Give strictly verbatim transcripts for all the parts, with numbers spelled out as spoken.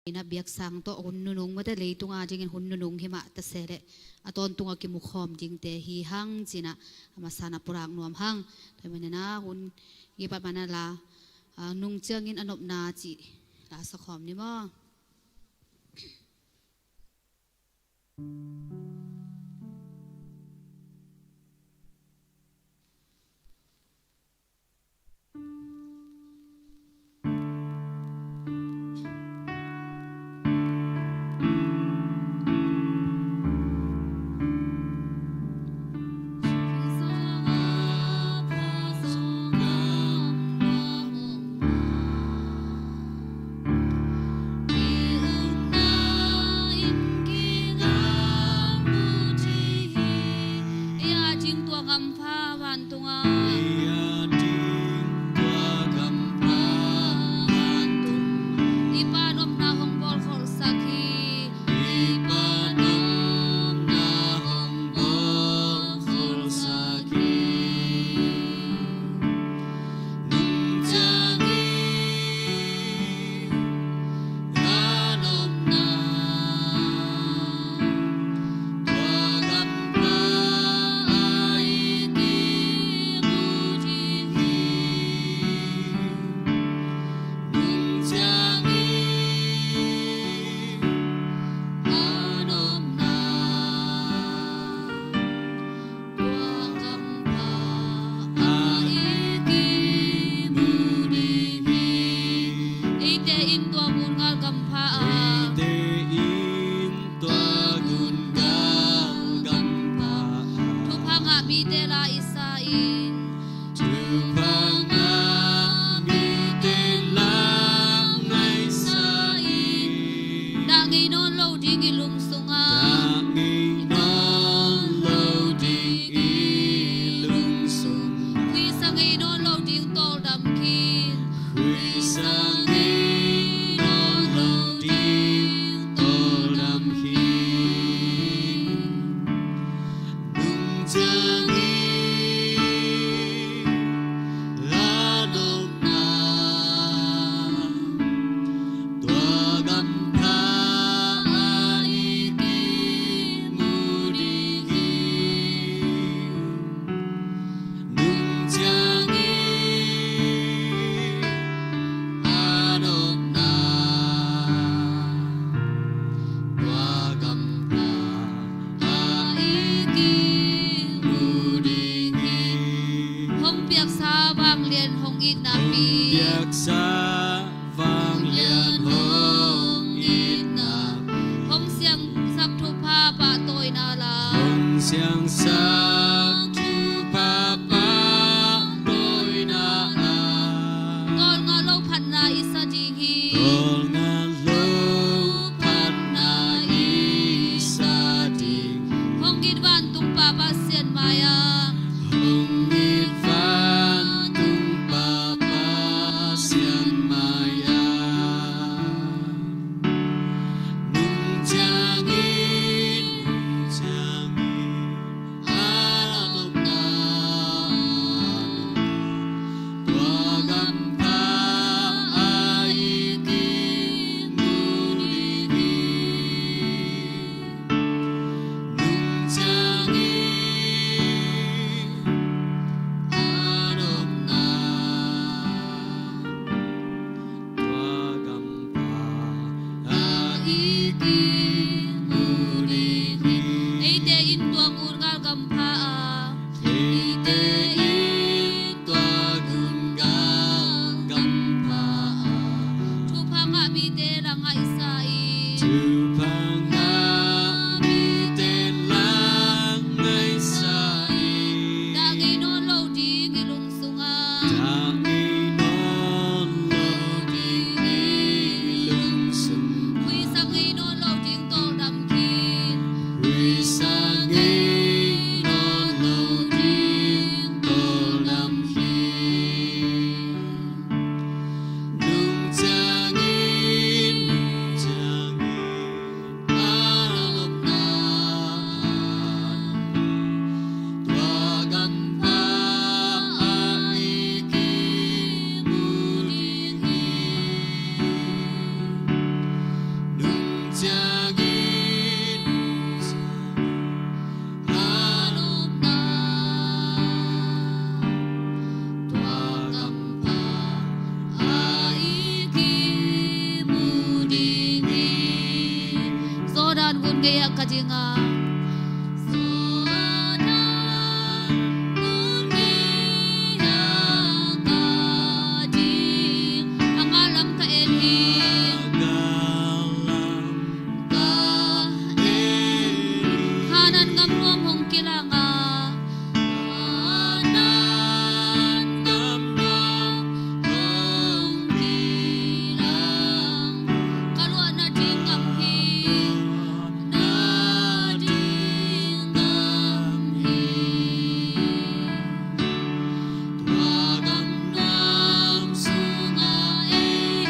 Ina biaksang tawh hun nunung mate leitunga dingin hun nunung himah ta se leh a tawntunga kimukhawm dingte hi hang cinah a masana pulak nuam hang. Tua hi manina hun ngipat mana la, a, nung ciangin a nopna cih la sakhawm ni maw? Ei a ding tua gampha vantunga. Ei a ding tua gampha vantunga. I Pa nopna hong bawlkholhsak hi. I Pa nopna hong bawlkholhsak hi. Nung ciangin a nopna tua gampha a i kimu ding hi. Nung ciangin a nopna tua gampha a i kimu ding hi. Eite in tua gun ngal gampha a. Eite in tua gun ngal gampha a. Thupha ngah mite la i sa in. Thupha ngah mite la i sa in. Dah ngei nawn lo ding i lung sungah. Dah ngei nawn lo ding i lung sungah. Khuisa ngei nawn lo ding tawldam khin. Khuisa ngei nawn lo ding tawldam khin. Nung ciangin a nopna tua gampha a i kimu ding hi. Nung ciangin a nopna tua gampha a i kimu ding hi. Hong piaksa vanglian hong itna pi. Hong piaksa vanglian hong itna pi. Hong siangsak thupha pahtawina la. Hong siangsak thupha pahtawina la. Tawlnga lo phatna i sa ding hi. Tawlnga lo phatna i sa ding. Hong it vantung Pa Pasian mai-ah. Hong it vantung Pa Pasian mai-ah. Nung ciangin, nung ciangin a nopna tua gampha a i kimu ding hi. Nung ciangin a nopna tua gampha a i kimu ding hi. Eite in tua gun ngal gampha a. Eite in tua gun ngal gampha a. Thupha ngah mite la i sa in. Thupha ngah mite la i sa in. Dah ngei nawn lo ding i lung sungah. Dah ngei nawn lo ding i lung sungah. Khuisa ngei nawn lo ding tawldam khin. Khuisa ngei nawn lo ding tawldam khin. Nung ciangin, nung Gei-ah ka ding a, a ngal lam ka en hi. Kanaan gam nuam hong kilang a, Kanaan gam nuam hong kilang. Ka luahna ding gam hi. Na ding gam hi. Tua gam nuam sungah ei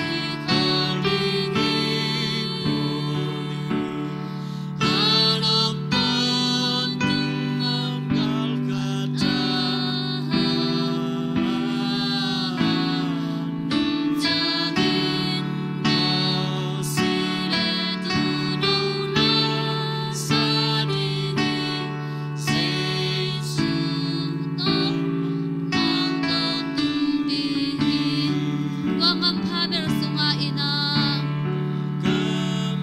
khawl ding hi. A nop tawntung gam gal ka tahan. Nung ciangin Mosi le Tuuno na sa ding hi. Jesu tawh nang tawntung ding hi. Tua gam pha bel sungah in a, gam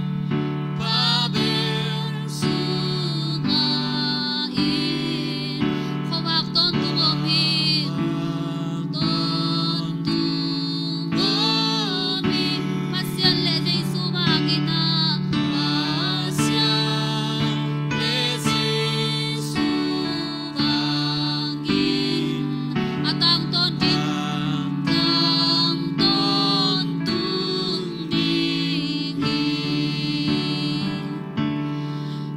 pha bel sungah in, khuavak tawntung om hi. Tawntung om hi. Pasian le Jesu vangin a, Pasian le Jesu vangin a tangtawn ding, tangtawn tawntung ding hi.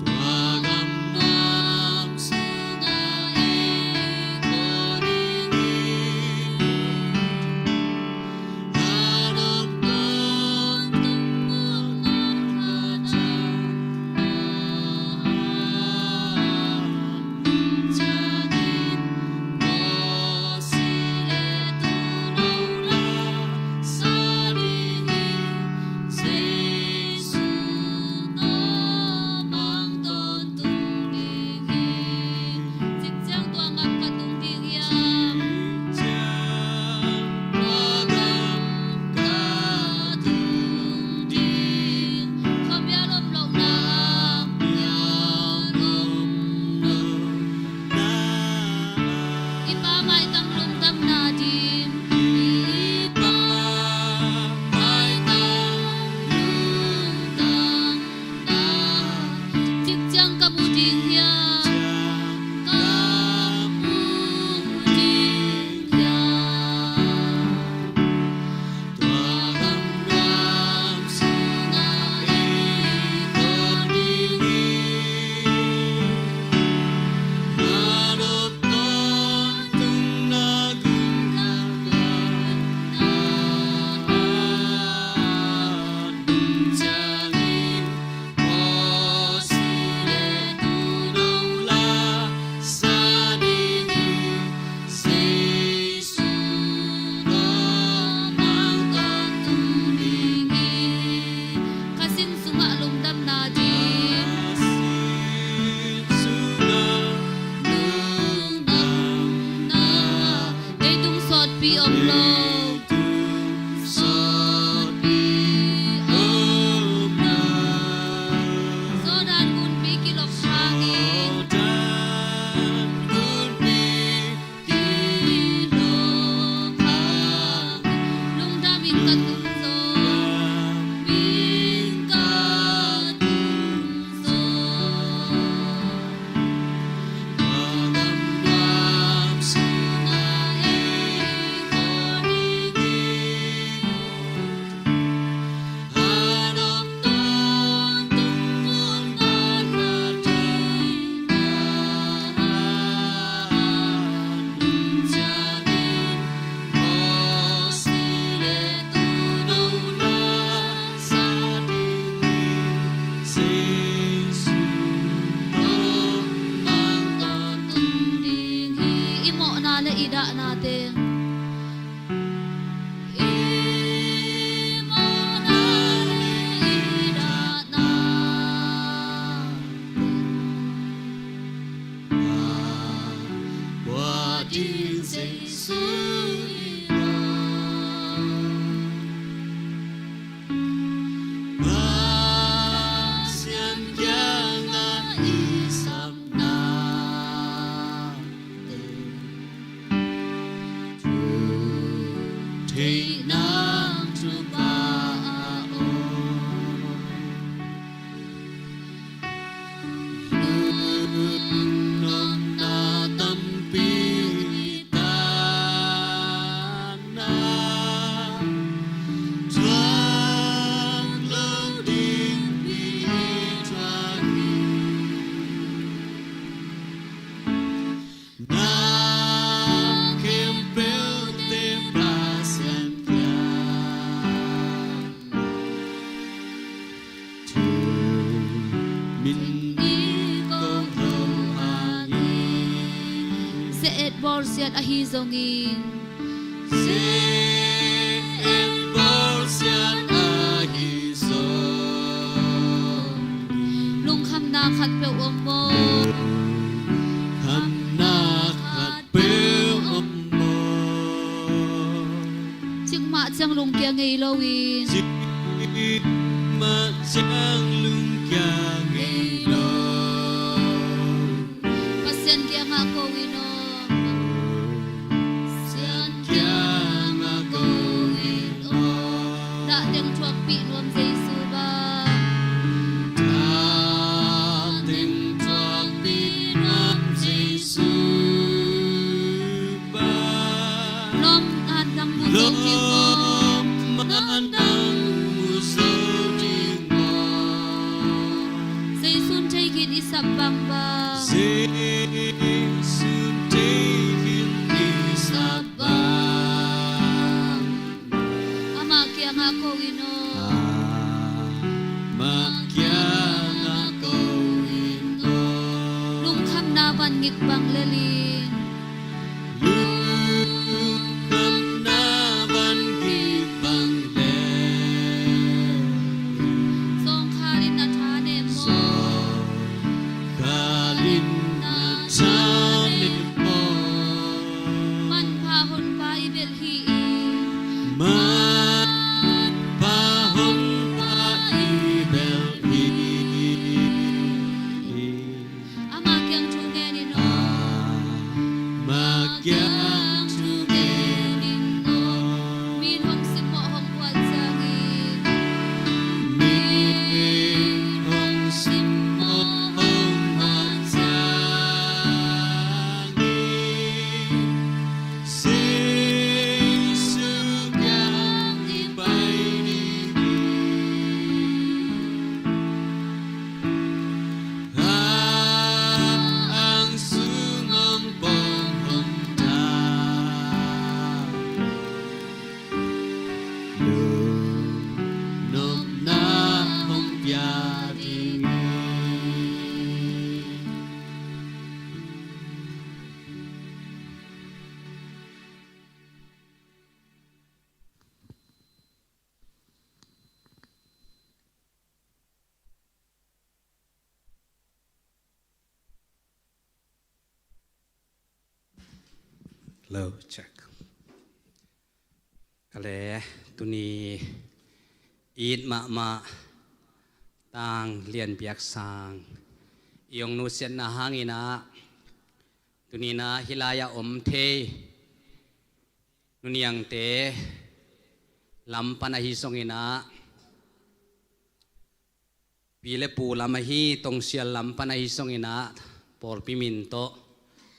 Tua gam nuam sungah ei khawl ding hi. A nop tawntung gam gal ka tahan. Nung ciangin Mosi le Tuuno na sa ding hi. Jesu tawh nang tawntung ding hi. Cik ciang tua gam ka tung ding hiam? Cik ciang tua gam ka tung ding. Khuamial om lohna, mial om lohna. I Pa maitang lungdamna ding. I Pa maitang lungdamna. Cik ciang ka mu ding hiam? Ka mu ding hiam? Tua gam nuam sungah ei khawl ding hi. A nop tawntung na gun gal ka tahan. Nung ciangin Mosi le Tuuno na sa ding hi. Jesu tawh nang tawntung ding hi. Ka sin sungah lungdamna ding. Ka sin sungah lungdamna. Leitung sawtpi om lo. Leitung sawtpi om lo. Jordan gunpi kilok hangin. Jordan gunpi kilok hangin. Lungdamin ka tung zaw. Lungdamin ka tung zaw. I mawhna le i dahna teng. I mawhna le i dahna teng. Pasian Min i ko lo a hi. Se et bawlsiat ahi zongin. Se et bawlsiat ahi zongin. Lungkhamna khat peuh om maw? Lungkhamna khat peuh om maw? Cikmah ciang lungkia ngei loin. Cikmah ciang lungkia ngei lo. Pasian kiangah ko in aw. Pasian kiangah ko in aw. Dah teng thuakpih nuam Jesu bang. Dah teng thuakpih nuam Jesu bang. Lawm an nang mu zo ding maw? Lawm an nang mu zo ding maw? Jesu'n thei khin i sap bangbang. Jesu'n thei khin i sap bangbang. Amah kiangah ko in aw. Amah kiangah ko in aw. Lungkhamna van ngik bang lel in. Lungkhamna van ngik bang lel in. Zawngkhal in na tha nem maw? Zawngkhal in na tha nem maw? Manpha honpa i belh hi. Manpha honpa i belh hi. Ama kiang thu ngen in aw. Ama kiang thu ngen in aw. Min hong simmawh hong puat ciangin. Min hong simmawh hong puat ciangin. Jesu kiang i pai ding hi. A ang sung hong pom hong dam. Lungnopna hong pia ding hi. Hello, check. Kale, tuni it mahmah Tang Lian Biak Sang i hong nusiatna hangin ah, tuni in ah hih lai-ah om thei nuniangte lam pan ahi zongin ah, pi le pu lam ahi, tongsial lam pan ahi zongin ah, pawlpi min tawh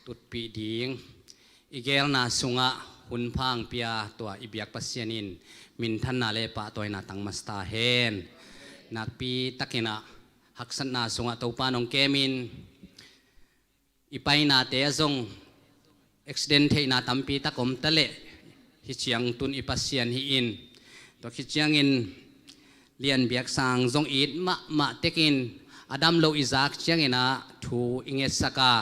tutpih ding i geelna sungah hun pha hong pia tua i biak Pasian in minthanna le pahtawina tang masa ta hen. Nakpi takin ah haksatna sungah Topa in hong kemin, i painate ah zong accident theihna tampi tak om ta leh, hih ciang tun i Pasian hi in, tua khit ciangin Lian Biak Sang zong it mahmah tekin a dam lo i zak ciangin ah thu i ngetsak a,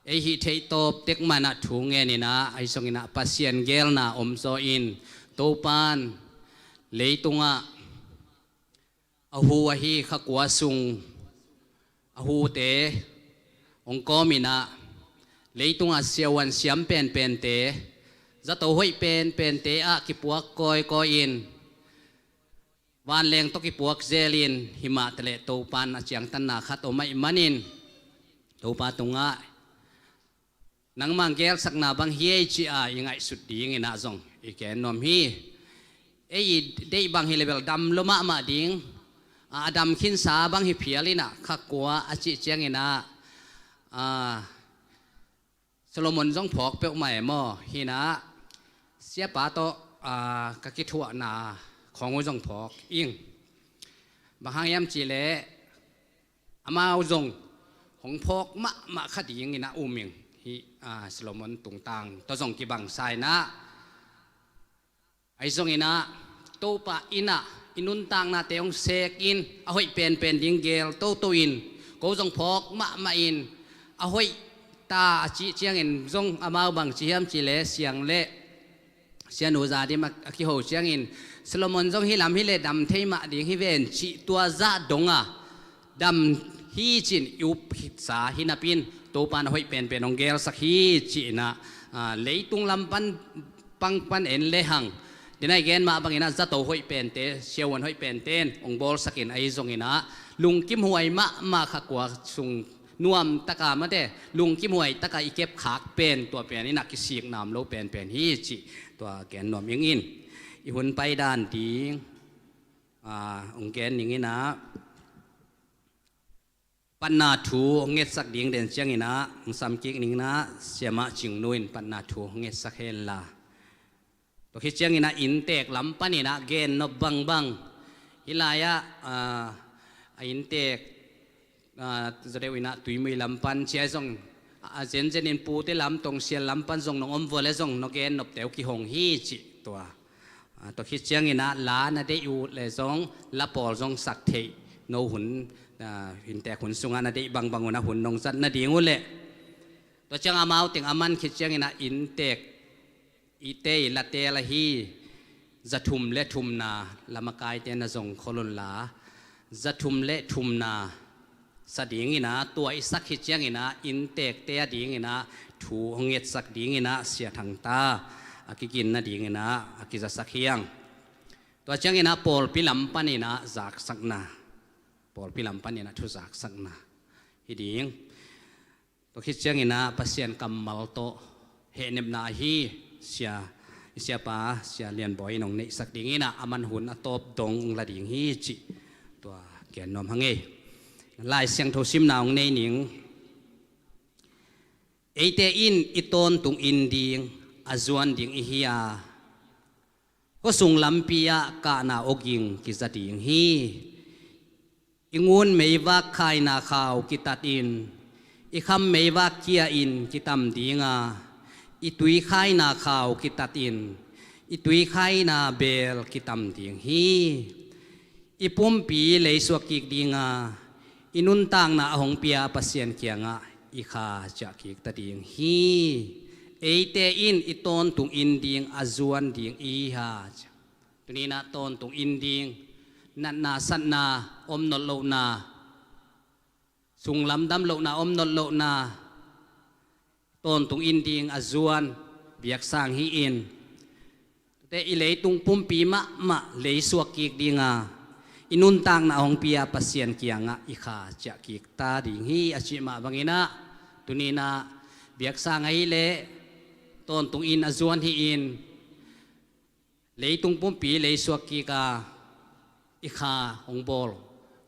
ei hih theih tawp tek man ah thu ngen in ah, ahi zongin ah Pasian geelna om zaw in, Topa in leitungah a hu ahi kha kua sung a hute hong kawm in ah, leitungah siavuan siam penpente, zato hoih penpente ah kipuak kawikawi in, vanleng tawh kipuak zel in, himah taleh Topa in a ciangtanna khat om ahih manin, Topa tungah nangmah geelsakna bang hi ei ci-a i ngaihsut dingin ah zong i gen nuam hi. Ei i deih bang hi leh bel dam lua mahmah ding, a, a dam khinsa bang hi phial in ah, kha kua a cih ciangin ah, a, Solomon zong phawk peuhmah e maw, hi in ah siapa tawh, a, ka kithuahna khawng uh zong phawk ing. Bang hang hiam cih leh, amau zong hong phawk mahmah kha dingin a um ing hi, a, Solomon tungtang tawh zong kibangsa in ah, ahi zongin ah Topa in ah i nuntaknate hong sekin a hoih penpen ding geel toto in, ko zong phawk mahmah in, a hoih ta a cih ciangin zong amau bang ci hiam cih leh, Siang le Sianu Za Dim a, a kiho ciangin, Solomon zong hih lam hi leh dam thei mah ding hi ven cih tua zah dong a dam hi cin i up sa hi napi in, Topa in a hoih penpen hong geelsak hi ci-in ah, leitung lam pan pang pan en lehang, dena i gen mah bangin ah zato hoih pente, siavuan hoih pente in hong bawlsakin ahi zongin ah, lungkimhuai mahmah kha kua sung nuamtaka mate, lungkimhuaitaka i kepkhak pen, tua pen in ah kisikna om lo penpen hi cih tua gen nuam ing in. I hun paidan ding, ah, hong gen ning in ah, patna thu hong ngetsak ding den ciangin ah, hong samkik ning in ah, Siamah Cingnu in patna thu hong ngetsak hen la. Tua khit ciangin ah inntek lam panin ah gennop bangbang. Hih lai-ah, ah, a inntek, ah, zaw deuh in ah Tuimui lam pan ci-a zong, a zenzen in Pute lam, Tongsial lam pan zong nong om vua leh zong nong gennopte uh kihong hi cih tua. Ah, tua khit ciangin ah la na deih uh leh zong la pawl zong sak theih, no hun, ah, inntek hun sungah na deih bangbang un ah hun nong zat nading uh leh. Tua ciang amau teng a man khit ciangin ah inntek i tei la teel ahi, za thum le thumna, la makaite na zong khol un la, za thum le thumna sa dingin ah, tua i sak hi ciangin ah, inntekte a dingin ah thu hong ngetsak dingin ah Sia Thang Ta a kiginna dingin ah a kizasak hi hang. Tua ciangin ah pawlpi lam panin ah zaksakna, pawlpi lam panin ah thu zaksakna hi ding. Tua khit ciangin ah Pasian kammal tawh hehnepna ahi Sia, i siapa Sia Lian Bawi in hong neihsak dingin ah a man hun a tawp dong hong la ding hi cih tua gen nuam hang ei. Lai Siangtho simna hong nei ning. Eite in i tawntung inn ding a zuan ding i hi a, khuasung lampi ah kahna awging kiza ding hi. I ngun meivak khaina khau kitatin, i kham meivak kia in kitam ding a, i tui khaina khau kitatin, i tui khaina beel kitam ding hi. I pumpi leisuak kik ding a, i nuntakna a hong pia Pasian kiangah i kha ciah kik ta ding hi. Eite in i tawntung inn ding a zuan ding i hi a, tuni-in ah tawntung inn ding, natna satna om nawn lohna, sunglam dam lohna om nawn lohna, tawntung inn ding a zuan biaksang hi-in, tute i leitung pumpi mahmah leisuak kik ding a, i nuntakna a hong pia Pasian kiangah i kha ciah kik ta ding hi a cih mah bangin ah, tuni-in ah biaksang ahih leh tawntung inn a zuan hi-in, leitung pumpi leisuak kik a, i kha hong bawl,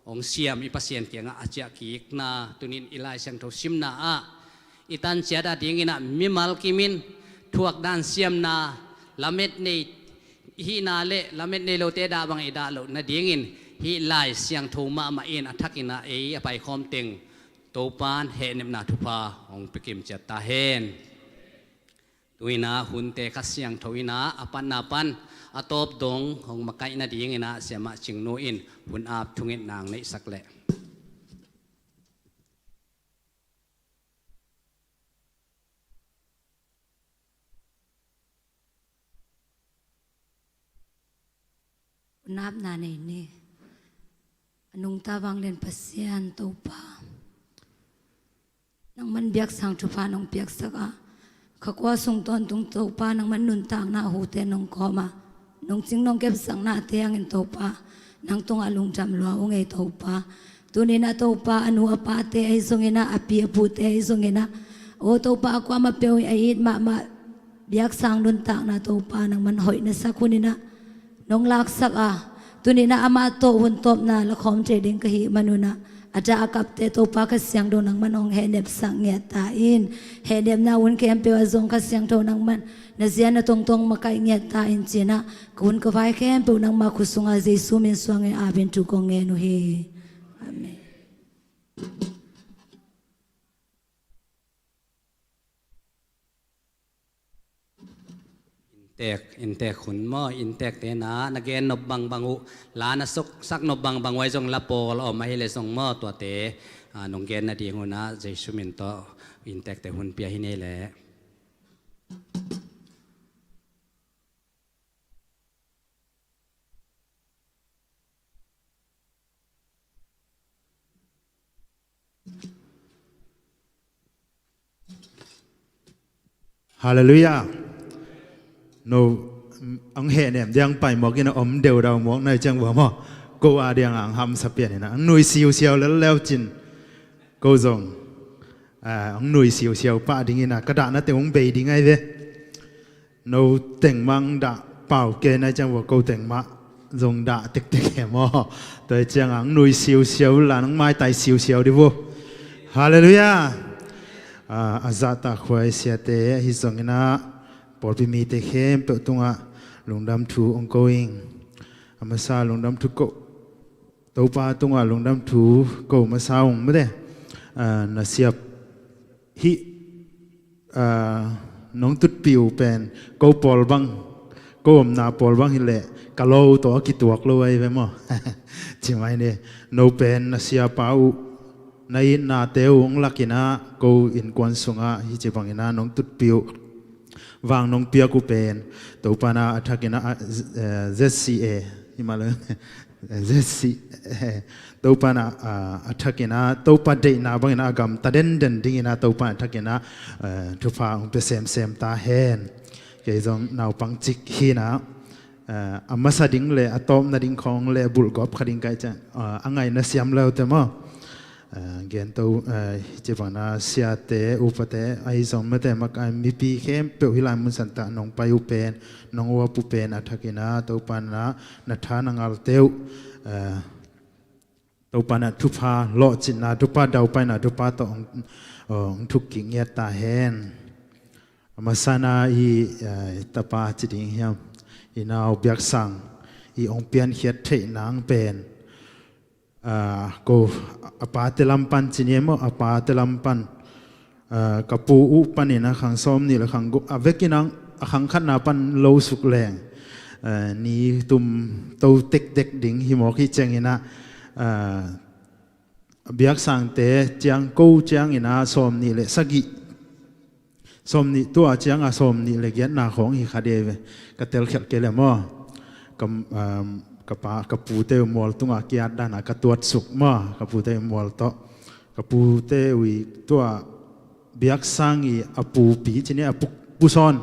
hong siam i Pasian kiangah a ciah kikna tuni-in i Lai Siangtho simna ah i tan ciat a dingin ah mimal kimin thuak dan siamna, lamet nei i hihna le lamet nei lote dah bang i dah loh nadingin hih Lai Siangtho mahmah in a thakin ah ei a paikhawm teng Topa'n hehnepna thupha hong pia kim ciat ta hen. Tu-in ah hunte Kha Siangtho in ah a patna pan a tawp dong hong makaih nadingin ah Siamah Cingnu in hun ap thungetna hong neihsak leh. Hun apna nei ni. A nungta vanglian Pasian Topa, nangman biaksang thupha nong piaksak a, kha kua sung tawntung Topa, nangman nuntakna a hute nong kawm a, nong cing nong kepsaknate hangin Topa, nang tungah lungdam lua ung ei Topa. Tuni-in ah Topa, a nu a pate ahi zongin ah, a pi a pute ahi zongin ah, aw Topa, a kuamah peuh a it mahmah biaksang nuntakna Topa, nangman hoih na sak hun in ah nong laksak a, tuni-in ah amah tawh hun tawpna la khawm thei ding ka hih manun ah, a dah a kapte Topa Kha Siangtho nangman hong hehnepsak ngiat ta in, hehnepna hun khempeuh ah zong Kha Siangtho nangman na zia na tongtong makaih ngiat ta in ci-in ah, ka hun ka vai khempeuh nangma khut sungah Jesu min suangin apin thu kong ngen uh hi. Amen. tek, inntek hun maw, inntekte na, na gen nop bangbang uh, la na suksak nop bangbang uh ahi zong la pawl a om ahih leh zong maw, tuate, ah, nong gen nading uh na, Jesu min tawh inntekte hun pia hi ni leh. Halleluiah. No, ang hehnem diang pai mawk in a om deudau mawk nai ciang vua maw. Ko a diang ang hamsa pian in a ang nui siusiau lel leu cin. Ko zong, ah, ang nui siusiau pah ding in a ka dahnate hong bei ding ai ve. No teng mah ang dah pau kei nai ciang vua ko teng mah zong dah tektek he maw. Tua hi ciang ang nui siusiau la nang maitai siusiau di vua. Halleluiah. Ah, a zahtakhuai siate ahi zong in a pawlpi mite khempeuh tungah lungdam thu hong ko ing. A masa lungdam thu ko, Topa tungah lungdam thu ko masa ung mate. Ah, na siap hih, ah, nong tutpih uh pen ko pawl bang, ko omna pawl bang hi leh ka lo tawh a kituak lo ahi ve maw. Ci mai ni, no pen na siapa uh, na itnate uh hong lak in a ko innkuan sungah hi ci bang in a nong tutpih uh vang nong piak uh pen Topa na a thak in a, a, eh, Z C A hi mah lo. Z C A, Topa na, a, a thak in a Topa deihna bang in a a gamta denden ding in a Topa na a thak in a, eh, thupha hong pia semsem ta hen. Kei zong naupang cik hi in a, eh, a masa ding le a tawpna ding khawng le bulhgawp kha ding kai ciang, eh, a ngaihna siam leute maw. Ah, gen to, ah, ci bang in a siate, upate, ahi zong mate, makai mipi khempeuh hih lai mun santah nong pai uh pen, nong uap uh pen a thak in a Topa na, na tha na ngalte uh, ah, Topa na thupha lawhcinna, thupha daupaina, thupha tawh hong, hong thuk kik ngiat ta hen. A masa in a i, ah, i tapa ci ding hiam, i nau Biaksang i hong piankhiat theih nang pen, ah, ko a pate lam pan ci ni maw, a pate lam pan, ah, ka pu uh pan in a khang sawm nih le khang guk, a vekin a khang khatna pan lo suk leng, ah, ni tum to tektek ding hi mawk hi ciang in a, ah, Biaksangte ciang ko ciang in a sawm nih le sagih, sawm nih tua ciang a sawm nih le giatna khawng hi kha dei ve. Ka telkhialh kei le maw. Ka, um, ka pa, ka pute uh mual tungah kiat dan a ka tuat suk maw. Ka pute uh mual tawh. Ka pute uh i tua Biaksang i a pupi ci ni a pu, Pu Sawn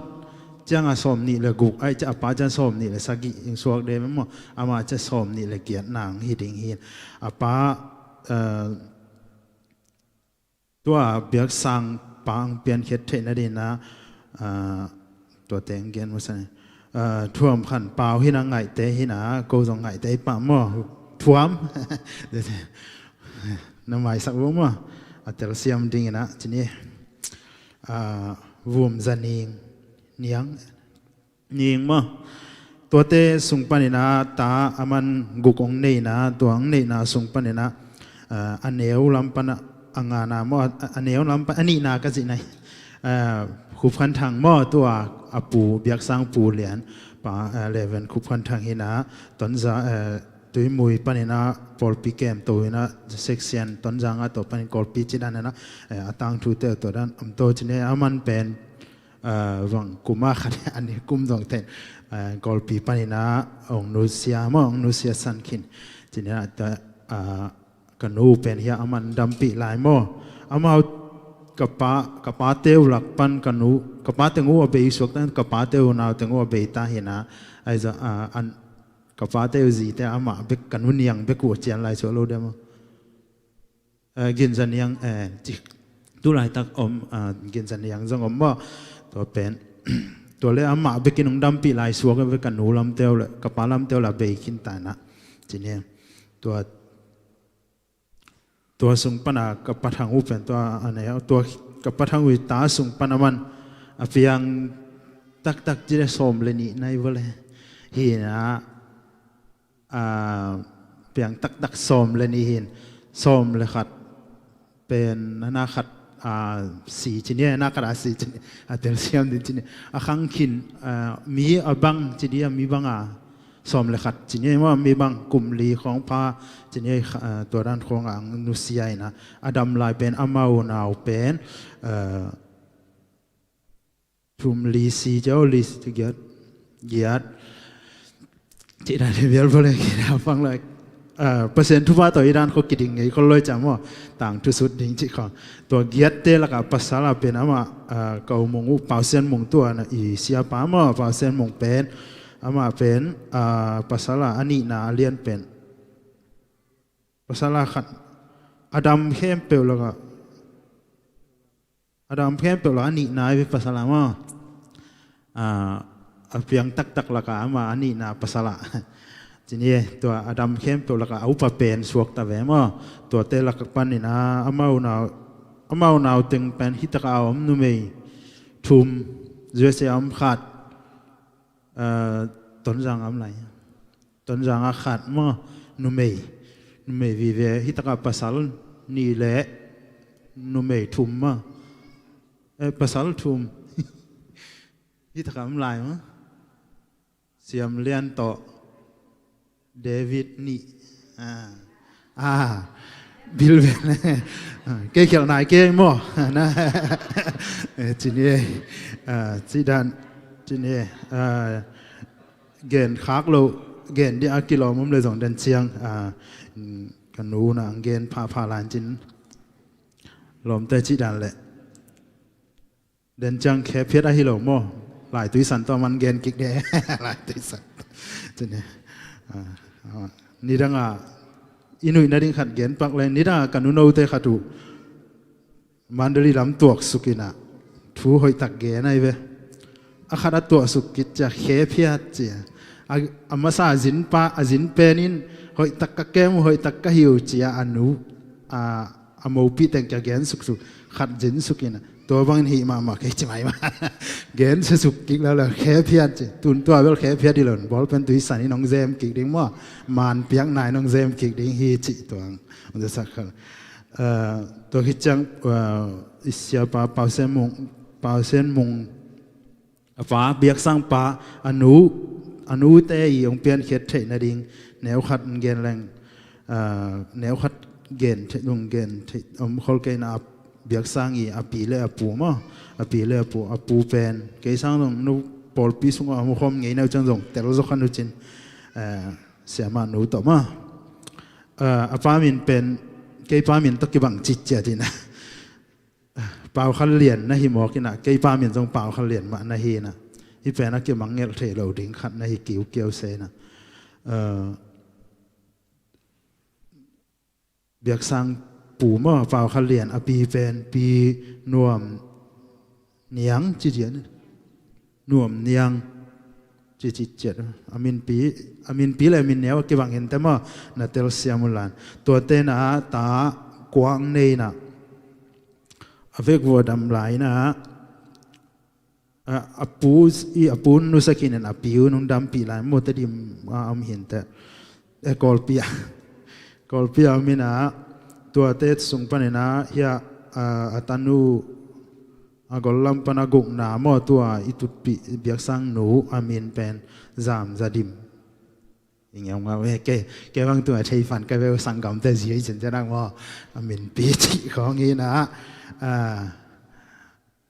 ciang a sawm nih le guk, ai ciang a pa ciang sawm nih le sagih hong suak dei maw. Amah ciang sawm nih le giatna hong hi ding hi. A pa, uh, tua Biaksang pa hong piankhiat theihna ding in a, ah, tua teng gen masa ni. Ah, Thuam Khan Pau hi in a ngaihte hi in a, ko zong ngaihte hi pah maw. Thuam. Na maisak vua maw. A telsiam ding in a, ci ni. Ah, Vum Za Ning, Niang, Ning maw. Tuate sung pan in a ta a man guk hong nei in a, tua hong neihna sung pan in a, ah, a neu lam pan a, a ngana maw, a, a neu lam pan a nihna ka cih nai. Ah, Khup Khan Thang maw, tua a pu, Biaksang pu lian pa, ah, Reverend Khup Khan Thang hi in a, Tonzang, ah, Tuimui pan in a pawlpi kem to in a, section Tonzang a to pan in kawlpi ci dan in a, eh, a tangthute to dan om to ci ni a man pen, ah, vang kum a khat a ni kum zong ten, ah, kawlpi pan in a hong nusia maw, hong nusia san khin. Ci ni a ta, ah, ka nu pen hi a, a man dampih lai maw. Amau ka pa, ka pate uh lak pan ka nu, ka pa teng uh a bei suak ta, ka pate uh nau teng uh a bei ta hi in a, ai za, ah, an, ka pate uh zite amah bek, ka nu Niang bek uh a cian lai suak lo deuh maw. Eh, Gin Za Niang, eh, ci, tu laitak om, ah, Gin Za Niang zong om maw. Tua pen, tua le amah bekin hong dampih lai suak ve, ka nu lamte uh le, ka pa lamte uh le a bei khin ta in a. Ci ni, tua, tua sung pan a ka pa Thang uh pen tua a nei, tua ka pa Thang uh i ta sung pan a man a piang taktak ci le sawm le nih nai vua le. Hi in a, ah, piang taktak sawm le nih hi in, sawm le khat pen, na, na khat a, si ci ni, na khat a si ci ni, a telsiam ding ci ni. A khang khin, a, mi a bang ci ni, a mi bang a sawm le khat ci ni maw, mi bang kum li khawng pha ci ni, a, tua dan khawng a nusia ina. A dam lai pen amau nau pen, a, thum li si ciau li si giat, giat. Cih dan hi vial vole kina pang lai. A, Pasian thupha tawh i dan khawng kiding ngei khol loi ciam maw. Tangthu sut ding cih khawng. Tua giatte lakah pasal a pen amah, a, Kau Mung uh, Pau Sian Mung tua na i siapa maw, Pau Sian Mung pen. Amah pen, a, pasal a a nihna a lian pen. Pasal a khat. A dam khempeuh lakah. A dam khempeuh lakah a nihna hi ve pasal a maw. A, a piang taktak lakah amah a nihna pasal a. Ci ni, tua a dam khempeuh lakah a upa pen suak ta ve maw. Tuate lakah panin a, amau nau, amau nau teng pen hi takah a om numei thum, U S A a om khat, a, Tonzang a om lai. Tonzang a khat maw, numei. Numei vive, hi takah pasal nih le numei thum maw. Eh, pasal thum. Hi takah om lai maw. Siam Lian tawh David nih. A. A. Bil ven. A, kei khialh nai kei maw. Na. Eh, ci ni. A, ci dan. Ci ni. A, gen khak lo, gen ding a kilawm om le zong den ciang, a, ka nu na ang gen phapha lan cin lawmte cih dan le. Den ciang khe phiat ahi lo maw. Lai tuisan tawh man gen kik de. Lai tuisan. Cin ni. A, a, nidang a i nuih nading khat gen pak le, nidang a ka nu note khat uh Mandalay lam tuaksuk ina thu hoihtak gen ahi ve. A khat a tuaksuk kit cia khe phiat cia. A, a masa a zin pa, a zin pen in hoihtak ka kem, hoihtak ka hiu cia a nu, a, a mopih teng kia gen suksuk, khat zin suk ina. Tua bangin hih mahmah kei ci mai mah. Gen suk kik lo lo khe phiat ci. Tun tua bel khe phiat hi lo. Bawlpen tuisan in hong zem kik ding maw. Man piak nai in hong zem kik ding hi ci tuang. Hong zasak khal. A, tua khit ciang, a, i siapa Pau Sian Mung, Pau Sian Mung, a pa, biaksang pa, a nu, a nute i hong piankhiat theih nading, neu khat gen leng, a, neu khat gen theih, lung gen theih, om khol kei na a biaksang i a pi le a pu maw, a pi le a pu, a pu pen, kei sang zong nu pawlpi sungah a mu khawm ngei neu ciang zong, tel zaw khan uh cin, a, siamah nu tawh maw. A, a pa min pen, kei pa min tawh kibang citciat ina. Pau Khal Lian na hi mawk ina, kei pa min zong Pau Khal Lian mah na hi ina. Hih pen a kimangngel thei lo ding khat na hi kiukiau se ina. A, biaksang pu maw, Pau Khal Lian, a pi pen Pi Nuam Niang ci dian. Nuam Niang ci ci ciat. A minpi, a minpi le a min neu a kibang hinte maw, na telsiam uh lan. Tuate na ta kuang nei na. A vek vua dam lai na. A, a pu i, a pu nusa khin in a pi uh nung dampih lai maw, Tedim a om hinte. E, Kawlpi ah. Kawlpi ah om ina, tuate sung panin a, hia, a, a tanu, a gollam pan a gukna maw, tua i tutpih biaksang nu a min pen Zam Za Dim. I ngeungau e, kei, kei bang tua thei fan ka veu sanggamte zi hi cin cianak maw. A minpi cih khawng hi na, a,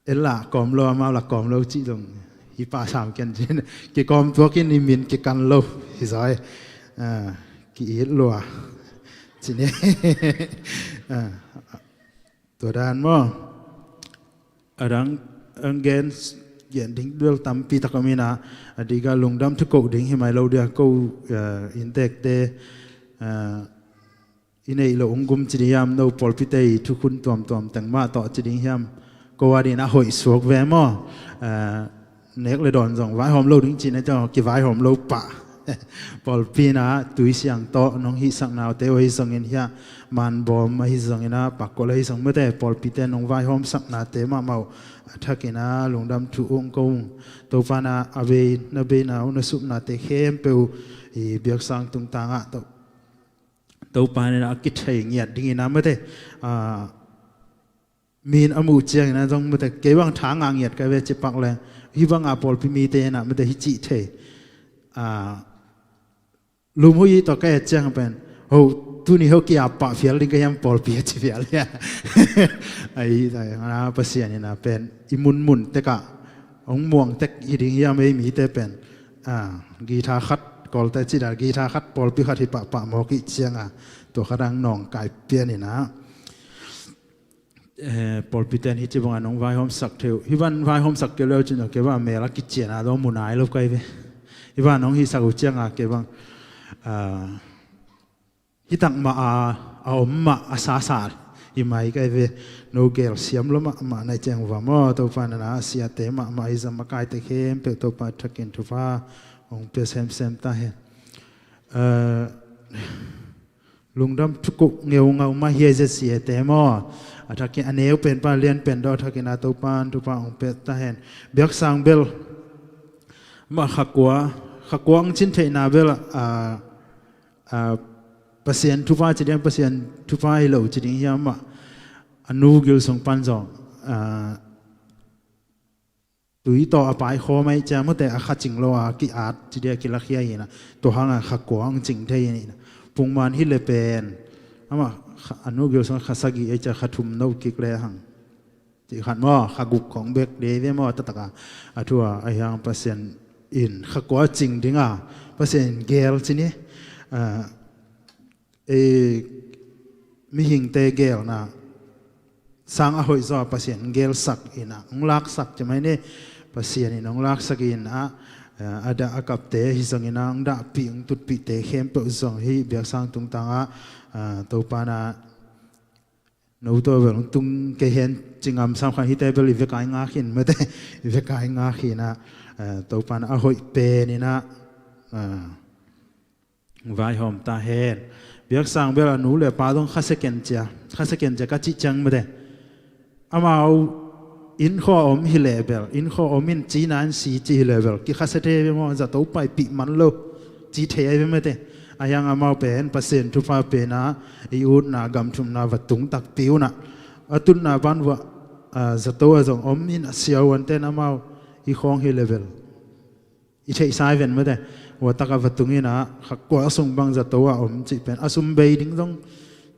e la kawm lo, amau la kawm lo cih zong hi pah sam ken cin. Kikawm tuak in i min kikan lo hi zaw e. A, ki-it lua cin e. A, tua dan maw. A dang, ang gen, gen ding bel tampi tak om ina, a dik a lungdam thu koh ding hi mai lo dia, ko, a, inntekte, a, i neih loh hong gum ci ding hiam, no pawlpite i thukhun tuamtuam teng mah tawh ci ding hiam, ko a dingin a hoih suak ve maw. A, nek le dawn zong vaihawm lo ding cihna ciang kivaihawm lo pah. Pawlpi na tui siang tawh nong hihsaknate uh ahi zongin hiah, manbawm ahi zongin a, pakkol ahi zong mate, pawlpite nong vaihawmsaknate mahmah uh a thakin a lungdam thu ung ko ung. Topa na a bei, na beina uh na supnate khempeuh i biaksang tungtangah To, Topa na a kithei ngiat dingin a mate, a, mi in a muh ciangin ah zong mate kei bang tha ngah ngiat ka ve ci pak le, hih banga pawlpi mite in ah mate hih cih thei. Lum hui tawh ka et ciang pen, ho, tuni ho ki-ap pah phial ding ka hiam pawlpi a ci phial hia. Ahi ta, Pasian in ah pen i munmun tekah hong muang tek hi ding hiam, ei mite pen guitar khat, Kawlte cih dan guitar khat pawlpi khat hi pahpah mawk ih cianga tua khat ang nawngkai pian in ah pawlpite in hih ci bangah nong vaihawmsak thei uh. Hih bang vaihawmsak kei leu cin uh kei bang a mel a kician a dong mu nai lo kai ve. Hih bang nong hihsak uh cianga kei bang hih tak mah a, a om mah a sasa hi mai kai ve. No gel siam lo mahmah nai ciang va maw, Topa nana a siate mahmah hi zam a kaite khempeuh Topa thakin thupha hong pia semsem ta hen. Lungdam thukuh ngeungau mah hi a zia siate maw. A thakin a neu pen pa lian pen daw a thakin a Topa in thupha hong pia ta hen. Biaksang bel mah khakua, khakua ang cin theihna bel a, a, Pasian thupha ci ding, Pasian thupha hi lo ci ding hiam mah. A nu gil sung pan zong a, tui tawh a pai khawm aih cia mute a kha cing lo a ki-at ci dia kilakhia hi na. Tua hanga khakua ang cing thei hi na. Pungman hi le pen amah a nu gil sung kha sagih aih cia kha thum no kik le hang. Ci khat maw, kha guk khong bek dei ve maw, taktak a. A thu a, a hiang Pasian in khakua cing dinga Pasian in gel ci ni. Ei mihingte gelna sang a hoih zaw a Pasian gelsak in ah hong laksak ci mai ni. Pasian in hong laksak in ah a dah a kapte hi zongin ah hong dahpih hong tutpihte khempeuh zong hi biaksang tungtangah Topa na no tua vel hong tung kei hen ci ngam sam khan hite bel i vekai ngak hin mate i vekai ngak hin ah Topa na a hoih pen in ah vaihawm ta hen. Biaksang bel a nu le pa dong kha second cia, kha second cia ka cih ciang mate amau inn khaw a om hi le bel, inn khaw a om in cina in si ci hi le bel ki kha sete ve maw, zato paipih man lo ci thei ai ve mate. A hiang amau pen Pasian thupha pen a i utna gamthumna va tung takpi un ah a tunna ban vuah zato a zong om in a siavuante in amau i khawng hi le bel i theihsa hi ven mate. Ua takah va tung in ah khakua sung bang zato a om cih pen a sum bei ding zong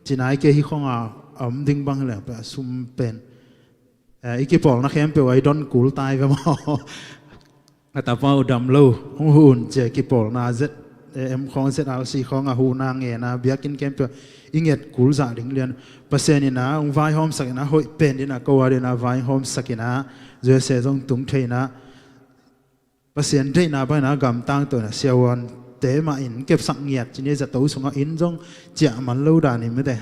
ci nai kei hi khong a om ding bang hi leng pen a sum pen i kipawlna khempeuh a i don kul tai ve maw. A tapa uh dam lo hong hu un cia kipawlna Z M khong Z R C khong a huna ngena biakinn khempeuh i nget kul zah ding lian. Pasian in ah hong vaihawmsak in ah hoih pen din ah ko a din ah vaihawmsak in ah U S A zong tung thei in ah Pasian deihna bangin a gamtang tawh in a siavuante mah in kepsak ngiat ci ni. Zato sungah inn zong ciah man lo dan in mate.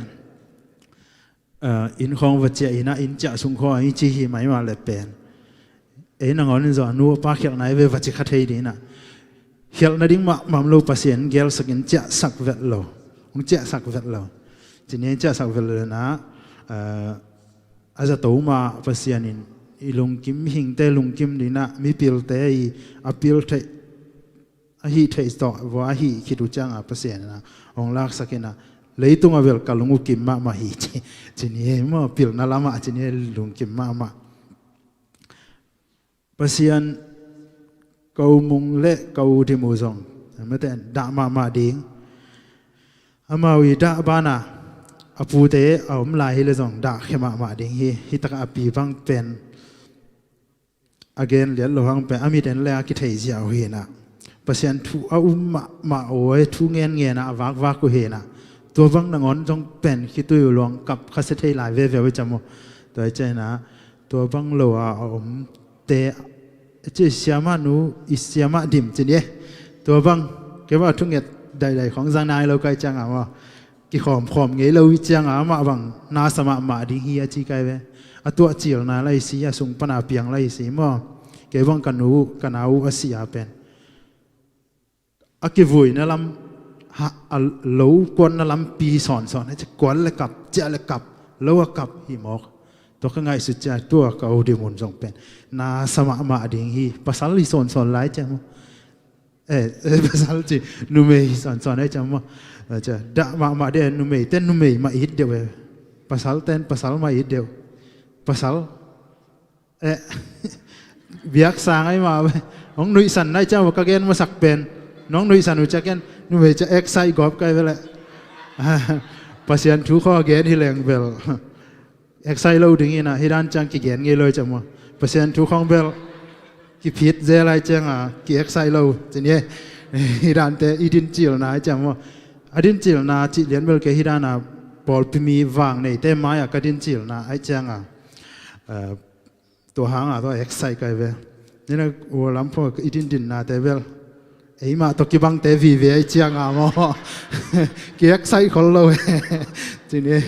Inn khawng va ciah in a inn ciah sung khawng a i ci hi mai mah le pen ei nangawn in zong a nu a pa khialhna i ve va ci kha thei ding in a khialhna ding mahmah lo Pasian gelsak in ciahsak vet lo. Hong ciahsak vet lo. Ci ni ciahsak vet lo in a a zato mah Pasian in i lungkim, mihingte lungkim ding in ah mipilte i a pil theih a hih theih tawh vua a hih khit uh ciangah Pasian in ah hong laksak in ah leitung a vel ka lung uh kim mahmah hi ci, ci ni ei maw, pilna lamah ci ni ei lungkim mahmah. Pasian ko mung le ko dim uh zong mate dah mahmah ding. Amau i dah bana a pute a om lai hi le zong dah khia mahmah ding hi. Hi takah a pi bang pen a gen liat lo hang pen a mit en le a kithei ziau hi na. Pasian thu a um mahmah uh ei thu ngen ngen a a vakvak uh hi na. Tua bang nangawn zong pen khitui uh luang kap kha sia thei lai veve uh i cam uh. Tua i cam hi na. Tua bang lo a a om te, ci siamah nu, i siamah dim ci ni e. Tua bang kei bang a thunget daidai khong zang nai lo kai ciangah maw, kikhawmkhawm ngei lo i ciangah amah bang na sa mahmah ding hi a ci kai ve. A tuah cilna lai si, a sung pana piang lai si maw. Kei bang ka nu ka nau a si a pen a kivuina lam, a lo kuanna lampi sawnsawn hi ci, kuan le kap, ciah le kap, lo a kap hi mawk. Tua ka ngaihsut ciah tua ka udimun zong pen na sa mahmah ding hi. Pasal hi sawnsawn lai ciah maw. Eh, pasal ci numei hi sawnsawn lai ciah maw. Dah mahmah deuh, numei ten numei mah it deuh e. Pasal ten pasal mah it deuh. Pasal, eh, biaksang ai mah ve. Hong nuihsan nai ciang ka gen masak pen, nong nuihsan uh ciang ken numei ciang excite gawp kai ve leh. Pasian thu khaw gen hi leng bel excite lo ding hi na, hi dan ciang kigen ngei lo ai ciang maw. Pasian thu khawng bel kiphit zel ai ciang a ki excite lo cin hi. Hi dante i din cilna ai ciang maw. A din cilna cih lian bel kei hi dan a pawlpi mi vang neite mai a ka din cilna ai ciang a, eh, tua hang a tua excite kai ve. Nina ua lam pho i din dinnate bel eimah tawh kibangte vive ai ciang a maw. Ki excite khol lo. Cin hi.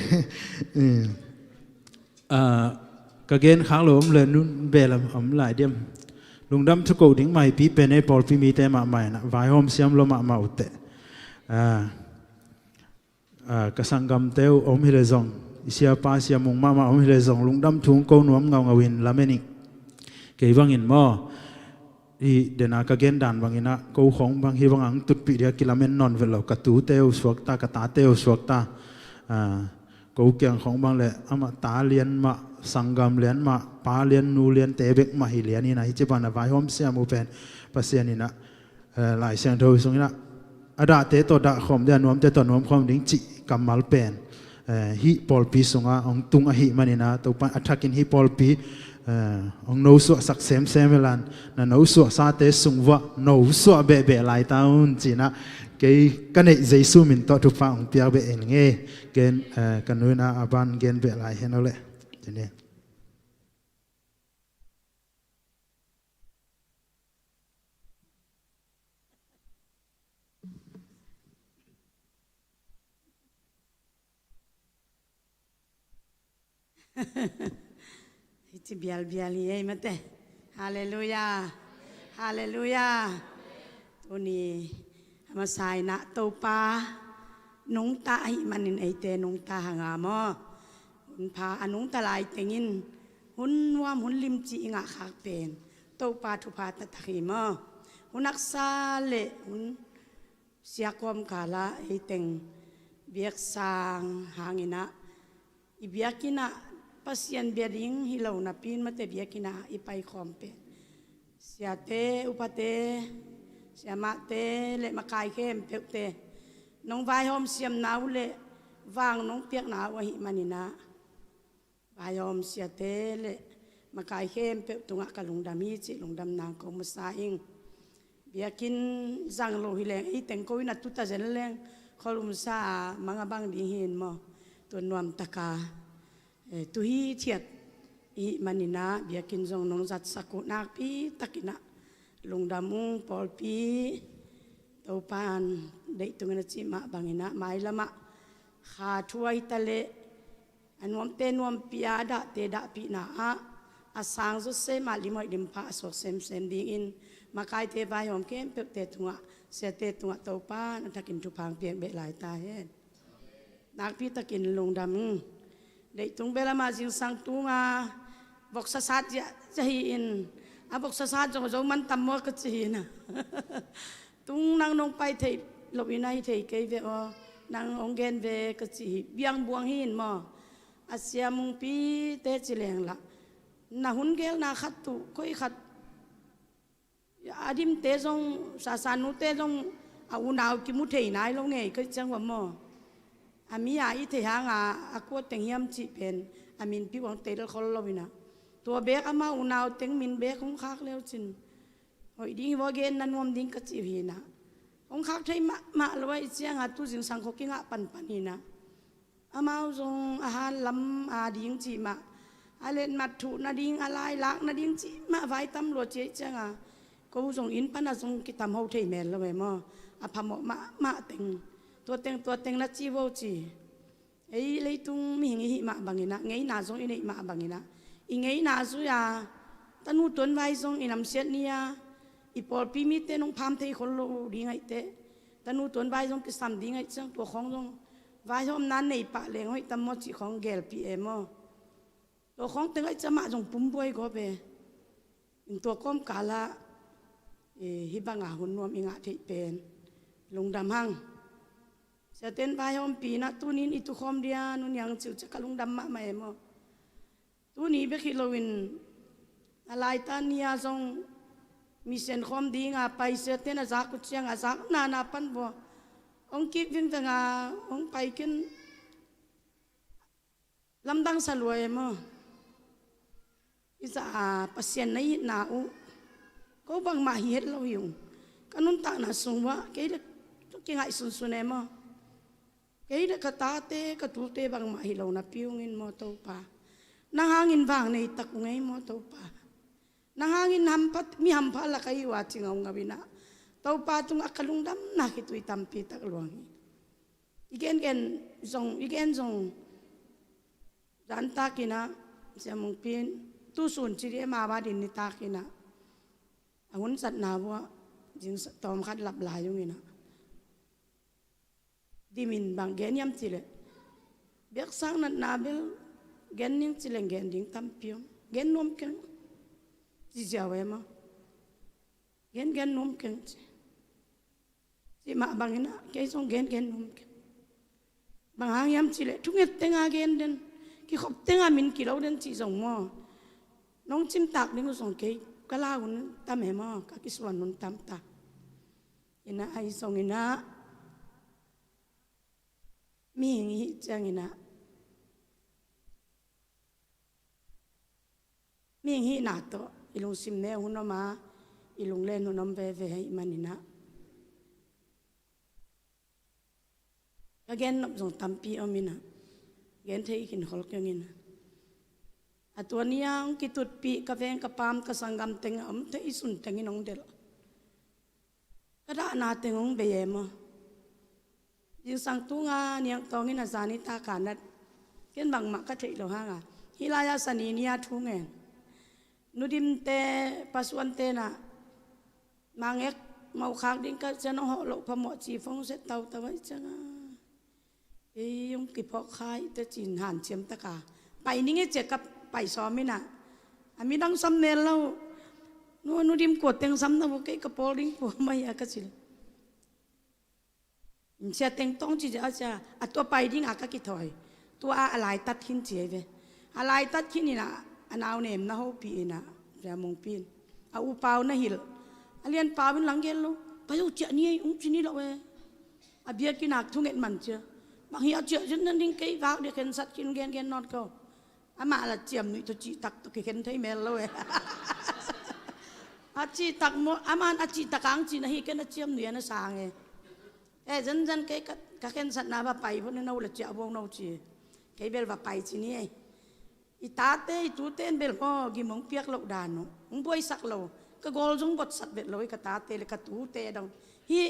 Ah, ka gen khak lo om le nun bel om lai diam. Lungdam thu ko ding maipi pen ei pawlpi mite mahmah in a vaihawm siam lo mahmah uh teh. Ah, ah, ka sanggamte uh om hi le zong, i siapa sia mung mahmah om hi le zong, lungdam thu ko nuam ngaungau in lamen ing. Kei bangin maw, i dena ka gen dan bangin a ko khong bang hi bang ang tutpih dia kilamen nawn vet lo, ka tute uh suakta, ka tate uh suakta. Ah, ko kiang khong bang le amah ta lian mah, sanggam lian mah, pa lian, nu lian te bek mah hi lian hi na, hi ci ban a vaihawm siam uh pen Pasian in a, eh, Lai Siangtho sung in a, a dahte tawh dah khawm ding, a nuamte tawh nuam khawm ding cih kammal pen, eh, hih pawlpi sung a hong tung ahih manin a, Topa a thakin hih pawlpi, eh, hong nosuahsak semsem hi lan, na nosuahsate sung vuah nosuah behbeh lai ta un cin a, kei ka neih Jesu min tawh thupha hong piak beh ing e. Gen, eh, ka nu in a, a ban gen beh lai hen o le. Cin hi. Hi ci bialbial hi ei mate. Halleluiah. Halleluiah. Tuni a masa in a Topa nungta ahih manin eite nungta hang a maw. Hun pha a nungta lai tengin hun nuam hun limci i ngah khak pen Topa thupha taktak hi maw. Hun haksa le hun siakawm kala ei teng biaksang hangin a, i biakinn ah Pasian bia ding hi lo napi in mate biakinn ah i paikhawm pen siate, upate, siamahte le makai khempeuhte nong vaihawm siamna uh le vang nong piakna uh ahih manin a, vaihawm siate le makai khempeuh tungah ka lungdam hi cih lungdam nang ko masa ing. Biakinn zang lo hi leng ei teng ko in a tuta zen leng kholumsa a mang a bang ding hi in maw. Tun nuamtaka, eh, tu hithiat i hih manin a biakinn zong nong zatsak uh nakpi takin a lungdam ung. Pawlpi Topa in deih tungin a cih mah bangin a mailam ah kha thu a hi ta leh a nuamte nuampih a, a dahte dahpihna ah a sang zawsem a limhoih limpha a suak semsem dingin makaite vaihawm khempeuhte tungah, siate tungah Topa in a thakin thupha hong piak beh lai ta hen. Nakpi takin lungdam ing. Deih tung bel amah zingsang tunga voksa sat ziahziah hi in, a voksa sat zong a zo man tam maw ka ci hi in a. Tung nang nong pai theih loh in a hi thei kei ve aw, nang hong gen ve ka ci hi, biangbuang hi in maw. A sia mungpite ci leng lah na hun gelna khat tuh koi khat a dimte zong, sasanute zong a unau kimu thei nai lo ngei ka cih ciang va maw. A mi a i thei hanga a kua teng hiam cih pen a minpi uang tel khol lo in a. Tua bek ama unau teng min bek hong khak leu cin hoih ding hi vaw, genna nuam ding ka cih uh hi in a. Hong khak thei mahmah lo a i cianga tu zingsang khaw kingah panpan hi in a. Amau zong a han lam a ding cih mah, a letmat thuh nading, a lailak nading cih mah vai tam lua ci a i cianga ko zong inn pana zong kitam ho thei mel lo e maw. A phamawh mahmah teng, tua teng tua teng na ci vo ci. Ei leitung mihing i hih mah bangin a, ngeina zong i neih mah bangin a, i ngeina zui a, tanu tuanvai zong i namsiat ni a, i pawlpi mite nong pham thei khol lo ding aih teh, tanu tuanvai zong kisam ding aih ciang tua khawng zong vaihawmna nei pah leng hoih tam maw cih khawng gelpih e maw. Tua khawng teng aih ciang mah zong pumbuai gawp e. In tua kawmkal ah, eh, hih banga hun nuam i ngah theih pen lungdam hang. Siaten vaihawmpi in a tunin i tukhawm dia nuniang ciuh ciah ka lungdam mahmah e maw. Tuni bek hi loin a laitan ni-a zong mission khawm dinga paisiate'n a zak uh ciang a zak nana pan vua hong kik vingvenga hong pai ken lamdang sa lua e maw. Hi zah a Pasian na itna uh ko bangmah hi het lo hi ung. Ka nuntakna sung uah kei le kingaihsunsun e maw. Kei le ka tate ka tute bangmah hi lo napi ung in maw Topa. Nang hangin vang nei tak ung ei maw Topa. Nang hangin hampha, mi hampha lak ahi uh a ci ngaungau inah Topa tungah ka lungdamna khitui tampi tak luang hi. I gengen zong, i gen zong zantak inah Sia Mungpi in tusun ci dih e, mawat in nitak inah a hun zatna uah zing tawmkhat lap lai ung inah dimin bang gen hiam cih leh biaksak natna bel gen ning cih leh gen ding tampi om. Gen nuam keng ci ziau e maw. Gen gen nuam keng ci. Cih mah bang inah kei zong gen gen nuam keng. Bang hang hiam cih leh thunget tenga gen den, kikhop tenga min kilo den cih zong maw. Nong cimtak ding uh zong kei ka la hun tam e maw, ka kisuan hun tam ta. Inah ahi zong inah mihing i hih ciang inah mihing hihna tawh i lungsim ne hun om a, i lunglen hun om veve ahih man inah ka gen nop zong tampi om inah gen thei khin khol keng inah a tua ni-a hong kitutpih ka veng ka paam ka sanggam teng a om thei sun teng in hong delh. Ka dahna teng hong bei e maw. Zingsang tunga Niangtawng in a zan i taka nat ken bangmah ka theih lo hanga hih lai-a Sani ni-a thu ngen. Nudimte pasuante nah mangek mawhkhak ding ka cian hong hawh loh phamawh ci phone set tautau ahi cianga ei hong kiphawk kha ih teh cin hanciam taka pai ning e cia ka pai sawm inah a midang sam mel lo. Nu, Nudim kua teng sam na vo kei ka pawl ding kua mai a ka cil. Cia teng tawng ci a cia a tua pai dinga ka kithawi. Tua a laitat khin ci ei ve. A laitat khin inah a naunem na hopih inah Sia Mungpi in a upau na hilh. A lianpau in lang gel lo. Pai uh ciah ni ei hong ci ni lo e. A biakinn ah thunget man cia bang hi a ciah zin nan ding kei vak dia khensat khin gengen nawn ko. Amah la ciamnuih tawh cihtak tawh kikhen thei mel lo e. A cihtak maw, aman a cihtak ang cih na hi ken a ciamnuih a na sang e. E zenzen kei ka, ka khensatna va pai vo na no la ciah vo no ci. Kei bel va pai ci ni ei. I tate i tute in bel maw gim hong piak loh dan uh hong buaisak lo. Ka gawl zong botsat vet lo i ka tate le ka tute dong hi.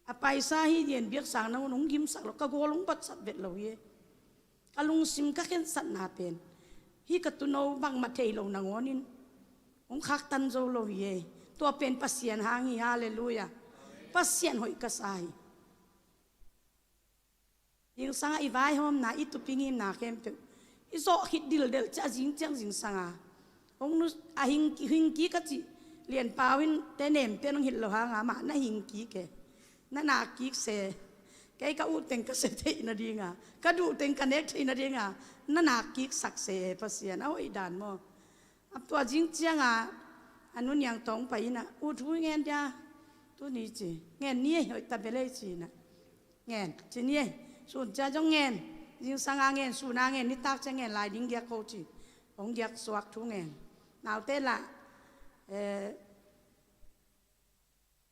A paisa hi dian biaksang nangun hong gimsak lo ka gawl hong botsat vet lo hi e. Ka lungsim ka khensatna pen hi ka tuno bangmah thei lo nangawnin hong khaktan zo lo hi e. Tua pen Pasian hang hi. Halleluiah. Pasian hoih ka sa hi. Zingsangah i vaihawmna i tupi ngimna khempeuh i zawh khit dildel ciah zing ciang zingsanga hong nu a hing, hing kik a cih lianpau in te nemte nong hilh lo hanga mah na hing kik e. Na nak kik se. Kei ka uh teng ka se theih nadinga ka duh teng ka nek theih nadinga na nak kiksak se e Pasian a hoih dan maw. A tua zing cianga a Nu Niangtawng pai inah u thu ngen dia tuni ci ngen ni ei hoih ta belei ci inah ngen ci ni ei. Sun cia zong ngen zingsanga ngen suna ngen nitak cia ngen lai ding giak ko ci. Hong giak suak thu ngen naute lah. Eh,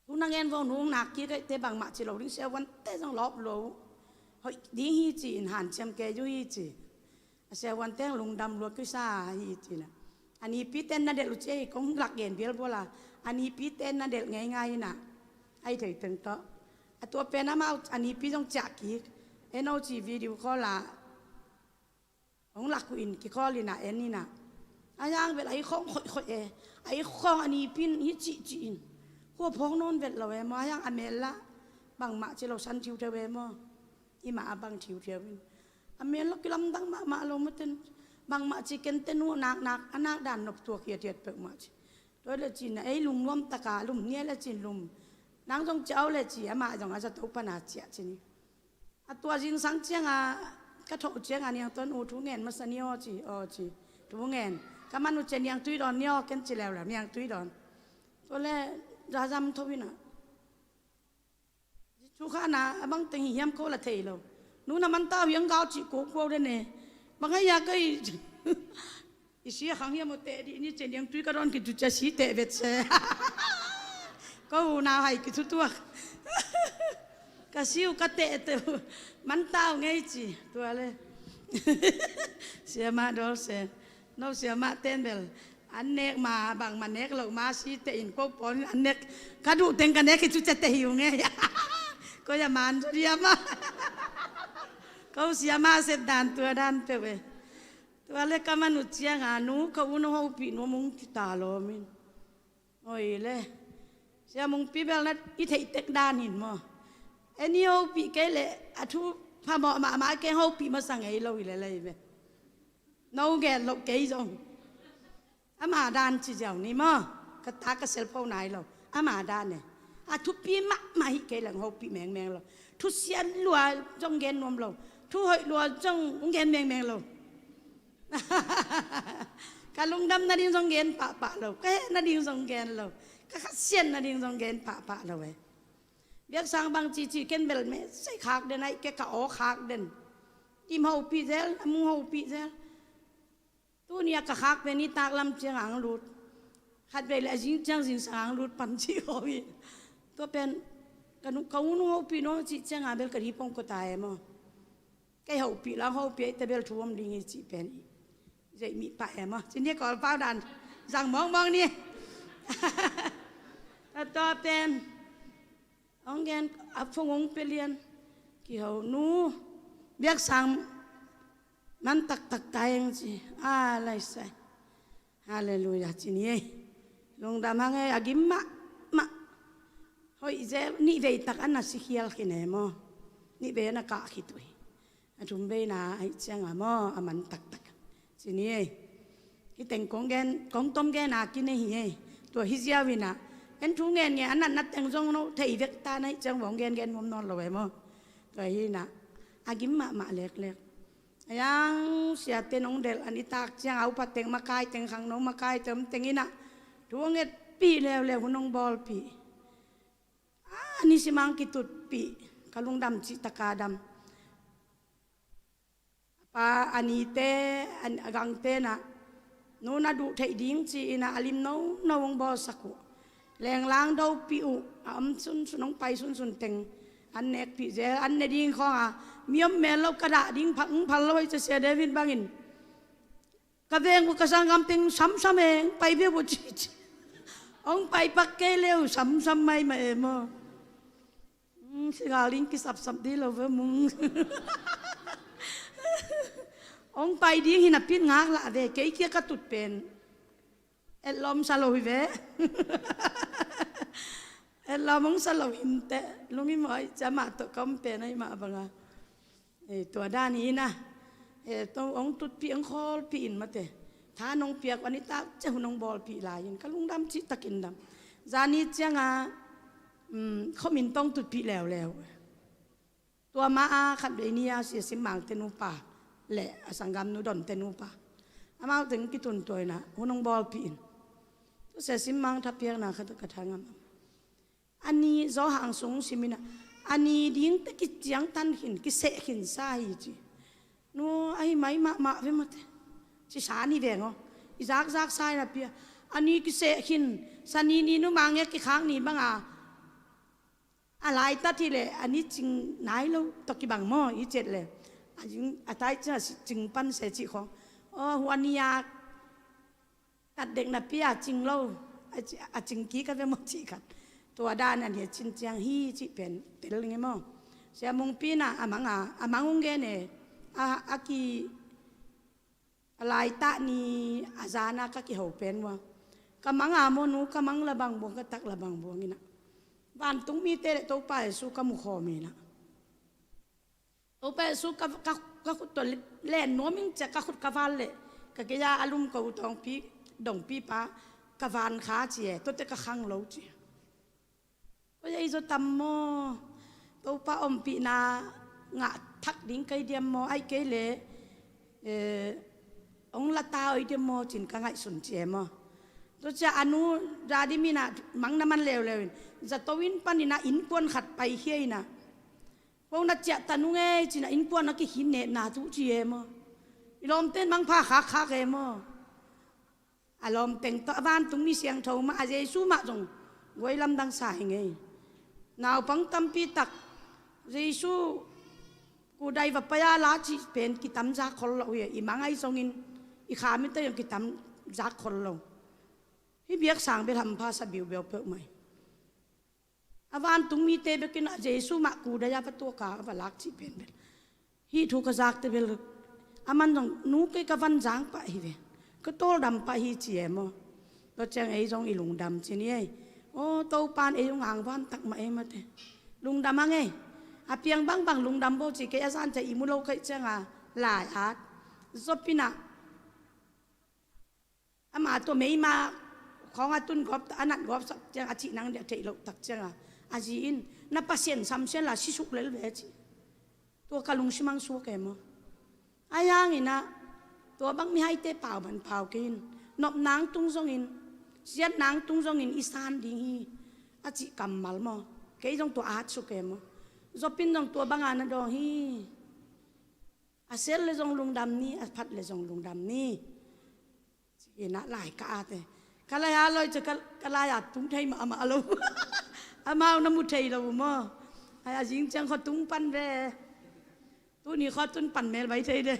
thu na ngen vo nung nak kik ei te bangmah ci lo ding siavuante zong lawp lo uh hoih ding hi ci in hanciam kei uh hi ci. A siavuante lungdam lua kisa hi ci inah a nipite na delh uh ci ei kong lak gen bialbuala a nipite na delh ngeingai inah ahi thei teng tawh a tua pen amau a nipi zong ciah kik. Eno ci video call ah hong lak uh in kikhawl inah en inah a hiang vel a i khawng khoihkhoih e. A i khawng a nipi in hi cihcih in khua phawk nawn vet lo e maw a hiang a mel lah bangmah ci lo san thiutheu e maw. I mah a bang thiutheu in a mel lah kilamdang mahmah lo maten bangmah ci kente nu naknak a nak dan nop tuak hiathiat peuhmah ci. Tua le ci inah ei lungnuam taka lum ni ei le cin lum nang zong ciah au le ci amah zong a zato pana ciah ci ni. A tua zingsang cianga ka thoh ciangah Niang Tuan U thu ngen masa ni aw ci, aw ci. Thu ngen. Ka man uh ciah Niang Tui Dawn ni aw ken ci leuleu, Niang Tui Dawn. Tua le zazam tho inah. Cu kha na a bang teng hi hiam ko la thei lo. Nu na man tau hiang gau cih ko ko de ne. Bang hei ya ka i i si a khang hiam aw teh dih ni ciah Niang Tui ka dawn ki tu ciah si teh vet se. Ko u nau hai ki tu tuak. Ka si uh ka teh teh uh man tau ngei ci tua le. Siamah dawl se. No siamah ten bel an nek ma bangmah nek loh ma si teh in ko pawl in an nek ka duh teng ka nek hi cu ciah teh hi uh ngei. Ko ya man zaw diam a. Ko siamah sep dan tua dan peuh e. Tua le ka man uh ciangah nu ka u na hopih nuam ung ci ta lawm in. Oi le. Sia Mungpi bel na i theih tek dan hin maw? En i hopih kei leh a thu phamawh mahmah kei hopih masa ngei lo hi le lei ve. No gen loh kei zong ama dan ci ziau ni maw? Ka ta ka selpho nai lo ama dan e. A thupi mahmah hi kei leng hopih mengmeng lo. Thusia lua zong gen nuam lo. Thu hoih lua zong hong gen mengmeng lo. Ka lungdam nading zong gen pahpah lo. Ka heh nading zong gen lo. Ka khasiat nading zong gen pahpah lo e. Biaksang bang cici ken bel me sei khak den aih ke ka aw khak den. Im hopih zel, a mung hopih zel. Tuni a ka khak pen i taklam ciang ang lut. Khat vei le a zing ciang zingsang ang lut pan ci ko hi. Tua pen ka nu ka unu hopih nuam cih ciang a bel ka dipong ko ta e maw? Kei hopih lang hopih aih te bel thu om ding hi cih pen i zeih mih pah e maw? Cin hi a Kawlpau dan zang mawngmawng ni. A tua pen hong gen a phung hong pia lian kiho nu biaksang man taktak ta eng ci a laisai. Halleluiah ci ni ei. Lungdam hang ei a gim mahmah. Hoih zel nih vei tak a na si khial khin e maw? Nih vei a na kah khit uh hi. A thum veina aih cianga maw a man taktak ci ni ei. Hi teng kong gen kong tom gen a kine hi ei. Tua hi ziau inah en thu ngen nge a natna teng zong no thei vek ta na hi ciang vong gen gen mom nawn lo e maw? Tua hi inah a gim mahmah leklek. A yang siate nong delh an i tak ciang a upa teng makai teng khangno makai teng om teng inah thu a ngetpih leuleu hun nong bawlpih. A nisimang kitutpih ka lungdam cih taka dam. A pa a nite a gangte nah nu na duh theih ding ci inah a lim nono hong bawlsak uh. Lenglang dopih uh a om sunsun hong pai sunsun teng an nekpih zel an ne ding khawnga mi om mel lo ka dah ding phak hong phal lo hei ca sia David bangin. Ka veng uh ka sanggam teng samsam e hong pai bia uh cici. Hong pai pak kei leu samsam mai mah e maw? Sigal ding kisapsap dih lo ve mung. Hong pai ding hi napi ngak lah ve kei kia ka tut pen. Etlawm sa lo hi ve. Etlawm hong sa lo hinteh lungim hoi cia mah tawh ka om pen ahi mah banga. Tua dan hi ina. Hong tutpih hong khawlpih in mate tha nong piak an i tak cia hun hong bawlpih lai in ka lungdam cihtakin dam. Zani cianga khomin tong tutpih leuleu. Tua ma a khat vei ni a sia Simmang te nupa le a sanggamnu Don te nupa amau teng kituntuaina hun hong bawlpih in. Tua sia Simmang thapiakna khat ka thangam a ni zawhang sung simina a ni ding te kiciangtan khin kiseh khin sa hi ci. Nu ahi mai mahmah ve mate ci sa ni veng aw i zakzak sa hi napi a ni kiseh khin sa ni ni nu mange kikhak ni banga a laitat hileh a ni cing nai lo tawh kibang maw i cet le a tai cia cing pan se cih khawng aw hua ni a tat dek napi a cing lo a cing kik a ve maw cih khat tua dan a ni a cin ciang hi cih pen tel nge maw? Sia Mungpi na a mang a a mang ung gen e a ki a laitah ni a zana ka kiho pen ua ka mang a maw nu ka mang la bang buang ka tak la bang buang ina vantung mite le Topa Jesu ka mu khawm ina Topa Jesu ka, ka, ka khut tua len nuam ing cia ka khut ka val le ka keia a lum ko tawngpi dongpi pa ka van kha ci e tuate ka khang lo ci. Ko ei zaw tam maw? Topa ompihna ngah thak ding kei diam maw, ai kei le, eh, ong la ta oi diam maw, cin ka ngaihsun ci e maw. Tua cia a nu Jadim in ah mang na man leuleu in, zato in pan in ah innkuan khat paikhia in ah, ko na ciah ta nung ei, cin ah innkuan a kikhin netna tu ci e maw. I lawmten mangpha khakkhak e maw. A lawmteng tawh a vantungmi siangtho mah, a Jesu mah zong guai lamdang sa hi ngei. Naupang tampi tak Jesu kudai va pai a la cih pen kitam zak khol lo hi. I mang ahi zongin, i kha mite zong kitam zak khol lo. Hih biaksang bel hampha sa biubeu peuhmah hi. A vantungmite bekin a Jesu mah kudai a va tuak a va lak cih pen bel, hih thu ka zakte bel, a man zong nu kei ka van zang pah hi ve. Ka tawldam pah hi ci e maw. Tua ciang ei zong i lungdam ci ni ei. Aw, Topan ei hong angvan tak mah ei mate. Lungdam a ngei. A piang bangbang lungdam bo ci kei, a zan ciang i mu lo kei ciang a lai at. Zop in ah ama tua meima khawng a tun gawp, a nat gawp sak ciang a cih nang dia theih loh tak ciang a, a zi in, na Pasian samsian la sisuk lel ve ci. Tua ka lungsim ang suak e maw. Ahi hangin ah tua bang mihaite pau ban pau kei in, nop nang tung zongin, siat nang tung zongin i san ding hi, a cih kammal maw. Kei zong tua at suk e maw. Zop in zong tua bang a na dawng hi. A sel le zong lungdam ni, a phat le zong lungdam ni. Ci-in ah lai ka at e. Ka lai a loi cia ka, ka lai a tung thei mahmah lo. Amau na mu thei lo uh maw. Ai, a zing ciang khuatung pan ve. Tuni khuatun pan mel bai thei de.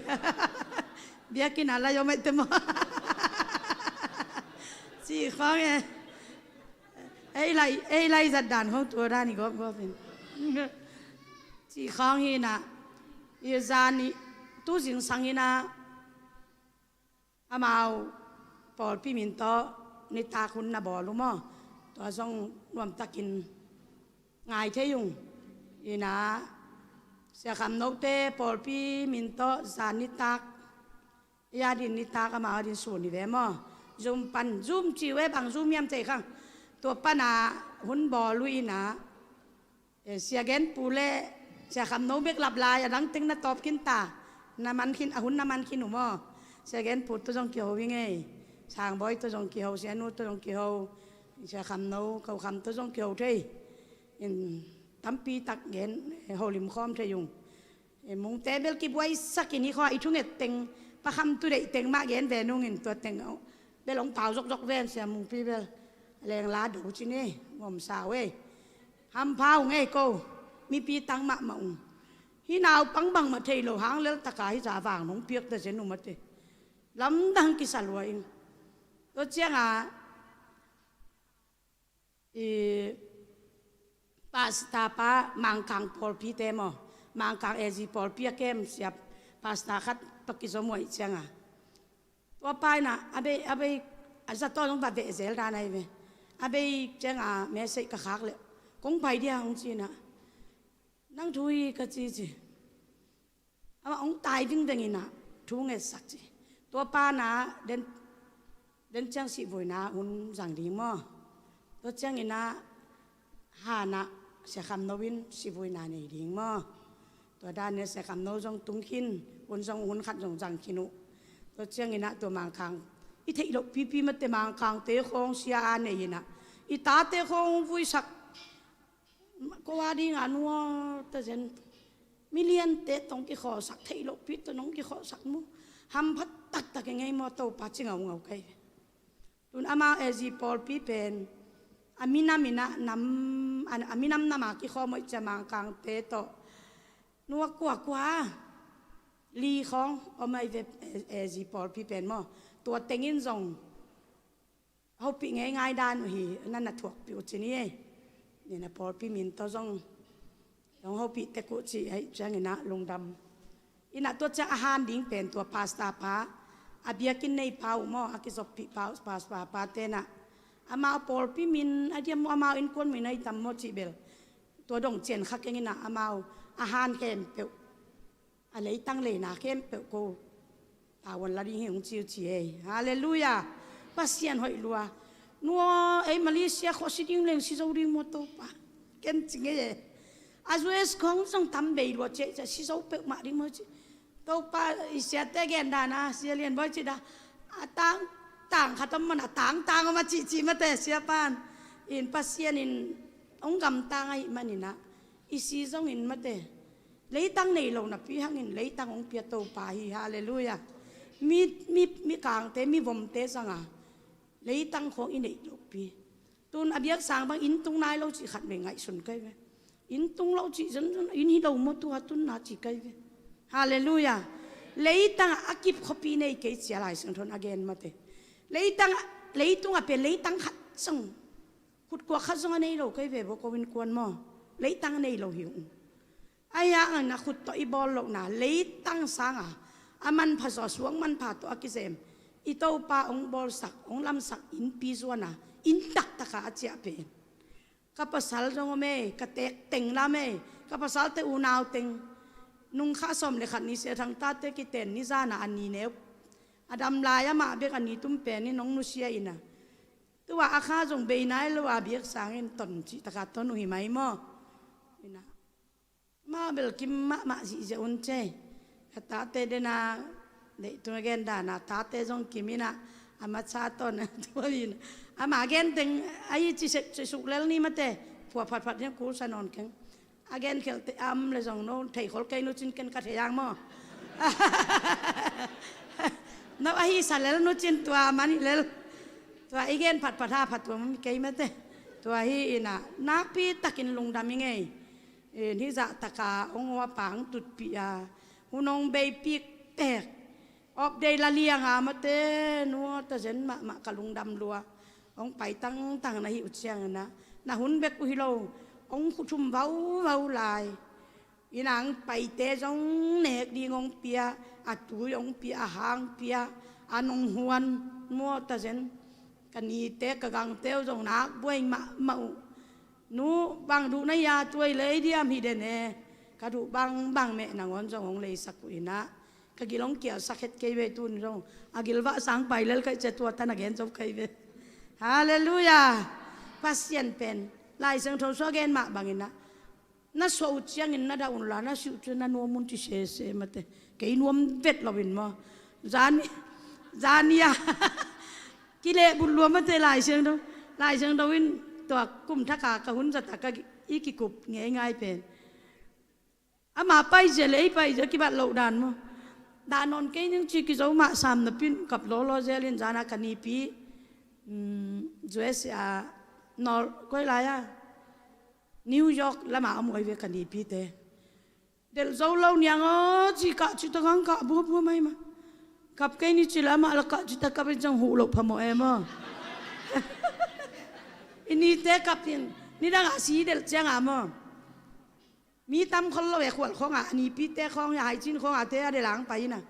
Biakinn a lai om aih te maw. Ci khawng e. Ei lai, ei lai zat dan khawng tua dan i gawp gawp in. Ci khawng hi in ah. I zan i tu zingsang in ah. Amau pawlpi min tawh nitak hun na bawl uh maw. Tua zong nuamtakin ngai thei ung. Ina, Sia Kham Note pawlpi min tawh zan nitak, i adin nitak amau adin sun hi ve maw. Zoom pan, Zoom ci uh e, bang Zoom hiam thei khang. Tua pana hun bawl uh ina, Eh, Sia Gen Pu le Sia Kham No bek lap lai, a dang teng na tawp khin ta. Na man khin, a hun na man khin uh maw. Sia Gen Pu tawh zong kiho hi ngei. Sang Bawi tawh zong kiho, Sia Nu tawh zong kiho. Sia Kham No, Ko Kham tawh zong kiho thei. In tampi tak gen, eh, holim khawm thei ung. Eh, Mungte bel kibuaisak in hi khaw, i thunget teng, Pa Kham Tu deih teng mah gen ve nung in tua teng, oh, bel hong pau zokzok ven Sia Mungpi bel. Leng la do ci ni, ngom sa uh ei. Hampha ung ei ko, mipi tang mahmah ung. Hih naupang bangmah thei lo hang lel taka hih za vang nong piak ta zen uh mate. Lamdang kisa lua ing. Tua ciangah, i pastor pa Mangkang pawlpite maw, Mangkang A Z pawlpi a kem siap pastor khat pa kizom uh aih ciangah, tua pa inah a bei, a bei, a zato zong va veh zel dan ahi ve. A bei ciangah message ka khak leh, kong pai dia hong ci inah, nang thu hi ka ci ci. Amah hong tai vingveng inah thu ngetsak ci. Tua pana den, den ciang sihvuina hun zang ding maw. Tua ciang inah hanah Sia Kham No in sihvuina nei ding maw. Tua dan inah Sia Kham No zong tung khin, hun zong hun khat zong zang khin uh. Tua ciang inah tua Mangkang, i theih loh pipi mate Mangkangte khawng sia a nei inah, i tate khawng hong vuisak. Ko a dingah nuam ta zen. Miliante tawh hong kikhawlsak, theih lohpi tawh hong kikhawlsak mu. Hampha taktak i ngei maw Topa ci ngaungau kei. Tun amau A Z pawlpi pen a minam inah nam, a, a minam nama kikhawm uh aih ciang Mangkangte tawh. Nua kua kua li khawng om aih ve, A Z pawlpi pen maw. Tua tengin zong hopih ngeingai dan uh hi, na na thuakpih uh ci ni ei. Ni na pawlpi min tawh zong hong hopih tek uh ci aih ciang inah lungdam. Inah tua ciang a han ding pen tua pastor pa, a biakinn nei pa uh maw, a kizoppih pa uh, pastor pa tenah amau pawlpi min a diam uh, amau innkuan min a hi tam maw cih bel, tua dong cian kha keng inah amau a han khempeuh, a leitang leina khempeuh ko tavuan la ding hi hong ci uh ci ei. Halleluiah. Pasian hoih lua. Nua ei Malaysia khawh si ding leng si zo ding maw Topa. Ken ci ngei e. A U S khong zong tam bei lua ciah, ciah si zo peuhmah ding maw ci. Topa i siate gen dan a, Sia Lian Bawi ci da. A tang, tang khat om man a tang, tang om a cihcih mate sia pan. In Pasian in hong gamtang ahih manin ah, i si zongin mate. Leitang nei lo napi hangin leitang hong pia Topa hi, halleluiah. Mi, mi, mi kangte, mi vomte zanga leitang khong i neih lopi. Tun a biaksang bang inn tung nai lo cih khat mei ngaihsun kai ve. Inn tung lo cih zon zon inn hi lo maw tua tunna cih kai ve. Halleluiah. Leitang a kip khuapi nei kei cia Lai Siangtho in a gen mate. Leitang a, leitung a pen leitang khat zong, khutkuak khat zong a nei lo kai ve bo ko innkuan maw. Leitang a nei lo hi ung. Ahi hangin a khut tawh i bawl lohna leitang sanga a manpha zaw suang manpha tawh a kizem i Topa hong bawlsak, hong lamsak innpi zuana inn taktaka a ciah pen. Ka pasal zong om ei, ka teek teng lam ei, ka pasalte unau teng. Nung kha sawm le khat ni Sia Thang tate kiten ni zana a ni neu a dam lai amah bek a ni tum pen in hong nusia ina. Tua a kha zong bei nai lo a biaksang in ton cihtaka ton uh hi mai maw? Ina. Mah bel kim mahmah zihziah un cei. Ka tate dena deih tung a gen dana tate zong kim ina a matsa ton a tua in. Ama gen teng ahi ci sek ci suk lel ni mate. Pua phatphat nia kul sa nawn keng. A gen khelh te am le zong no thei khol kei nu cin ken ka thei ang maw? No ahi sa lel nu cin tua man hi lel. Tua i gen phatphat ha phat tua mami kei mate. Tua hi ina nakpi takin lungdam i ngei. Hih zahtaka hong hua pang tutpih a hun hong beipik pek. Awpdei la lianga mate nua tazen mahmah ka lungdam lua. Hong pai tangtang na hih uh ciangina na hun bek uh hi lo. Hong khuthum vauvau lai. Inang paite zong nek ding hong pia, a tui hong pia, a hang pia, a nong huan nua tazen. Ka nite ka gangte uh zong nak buai mahmah uh. Nu bang duh na hia tuai lei diam hi den e. Ka duh bangbang meh nangawn zong hong leisak uh ina. Ka gil hong kialsak het kei ve tun zong a gilvah sang pai lel kai cia tua tan a gen zo kai ve. Halleluiah. Pasian pen Lai Siangtho sua gen mah bangina na suah uh ciangin na dah unla na siuh ciang na nuam un ci sese mate. Kei nuam vet loin maw? Zani, zania kilehbut lua mate Lai Siangtho. Lai Siangtho in tua kum thaka ka hun zata ka i kikup ngeingai pen. Ama paizia le ei paizia kibat loh dan maw? Dah nawn kei ning ci kizo mah sam napin kap lawlaw zelin zana ka nipi. U S a nor koi lai a New York lama a muai ve ka nipite. Delh zo lo niang aw ci kah cita gang kah buabua mai ma. Kap kei ni ci lama la kah cita kap in ciang huh loh phamawh e maw? I nite kap in nidangah si delh cianga maw? Mi tam khol lo e khual khawngah a nipite khawng a haicin khawngah te a delang pai ina.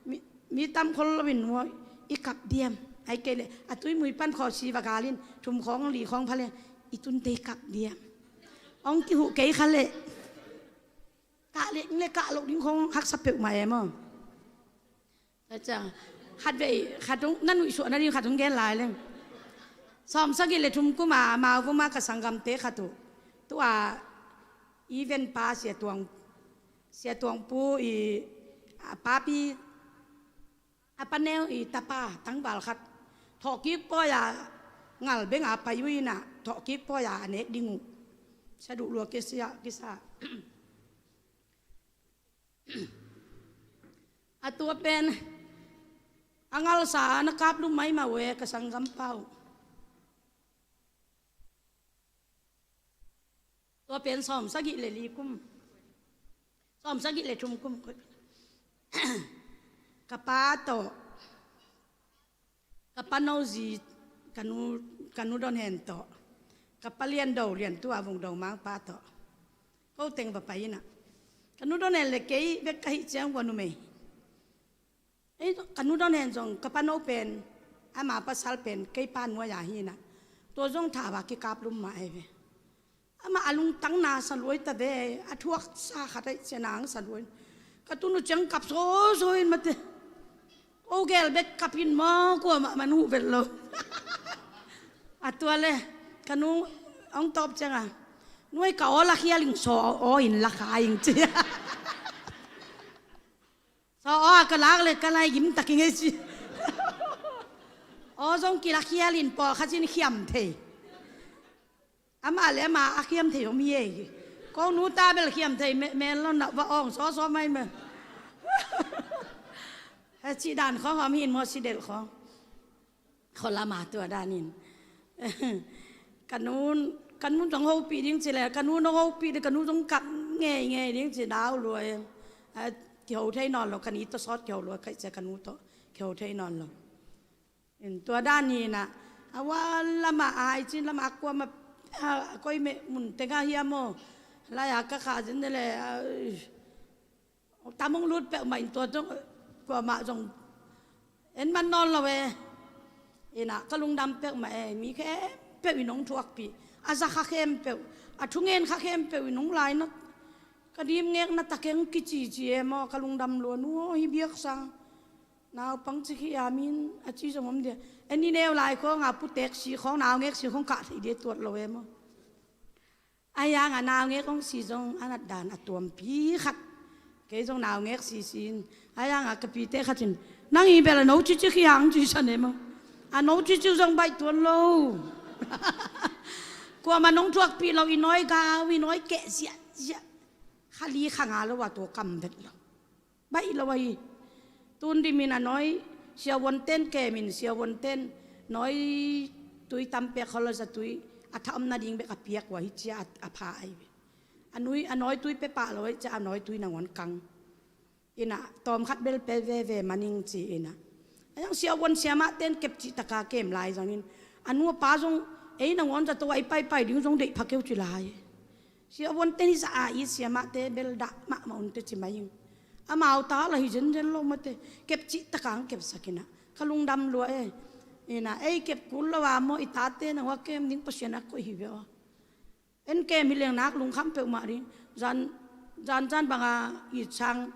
Mi, mi tam khol lo in nuai i kap diam. Ai kei le a tuimui pan khaw si va galin thum khawng li khawng phale i tunte i kap diam. Ong kihuh kei kha le. Kah le, le kah lo ding khong haksa peuhmah e maw? Khatvei khat hong na nuihsuah nading khat hong gen lai leng. Sawm sagih le thum kuma Mauvuma ka sanggamte khat uh tua i venpa Sia Tuang, Sia Tuangpu i a papi a paneu i tapa tangval khat thawhkik pawi-a ngal benga pai uh inah thawhkik pawi-a a nek ding uh. Saduh lua kisia kisa. A tua pen a ngalsa na kaplum maimah uh e ka sanggampa uh. Tua pen sawm sagih le li kum, sawm sagih le thum kum. Ka pa tawh, ka pa no zi, ka nu, ka nu Don Hen tawh, ka pa Lian Do, Lian Tua Vung Do Mang pa tawh ko teng va pai inah ka nu Don Hen le kei bek ka hih ciang vua numei. Ei, ka nu Don Hen zong ka pa no pen ama pasal pen kei pa nuai-a hi inah tua zong thava kikaplum mah ei ve. Amah a lungtang na sa luai ta ve, a thuaksa khat aih cia nang sa luai. Ka tunu ciang kap sawsaw in mate. Ko gel bek kap in maw kuamah man huh vet lo. A tua le ka nu hong tawp cianga Nuai ka aw lakhial ing, saw aw in lakha ing ci. Saw aw a ka lak le ka lai gim tak ing ei ci. Aw zong kilakhial in pawlkhat in khiam thei. Amah le amah a khiam thei om hi ei. Ko nu ta bel khiam thei me-, mel lo na va awng sawsaw mai me. He cih dan khawng om hin maw, si delh khawng. Kholama tua danin. Ka nun, ka nun zong hopih ding ci le, ka nun zong hopih ding, ka nun zong kap ngeingei ding ci dau lua e. A, kiho thei nawn lo, ka ni tawh sawt kiho lua, kaih cia ka nu tawh kiho thei nawn lo. In tua danin a, a wan lamah a, ai cin lamah a kuamah, a, koi meh mun tengah hiam aw. Lai-a ka kha zin le, a, tam hong lut peuhmah in tua zong, kuamah zong en man nawn lo e. Ina, ka lungdam peuhmah e, mi khempeuh in hong thuakpih. A za kha khempeuh, a thungen kha khempeuh in hong laina, ka dimngekna takeng kicici e maw, ka lungdam lua nu aw, hi biaksa. Naupang ci khi a min a ci zong om dia. En i neu lai khawng a putek si khawng, naungek si khawng kah theih dia tuat lo e maw. A yang a naungek hong si zong a nat dan a tuampi khat. Kei zong naungek si sin. A yang a ka pite khat in, nang i bel a no cici khi hang ci san e maw. A no cici zong baih tuan lo. Kuamah nong thuakpih lo, i nawi gau, i nawi keh ziahziah. Kha li kha nga lo a tua kam vet lo. Baih lo ahi. Tun dimin a nawi, siavuanten kemin, siavuanten nawi tui tampek, kholza tui, a tha om nading bek a piak uh ahi cia a, a pha ahi ve. A nui, a nawi tui pepah lo ahi cia a nawi tui nangawn kang. Ina, tawmkhat bel pe veve maning ci ina. A yang siavuan siamahten kep cihtaka kem lai zangin. A nu a pa zong, ei nangawn zato a i paipai ding zong deih phakeu ci lai. Siavuanten hi za a i siamahte bel dah mahmah unte ci mai ing. Amau ta la hi zenzen lo mate. Kep cihtaka ang kepsak ina. Ka lungdam lua e. Ina, ei kep kul lo a maw i tate nang ua kem ding Pasian a koih hi ve aw. En kem hi leng nak lungkham peuhmah ding. Zan, zan, zan banga i sang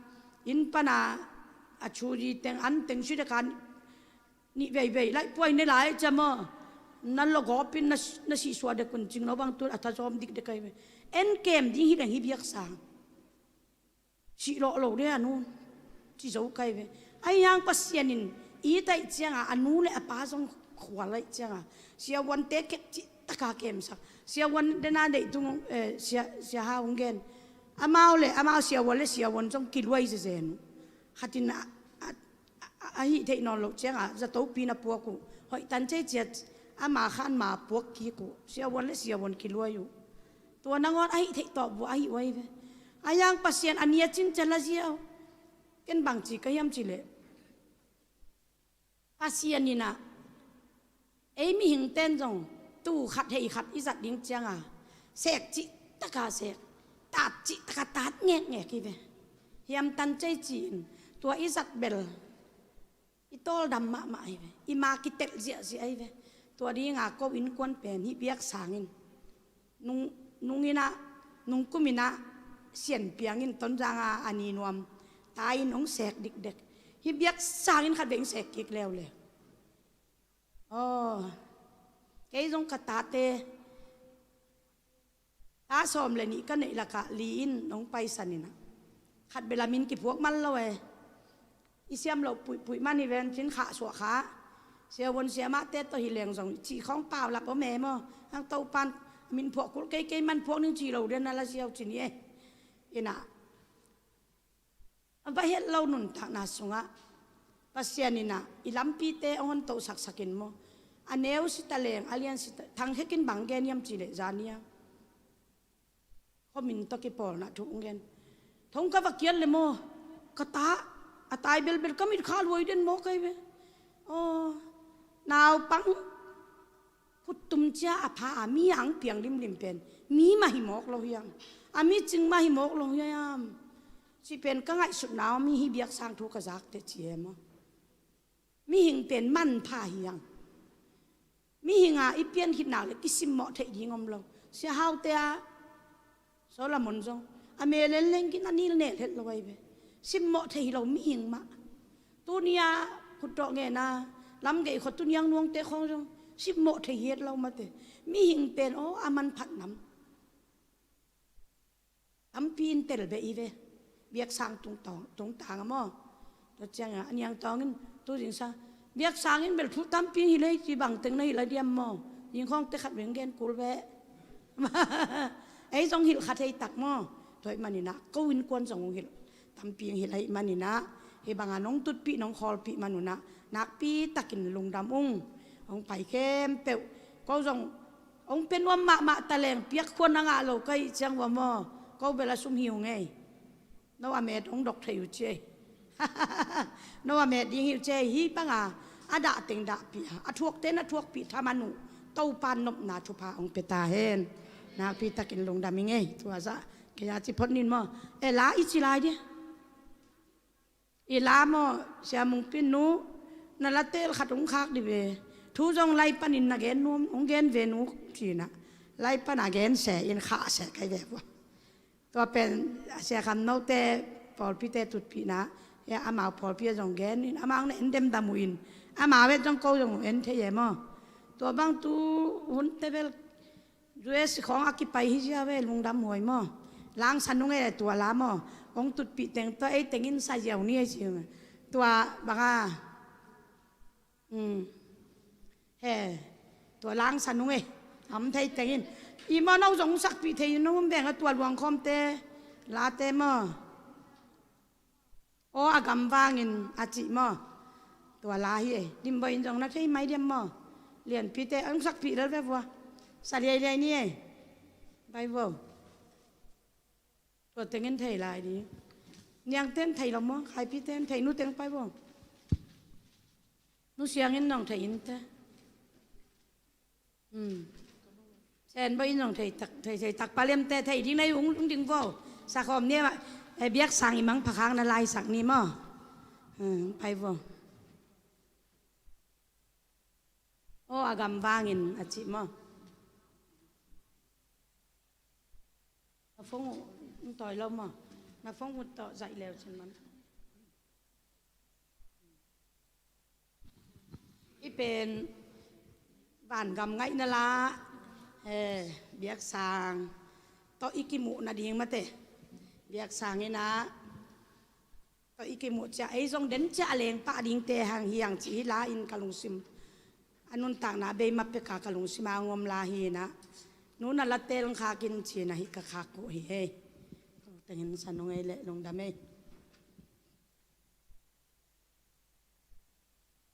inn pana a chu zi teng an teng si deka nih veivei laih puai ne lai cia maw. Na logawpin na, na sihsuah dek un cing lo bang tun a thazawm dikdek ahi ve. En kem ding hi leng hi biaksang. Sih lawh lo de a nu ci zo kai ve. Ahi hang Pasian in i taih cianga a nu le a pa zong khual aih cianga siavuante kep cihtaka kemsak. Siavuan dena deih tung, eh, sia, sia ha hong gen. Amau le amau siavuan le siavuan zong kiluai zezen uh. Khatin a, a, a, a hih theih nawn loh cianga zatopi na puak uh. Hoih tan cei ciat ama khan ma puak kik uh. Siavuan le siavuan kiluai uh. Tua nangawn a hih theih tawh vua a hih uai ve. A yang Pasian a nia cin cian la ziau. Ken bangci ka hiam cileh. Pasian inah ei mihingten zong tu khat hei khat i zat ding cianga sek cihtaka sek, tat cihtaka tat ngekngek hi ve. Hiamtan cei ci-in tua i zat bel i tawldam mahmah ahi ve. I ma kitelh ziahziah ahi ve. Tua dinga ko innkuan pen hih biak sangin nung, nunginah, nungkuminah sianpiangin Tonzanga a ni nuam ta in hong sek dikdek. Hih biak sangin khat vei hong sek kik leuleu. Aw, kei zong ka tate ta sawm le nih ka neih lakah li in hong paisan inah khat bela min kiphuak man lo e. I siam loh puihpuih man hi ven cin khah suah kha. Siavuan siamahte tawh hi leng zong cih khawng paulap om e maw. Hang Topan min phuak kulh kei, kei man phuak ning ci lo den a la siau cin hi e. Inah a va het lo nuntakna sungah Pasian inah i lampite hong hon tohsaksak in maw. A neu si ta leng a lian si ta, Thang Khek in bang gen hiam cih leh zania khuamin tawh kipawlna thu hong gen. Thong ka va kiat le maw, ka ta a tai belbel ka mit kha luai den maw kai ve. Aw, naupang khuttum cia a pha a mi ang piang limlim pen mi mah hi mawk lo hiam? A mi cing mah hi mawk lo hiam? Cih pen ka ngaihsutna aw, mi hih biak sang thu ka zakte ci e maw. Mihing pen manpha hi ang. Mihinga i pian khitnak le kisimmawh theih ding om lo. Sia Haute a Solomon zong a melen lengkin a nil nel het lo ahi ve. Simmawh theih hi lo mihing mah. Tunia khuttawh ngena lamgeih khua tuniang nuangte khawng zong simmawh theih hi het lo mate. Mihing pen aw a manphat nam. Tampi in tel beh hi ve. Biaksang tungtang, tungtang a maw. Tua ciangin a niangtawng in tu zingsa, biaksang in bel thu tampi in hilh ei, ci bangteng na hilh a diam maw. Zingkhawngte khat veng gen kul beh. Ei zong hilh kha thei tak maw. Tua ahih manin ah ko innkuan zong hong hilh, tampi in hilh ahih manin ah, hih banga nong tutpih nong khawlpih man un ah nakpi takin lungdam ung. Hong pai khempeuh, ko zong hong pia nuam mahmah ta leng piak khua na ngah lo ka hih ciang vua maw, ko bel a sum hi ung ei. No a met hong dok thei uh ci ei. No a met ding hi uh ci ei. Hih banga a dah teng dahpih a, a thuakte na thuakpih thaman uh. Topa in nopna thupha hong pia ta hen. Nakpi takin lungdam ing ei. Tua zah kei a ci phot ning maw. E, la i ci lai dia. I la maw, Sia Mung Pin nu, na la tel khat hong khak dih ve. Thu zong lai panin na gen nuam, hong gen ve nu, ci-in ah. Lai pana gen se in khah se kai ve vua. Tua pen a Sia Kham Note pawlpite tutpihna, e, amau pawlpi ah zong gen in, amau na en demdam uh in, amau et zong ko zong en thei e maw. Tua bang tu hunte bel U S khawng a kipai hi zia ve, lungdam huai maw. Langsan ung ei, tua la maw. Hong tutpih teng tua ei teng in sa ziau ni ei ci. Tua banga. Um. He. Tua langsan ung ei. A om thei teng in. I maw, no zong sakpih thei, no om beng a tua luangkhawmte. Late maw. Aw a gam vangin a cih maw. Tua la hi ei. Limbawi in zong na thei mai diam maw. Lianpite hong sakpih lel ve vua. Sa liailiai ni ei. Pai vo. Tua teng in thei lai ding. Niangte in thei lo maw. Khaipite in thei, nute in pai vo. Nu Siang in nong thei in te. Hmm. Sen bo in zong thei tak, thei, thei tak, Palemte thei ding na hi ung, ung ding vo. Sakhawm ni a, e, biaksang i mangpha khak na laisak ni maw. Hmm, pai vo. Aw a gam vangin a cih maw. Na phone uh, ung tawi lo maw. Na phone uh tawh zaih leu cin man. I pen vangam ngaihna la, eh, biaksang tawh i kimuh nading mate. Biaksang in ah tawh i kimuh ciah ei zong den ciah a lengpah dingte hang hiang cih hi la in ka lungsim. A nuntakna bei mah peka ka lungsim a ngom la hi in ah. Nu na la tel khak in ci-in ah hi ka khak uh hi ei. Tengin sa nung ei leh lungdam ei.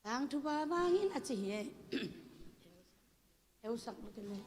Tangthu pa vangin a ci hi ei. Eusak lo kene.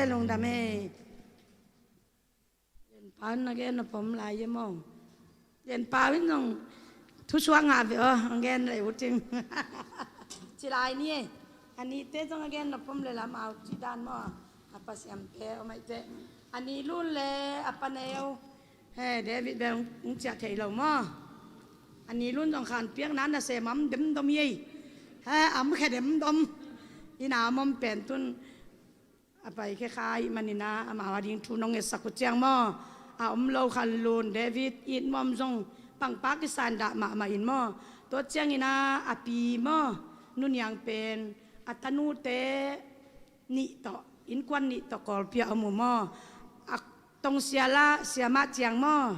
Lungdam ei. Yen Pau in a gen nop om lai e maw. Yen Pau in zong thusuak ngah ve aw, a gen leh uh cing. Ci lai ni ei. A nite zong a gen nop om leh lam au ci dan maw. A pa siamte om aih teh. A ni Lun leh a pa neu. He, David bel hong ciah thei lo maw. A ni Lun zong khanpiakna nasem a om demdom hi ei. He, a om khe demdom. Inn a om om pen tun a pai khe kha ahih manin ah amau ading thu nong etsak uh ciang maw. A om lo khan Lun, David, it mawm zong pangpa kisan dah mahmah in maw. Tua ciangin ah a pi maw, Nu Niang pen a tanute nih tawh, innkuan nih tawh Kawlpi ah a om uh maw. A tongsial ah siamah ciang maw,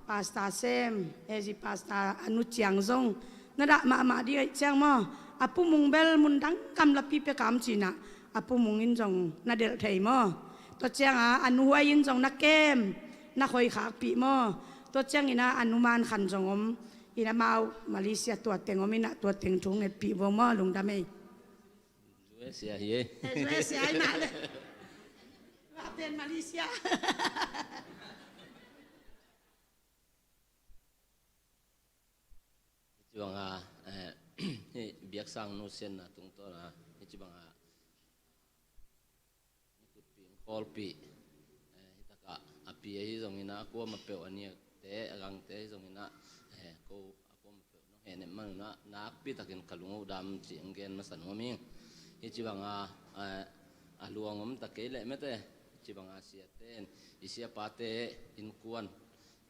Pastor Sem, A G Pastor a nu ciang zong na dah mahmah ding ahih ciang maw. A Pu Mung bel mun dang gamlapi pek a om ci-in ah, a Pu Mung in zong na delh thei maw. Tua ciang a, a Nu Huai in zong na kem, na khoikhakpih maw. Tua ciangin ah a Nu Man Khan zong om in, amau Malaysia tua teng om in ah, tua teng thu ngetpih vo maw, lungdam ei. U S A hi ei. U S A hi mah leh. Tua pen Malaysia. Hih ci bang a, eh, hih biaksang nusiatna tungtawn a, hih ci bang a, ni kutpih, kawlpih, eh, hih takah a pi ahi zongin ah, a kuamah peuh a niakte, a gangte ahi zongin ah, eh, ko a kuamah peuh nong hehnem man un ah, nakpi takin ka lung uh dam cih hong gen masa nuam ing. Hih ci bang a, eh, a luang om ta kei leh mete, hih ci bang a siate in, i siapate innkuan,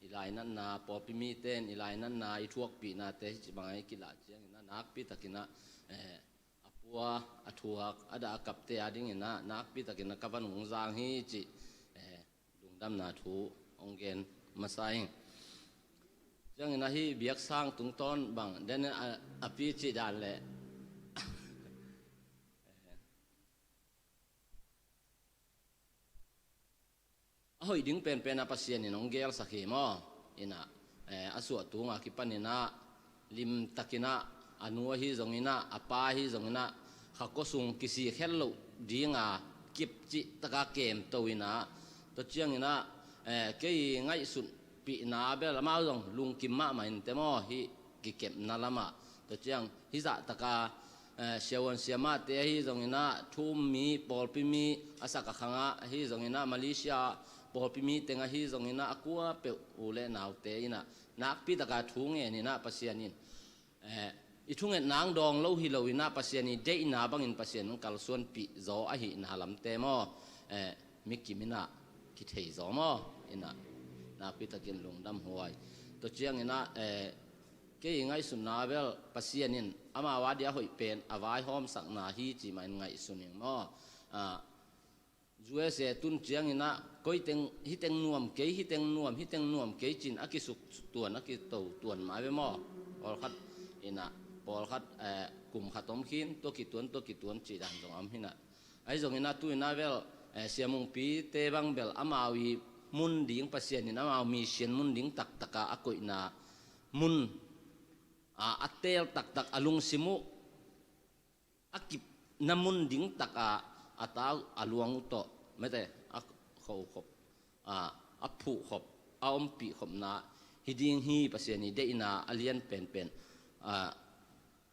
i lainatna, pawlpi mite in i lainatna, i thuakpihnate hih ci bang a i kilah ciangin ah, nakpi takin ah, eh, a pua, a thuak, a dah a kapte adingin ah, nakpi takin ah ka van hong zang hi cih, eh, lungdamna thu hong gen masa ing. Ciangin ah hih biaksang tungtawn bang den a, a pi cih dan leh, a hoih ding penpen ah Pasian in hong gelsak hi maw. In ah, eh, a suah tung a kipan in ah, limtakin ah, a nu ahi zongin ah, a pa ahi zongin ah, kha kua sung kisik het loh ding a, kip cihtak a kemto in ah, tua ciangin ah, eh, kei ngaihsutpihna bel amau zong lungkim mahmah in teh maw, hih kikepna lam ah. Tua ciang hih zahtak a, eh, siavuan siamahte ahi zongin ah, thu-um mi, pawlpi mi, a sak a khang ah ahi zongin ah, Malaysia pawlpi mi teng ahi zongin ah, a kuapeuh u leh naute in ah, nakpi tak a thu ngen in ah, Pasian in, eh, i thungetna hong dawng lo hi lo in ah, Pasian i deihna bangin Pasian hong kalsuanpih zaw ahihna lamte maw, eh, mi kim in ah kithei zaw maw. In ah, nakpi takin lungdam huai. Tua ciangin ah, eh, kei ngaihsutna bel Pasian in amau adia hoih pen a vaihawmsakna hi cih mah in ngaihsun ing maw. Ah, U S A tun ciangin ah, koi teng, hih teng nuam kei, hih teng nuam, hih teng nuam kei ci-in a kisuk tuan, a kito tuan mah ve maw. Pawlkhat in ah, pawlkhat, eh, kum khat om khin, tua kituan, tua kituan cih dan zong om hi in ah. Ahi zongin ah tu in ah bel, eh, Sia Mungpi te bang bel amau i mun ding, Pasian in amau mission mun ding taktak a a koihna mun, a, a teel taktak, a lungsim uh a kipna mun ding tak a, a tau a luang uh tawh mete a khokhop, a, a phuhkhop, a ompihkhopna hi ding hi, Pasian i deihna a lian penpen, a,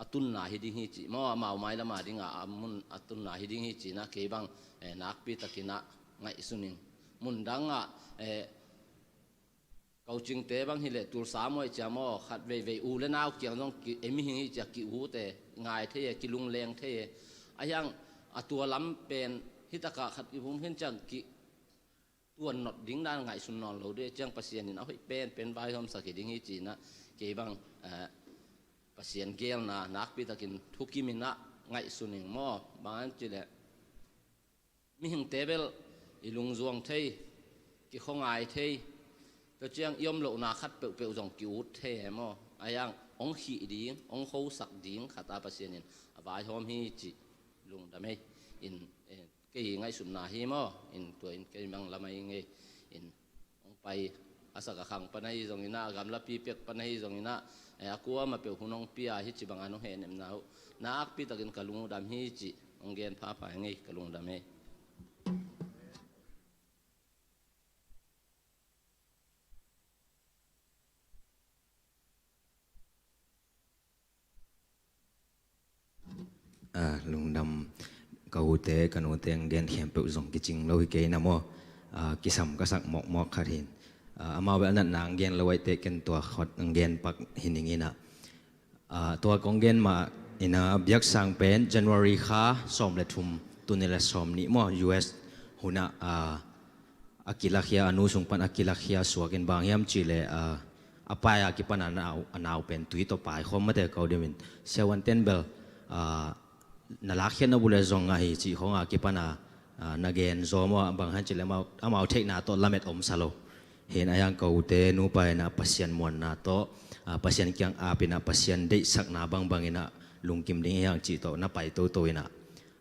a tunna hi ding hi cih maw, amau mailam a ding a, a mun a tunna hi ding hi cih in ah kei bang, eh, nakpi takin ah ngaihsun ing. Mun dang ah, eh, Kawlcingte bang hi leh Tulsa muai cia maw, khat veivei u leh nau kiang zong ki, ei mihing hi cia ki-ut e, ngai thei e, kilungleng thei e. Ahi hang a tua lam pen hih tak a khat kiphum khin ciang ki tuan not ding dan ngaihsun nawn lo ding, ciang Pasian in a hoih penpen vaihawmsak hi ding hi ci-in ah kei bang, eh, Pasian geelna nakpi takin thukim in ah ngaihsun ing maw. Bang hang cih leh mihingte bel i lungzuang thei, kikhawngai thei, tua ciang i om lohna khat peuhpeuh zong ki-ut thei e maw. Ahi hang hong khih ding, hong hosak ding khat a Pasian in a vaihawm hi cih lungdam ei. In, eh, kei ngaihsutna hi maw, in tua in kei mang lam ahi ngei. In hong pai, a sak a khang pan ahi zongin ah, a gamlapi pek pan ahi zongin ah, eh, a kuamah peuh hun hong pia hi ci bang a nong hehnepna uh nakpi takin ka lung uh dam hi cih hong gen phapha hi ngei, ka lungdam ei. Ah, lungdam. Ka ute ka nute ang gen khempeuh zong kicing lo hi kei na maw. Ah, kisam ka sak mawkmawk khat hin. Ah, amau bel a natna ang gen lo aih teh ken tua khot ang gen pak hi ning ina. Ah, tua kong gen mah ina, biaksang pen January kha sawm le thum, tuni le sawm nih maw, U S hunah, ah, a kilakhia, a nu sung pan a kilakhia suak in, bang hiam cih leh, ah, a pai a kipan a nau, a nau pen tui tawh paikhawm mate, ko dimin. Siavuanten bel, ah, na lakkhiatna bu le zong ahi cih khawng a kipan a, ah, na gen zaw maw, bang hiam cih leh amau, amau theihna tawh lamet om sa lo. Hin a hiang ko ute nupa ina Pasian muanna tawh, ah, Pasian kiang ap ina Pasian deihsakna bangbang ina lungkim ding hi hang cih tawh na pai toto ina.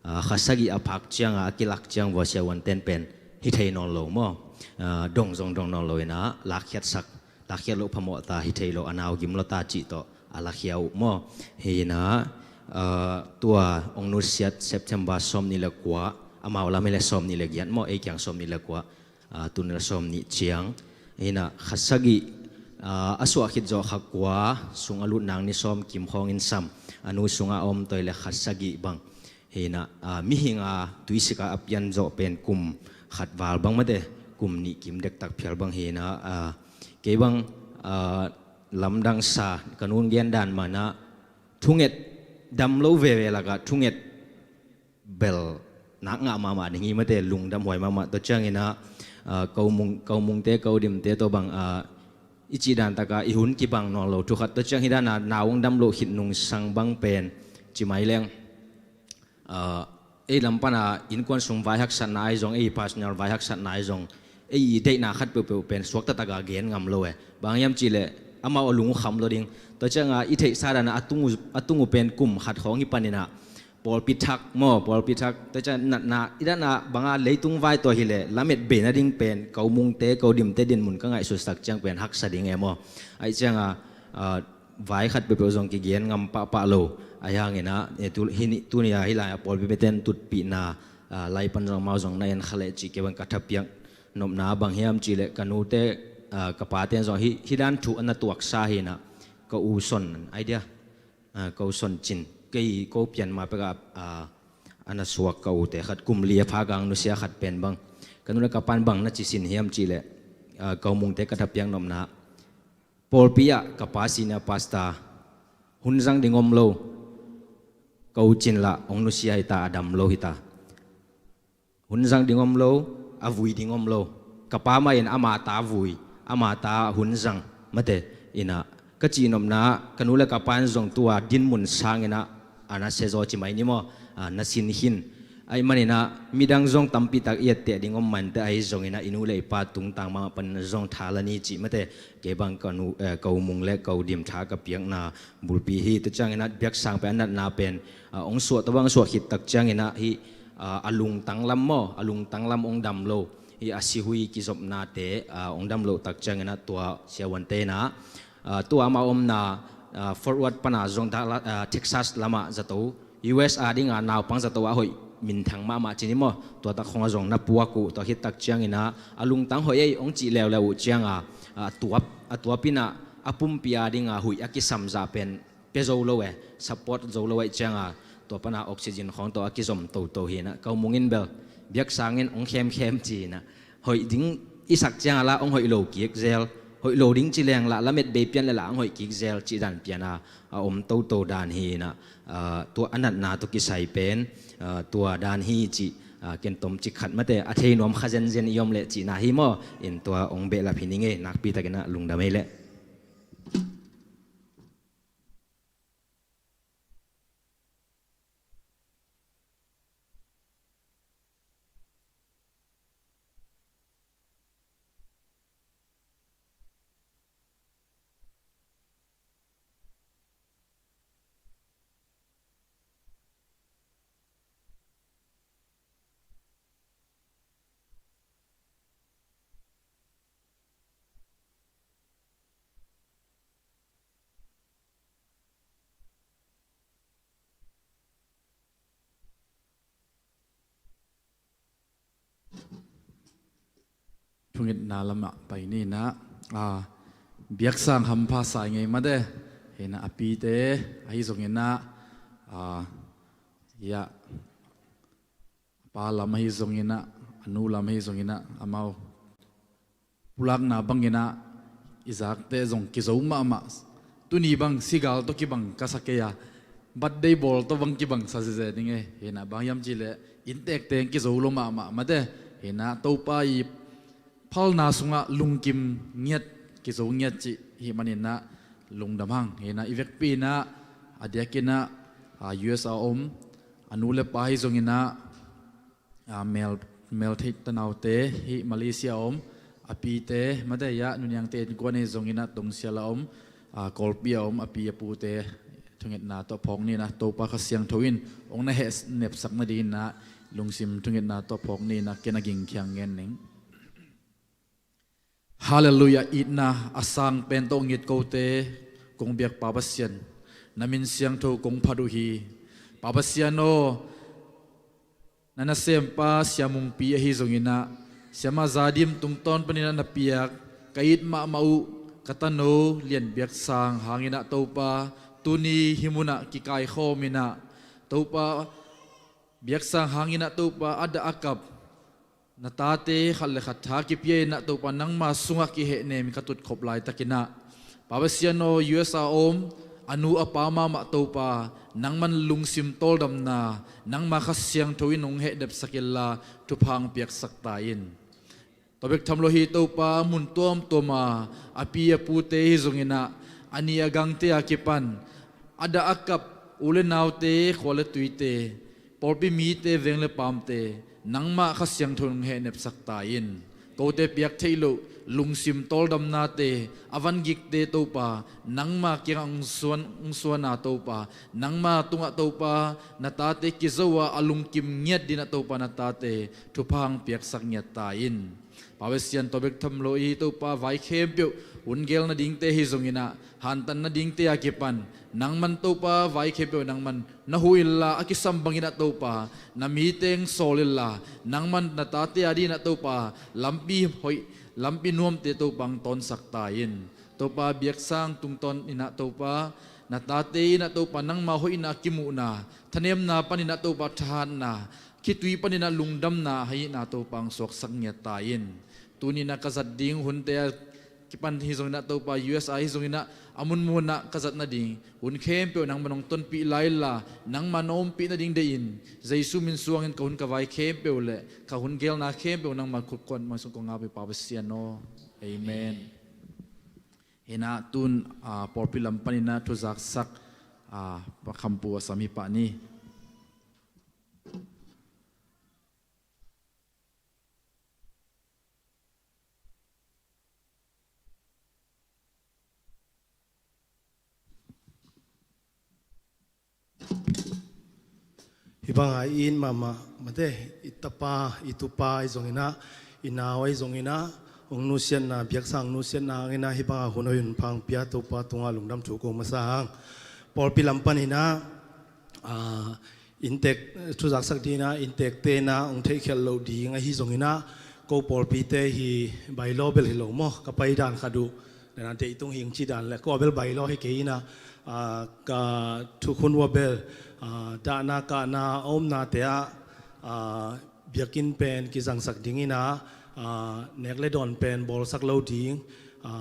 Ah, kha sagih a phak cianga a kilak ciang vua siavuanten pen hi thei nawn lo maw. Ah, dong zong dong nawn lo ina lakkhiatsak, lakkhiat loh phamawh ta, hi thei lo, a nau gim lo ta cih tawh a lakhia uh maw. Hi ina, ah, tua ong nusiat September sawm nih le kua, amau lam hi le sawm nih le giat maw, ei kiang sawm nih le kua, ah, tuni le sawm nih ciang. Hi ina kha sagih, ah, a suah khit zawh kha kua sung a lut nang ni sawm kim khawng in sam, a nu sungah a om toi le kha sagih bang. Hi ina, ah, mihing a tuisik a a pian zawh pen kum khat val bang mate, kum nih kim dektak phial bang hi ina, ah, kei bang, ah, lamdang sa ka nun gen dan mah ina thunget dam lo veve lakah thunget bel nak ngah mahmah ding hi mate, lungdam huai mahmah. Tua ciang ina, ah, ko mung, ko mungte, ko dimte tawh bang, ah, i cih dan taka i hun kibang nawn lo thu khat. Tua ciang hi dana nau ong dam loh khit nungsang bang pen ci mai leng, ah, ei lam pana innkuan sung vai haksatna ahi zong, ei personal vai haksatna ahi zong, ei i deihna khat peuhpeuh pen suak taktak a gen ngam lo e. Bang hiam cih leh amau a lung uh kham lo ding. Tua cianga i theihsa dana a tung uh, a tung uh pen kum khat khawng hi pan ina pawlpi thak maw, pawlpi thak. Tua ciang natna i dana banga leitung vai tua hi leh lamet bei nading pen ko mungte, ko dimte dinmun ka ngaihsutsak ciang pen haksa ding e maw. Ahi cianga, ah, vai khat peuhpeuh zong kigen ngam pahpah lo. Ahi hangina, eh, tu, hi ni, tuni a hi lai a pawlpi miten tutpihna, ah, lai pan zong amau zong na en kha leh cih kei bang ka thapiak nopna bang hiam cih leh ka nute, ah, ka paten zong hi, hi dan thu a na tuaksa hi ina, ka u son idea, ah, ka u son cin, kei ko pian ma peka, ah, a na suak ka ute khat kum li a pha kang nusia khat pen bang, ka nu le ka pan bang na ci sin hiam cih leh, ah, ko mungte ka thapiak nopna, pawlpi ah ka pa senior pastor, hun zang ding om lo, ko cin lah ong nusia hi ta, a dam lo hi ta. Hun zang ding om lo, a vui ding om lo. Ka pa mah in ama ta vui, ama ta hun zang mate ina, ka cihnopna ka nu le ka pa in zong tua dinmun sang ina a na sia zaw ci mai ni maw, a na sin hin. Ahi manina midang zong tampitak i etteh ding om mante ahi zongina i nu le i pa tungtang mah panin zong tha la ni cih mate. Kei bang ka nu, eh, ka u mung le ka u dim tha ka piakna bulpi hi. Tua ciangina biaksang pen a natna pen, ah, ong suah tua bang suah khit tak ciangina hi, ah, a lungtang lam maw, a lungtang lam ong dam lo. Hi a sihui kizopnate, ah, ong dam lo tak ciangina tua siavuante ina, ah, tua ama omna, ah, Fort Worth pana zong Dallas, ah, Texas lama zato U S a dinga naupang zato a hoih minthang mahmah ci ni maw. Tua tak khong a zong na puak uh, tua khit tak ciangina a lungtang hoih ei ong cih leuleu uh cianga, a tuap, a tuap ina a pumpi a dinga huih a kisam zah pen pia zo lo e, support zo lo aih cianga tua pana oxygen khong tawh a kizom toto hi ina, ka u mung in bel biaksang in ong khemkhem ci ina. Hoih ding i sak ciang a la ong hoih lo kik zel, hoih lo ding ci leng lah lamet bei pian le lah ong hoih kik zel cih dan piana a om toto dan hi ina, ah, tua a natna tawh kisai pen, ah, tua dan hi cih, ah, ken tom cik khat mate a thei nuam kha zenzen i om leh cihna hi maw. In tua ong behlap hi ning ei, nakpi takin a lungdam ei leh. Thungetna lamah pai ni ina, ah, biaksang hampha sa i ngei mate. Hi ina a pite ahi zongina, ah, Hiah pa lam ahi zonginah, a nu lam ahi zonginah, amau pulakna banginah i zakte zong kizo mahmah. Tuni bang sigal tawh kibang ka sa kei a, birthday bawl tawh bang kibang sa zeze ding e. Hinah bang hiam cihleh inntekte kizo lo mahmah mate. Hinah Topa i phalna sungah lungkim ngiat, kizo ngiat cih hih maninah lungdam hang. Hinah i vekpi inah a diakinah, a, U S a om a nu le pa hi zonginah, a, mel, mel theih tanaute hih Malaysia a om a pite, mate, hiah nuniangte innkuan ahi zonginah tongsial a om, a, Kawlpi a om a pi a pute thungetna tawh phawk ninah Topa Kha Siangtho in hong na heh nepsak nadinginah lungsim thungetna tawh phawk ninah ken a gingkhiang ngen ning. Halleluiah, itna a sang pen tawh ngiat kote kong biak Pa Pasian, na min siangtho kong phat uh hi. Pa Pasian aw, na nasempa Sia Mungpi ahi zonginah, Siamah Za Dim tungtawn paninah na piak ka it mahmah uh ka tano Lian Biak Sang hanginah Topa, tuni hih munah kikaikhawm inah Topa, Biak Sang hanginah Topa, a dah a kap na tate khat le khat tha kipia inah Topa, nangma sungah kihehnem ka tutkhop laitakinah, Pa Pasian aw, U S a om a nu a pa mahmah Topa, nangman lungsim tawldamna, nangma Kha Siangtho in hong heh nepsak inla thupha hong piaksak ta in. Tua bek tham lo hi Topa, mun tuamtuama a pi a pute hi zonginah, a ni a gangte a kipan a dah a kap u le naute, khua le tuite, pawlpi mite, veng le paamte, nangmah Kha Siangtho in hong heh nepsak ta in. Kote piak theih loh lungsim tawldamnate, a vangikte Topa, nangma kiangah hong suan, hong suana Topa, nangma tungah Topa, na tate kizo a a lungkim ngiat dinah Topa, na tate thupha hong piaksak ngiat ta in. Pa Pasian, tua bek tham lo i Topa, vai khempeuh hun gel nadingte hi zonginah, hantan nadingte a kipan nangman Topa, vai khempeuh nangman na huh inla, a kisam banginah Topa, na mite hong sawl inla, nangman na tate a dinah Topa, lampi hoih, lampi nuamte Topa hong tawnsak ta in. Topa, Biak Sang tungtawn inah Topa, na tate inah Topa, nangma hoihna kimuhna, thanemna paninah Topa, thahatna, khitui paninah lungdamna, haihna Topa hong suaksak ngiat ta in. Tuninah ka zat ding hunte a kipan hi zonginah Topa, U S a hi zonginah, a munmunah ka zat nading hun khempeuh nangman hong tonpih lai inla, nangman hong ompih nading deih in, Jesu min suangin ka hun ka vai khempeuh le ka hun gelna khempeuh nangman khutkuan mai sung kong ap hi Pa Pasian aw. Amen. Hinah tun, a, pawlpi lam paninah thuzaksak, a, Pa Khampu a sam hi pah ni. Hih banga i it mahmah mate, i tapa, i tupa ahi zonginah, i nau ahi zonginah, hong nusiatna, Biak Sang nusiatna hanginah hih banga hun hoih hun pha hong pia Topa tungah lungdam thu ko masa hang. Pawlpi lam paninah, a, inntek, thuzaksak dinah inntekte inah hong theihkhialh loh ding ahi zonginah, ko pawlpite hi, bylaw bel hi lo maw, ka pai dan khat uh, na deih tung hing ci dan le ko a bel bylaw hi kei inah, a, ka thukhun uh a bel, a, dahna kahna a omnate ah, a, biakinn pen kizangsak dinginah, a, nek le dawn pen bawlsak lo ding, a,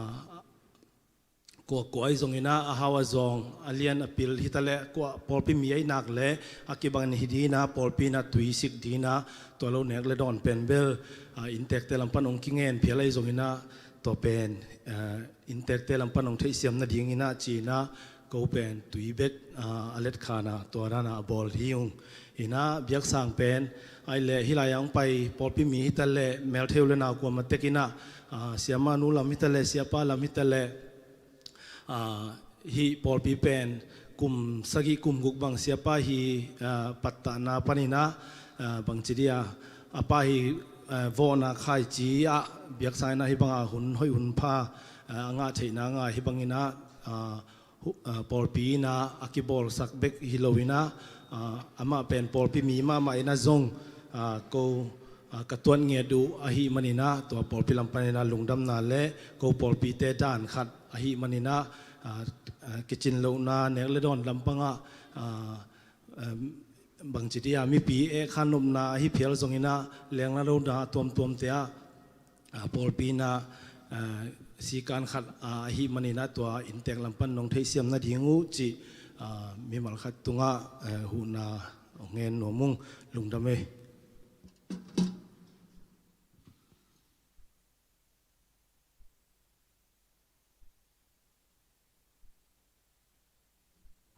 kuakua ahi zonginah, a hau a zawng, a lian a pil hitaleh, kua pawlpi mi ahi nak le a kibangin hi dinah, pawlpi inah tuisik dinah, tua lo nek le dawn pen bel, a, inntekte lam pan hong kingen phial ahi zonginah, tua pen, a, inntekte lam pan hong theihsiam nadinginah ci-inah, ko pen tui bek, a, a letkhanah tua danah a bawl hi ung. Hinah Biak Sang pen, ahih leh hih lai-ah hong pai pawlpi mi hitaleh, mel thei u le nau kuamah tekinah, a, siamah nu lam hitaleh, siapa lam hitaleh, a, hih pawlpi pen kum sagih kum guk bang siapa hi, a, pattahna paninah, a, bangci dia, a pa hi, a, vawhna khaici ah Biak Sang inah hih banga hun hoih hun pha, a, a ngah theihna ngai hih banginah, a, hu-, a, pawlpi inah a kibawlsak bek hi loinah, a, amah pen pawlpi mi mahmah inah zong, a, ko, a, ka tuat nget uh ahih maninah, tua pawlpi lam paninah lungdamna le ko pawlpite dan khat ahih maninah, a, a, kicin lohna nek le dawn lam pangah, a, em, bangci dia mipi eh khan nopna ahi phial zongin ah lengla lona a tuamtuamte ah, ah, pawlpi in ah, ah, sikan khat, ah, ahi manin ah tua inntek lam pan nong theihsiam nading uh cih, ah, mimal khat tungah, eh, huhna hong ngen nuam ung. Lungdam ei.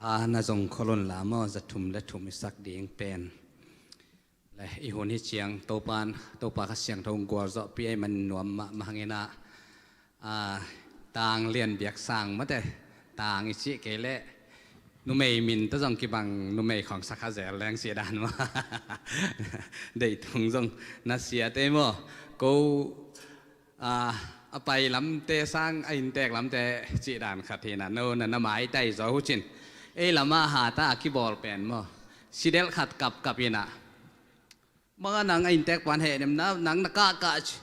A, na zong khol un la maw, za thum le thum i sak ding pen. Le, i hun hi ciang, Topa, Topa Kha Siangtho hong gualzawhpih ahih man nuam mahmah hang in ah, a, tang lian biak sang mate, tang i cih kei leh, numei min tawh zong kibang, numei khawng sa kha zel leng cih dan maw. Deih tung zong na siat ei maw. Ko, a, a pai lamte sang a inntek lamte cih dan khat hi in ah, no, na, na maitai zaw uh cin. Ei lamah hata a kibawl pen maw, sidelh khat kapkap in ah, bang a nang a inntek pan hehnem na, nang na kahkah ci,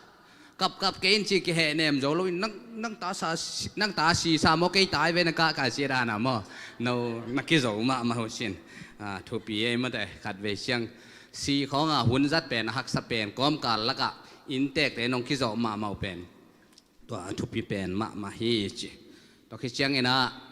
kapkap kei in ci kihehnem zo loin, nang, nang ta sa, nang ta si sa maw, kei ta hi ve na kahkah cih dan a maw. No, na kizo mahmah uh cin. A, thupi ei mate, khatvei ciang si khawng a hun zat pen, a haksa pen, kawmkal lakah inntekte nong kizawh mahmah uh pen, tua a thupi pen mahmah hi ci. Tua khit ciangin ah,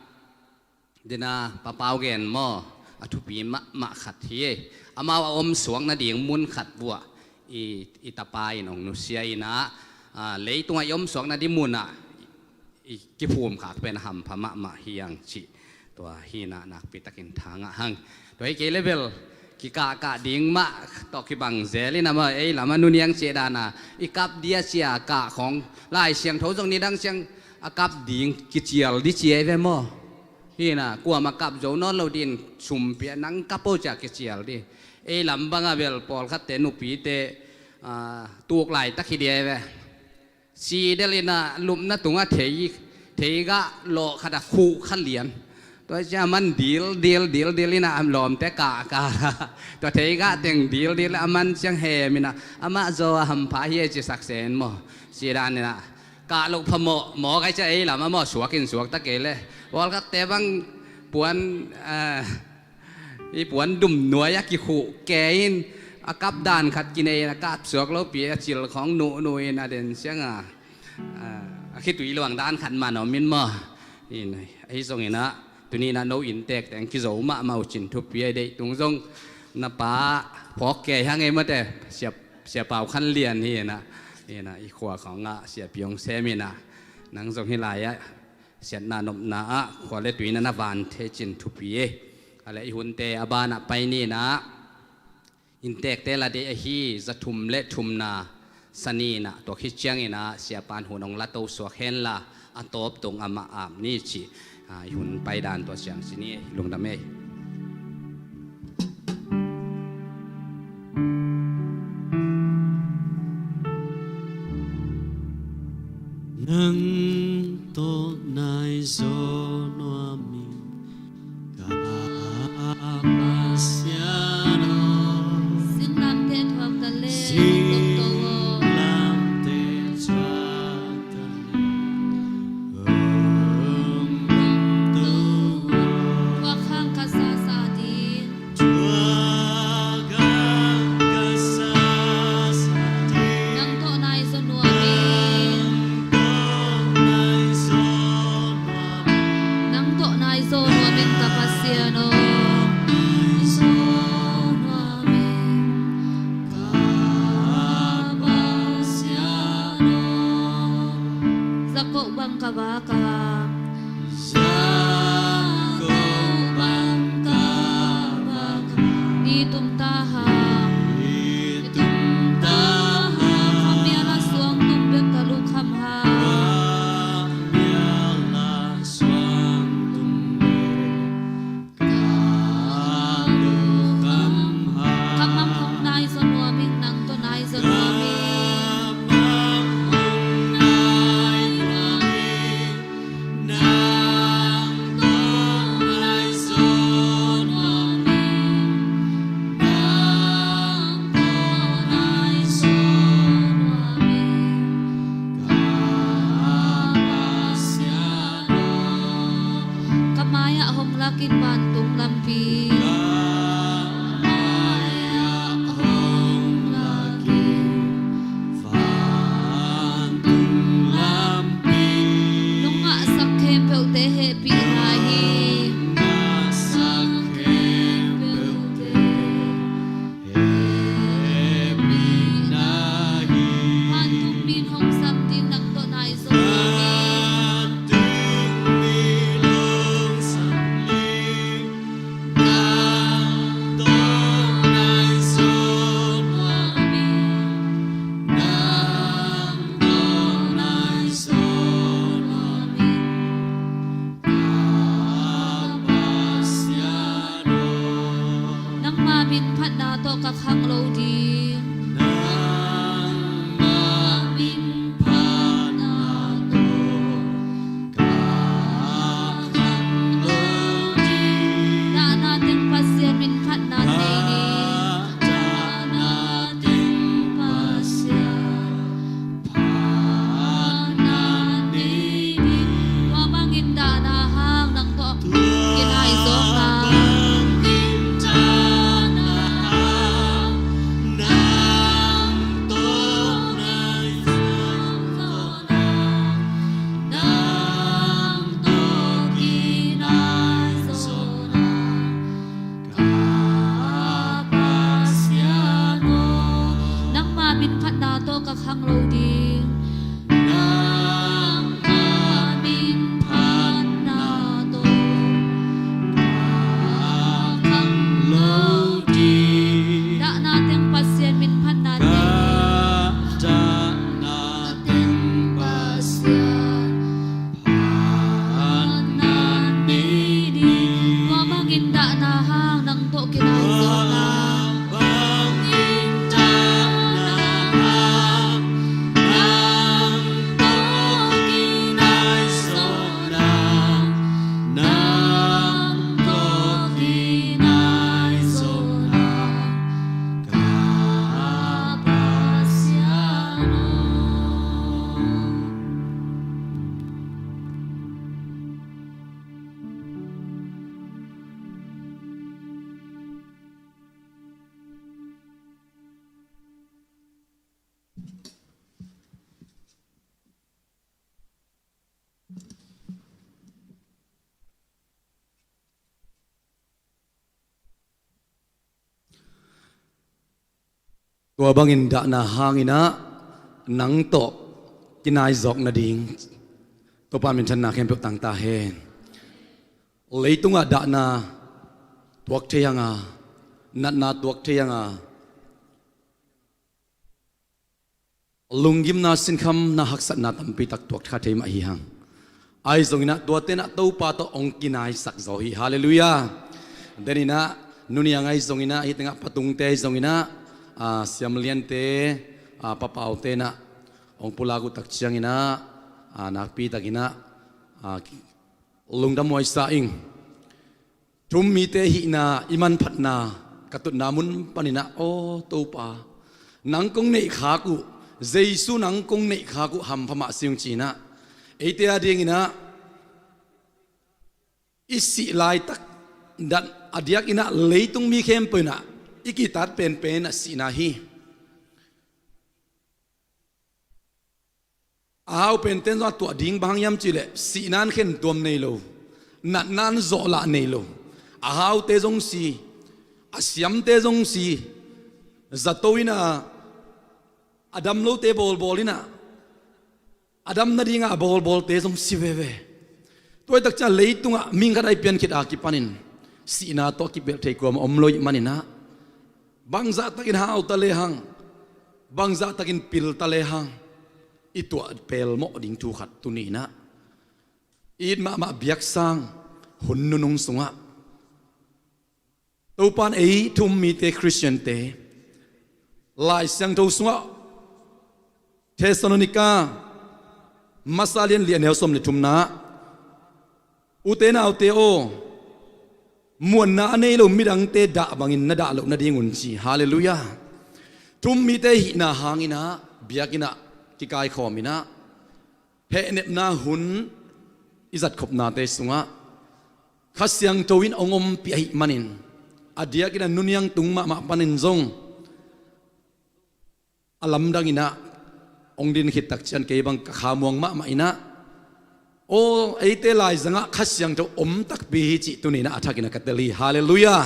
dina Pa Pau gen maw, a thupi mahmah khat hi. Amau a omsuak nading mun khat uh ah i, i tapa in hong nusia in ah, a, leitungah i omsuak nading mun ah i kiphum khak pen a hampha mahmah hi hang cih. Tua hi in ah nakpi takin tha ngah hang. Tua hi kei leh bel kikahkah ding mah tawh kibang zel in ah maw, ei lamah nuniang cih dan a i kap dia ci a kah khawng, Lai Siangtho zong nidang ciang a kap ding kicial ding ci ei ve maw. Hi in ah, kuamah kap zo nawn lo ding in sum pia, nang kap o ci a kicial ding. Ei lam bang a bel pawlkhatte nupite, a, tuk laitak hi ding ei ve. Sidelh in ah lupna tungah thei, theigah lawh khat a khuh kha lian. Tua ciang a man dil, dil, dil, dil in ah lawmte kahkah. Tua theigah teng dil, dil a man ciang hem in ah, amah zaw a hampha hi ei ci sak sen maw. Cih dan in ah kah loh phamawh, mawk ai ciah ei lamah maw, suak in suak ta kei leh. Pawlkhatte bang puan, a, i puan dum nuai a kikhuh kei in, a kap dan khat kinei in, a kap suak lopi a cil khawng nuhnuh in a den ciang a, a, a khitui luang dan khat man om in maw. In, ahi zongin ah, tuni in ah no inntek teng kizo mahmah uh cin, thupi ei. Deih tung zong na pa phawk kei hang ei mate, Sia, Sia Pau Khan Lian hi in ah, in ah, i khua khawng ah Sia Piong Sem in ah, nang zong hih lai ah siatna nopna ah khua le tui na na van thei cin, thupi ei. A le i hunte a banah pai ni in ah, inntekte la ding ahi, za thum le thumna sa ni in ah, tua khit ciangin ah Siapa'n hun hong la to suak hen la, a tawp tung amah ap ni cih, a, i hun pai dan tua ciang ci ni ei, lungdam ei. Nang tawh nai zaw nuam ing, ka Pasian aw. Singlamteh thuak ta leh, singlamteh thuak ta leh, hong dong to aw. Thuak hang ka sasa ding. Nang tawh nai zaw nuam ing. Nang tawh nai zaw nuam ing ka Pasian aw. Jakob bang ka vak a. Jakob bang ka vak a. Ni tum ta hang. Ni tum ta hang. Khamial a suang tum bek ka lukham hang. Khamial a suang tum bek ka lukham hang. Ka mang hong nai zaw nuam ing, nang tawh nai zaw nuam ing. Ka mang hong nai nuam ing. ka khang lo ding. Nangmah min phatna tawh ka khang lo ding. Dahna teng Pasian min phatna nei ding. Dahna teng Pasian phatna nei ding. Tua bangin dahna hang nang tawh kinaizawkna. Tua bangin dahna hang nang tawh kinaizawkna. Nang tawh kinaizawkna. Ka Pasian aw, nangmah min phatna tawh ka khang lo ding. Nangmah min phatna tawh ka khang lo ding. Dahna teng Pasian min phatna teng. Dahna teng Pasian phatna nei ding. Tua bangin dahna hang nang tawh kinaizawkna. Tua bangin dahna hang nang tawh kinaizawkna. Nang tawh kinaizawkna. Ka Pasian aw. Tua bangin dahna hangin ah nang tawh kinaizawk nading Topa minthanna khempeuh tang ta hen. Leitungah dahna tuak thei hang a, natna tuak thei hang a, lunggimna, sinkhamna, haksatna tampi tak tuak kha thei mah hi hang. Ahi zongin ah tuate in ah Topa tawh hong kinaisak zaw hi. Halleluiah. Den in ah nuniang ahi zongin ah, hih tengah patungte ahi zongin ah, a, siamliante, a, papaute in ah hong pulak uh tak ciangin ah, a, nakpi takin ah, a, lungdam huaisa ing. Thu-um mite hihna i manphatna ka tutna mun panin ah, aw Topa, nang kong neihkhak uh, Jesu nang kong neihkhak uh hampha mah si ung ci-in ah, eite adingin ah i sih laitak dan a diakin ah leitung mi khempeuh in ah i kitat penpen ah sihna hi. A hau pente in zong a tuah ding bang hang hiam cih leh, sihna in khentuam nei lo, natna in zawhlah nei lo. A haute zong si, a siamte zong si, zato in ah, a dam lote bawlbawl in ah, a dam nading a bawlbawlte zong si veve. Tua hi tak ciang leitungah mihing khat a i pian khit a kipanin sihna tawh kipelh thei kuamah om lo ahih manin ah, bangzah takin hau ta lehang, bangzah takin pil ta lehang, i tuah pelmawh ding thu khat tuni in ah, i it mahmah biaksang hun nunung sungah Topa in ei thu-um mite, Khristiante, Lai Siangtho sungah Thessalonika masa lian li a neu sawm le thumna ah, ute naute aw, muanna a nei lo midangte dah bangin na dah loh nadingun ci. Halleluiah. Thu-um mite hihna hangin ah biakinn ah kikaikhawm in ah, hehnepna hun i zatkhopnate sungah Kha Siangtho in hong ompih ahih manin, a diakin a nuniang tung mahmah panin zong a lamdang in ah hong din khit tak ciang kei bang ka khamuang mahmah in ah, aw, eite laizangah Kha Siangtho om takpi hi cih tuni in ah a thakin ah ka tel hi. Halleluiah.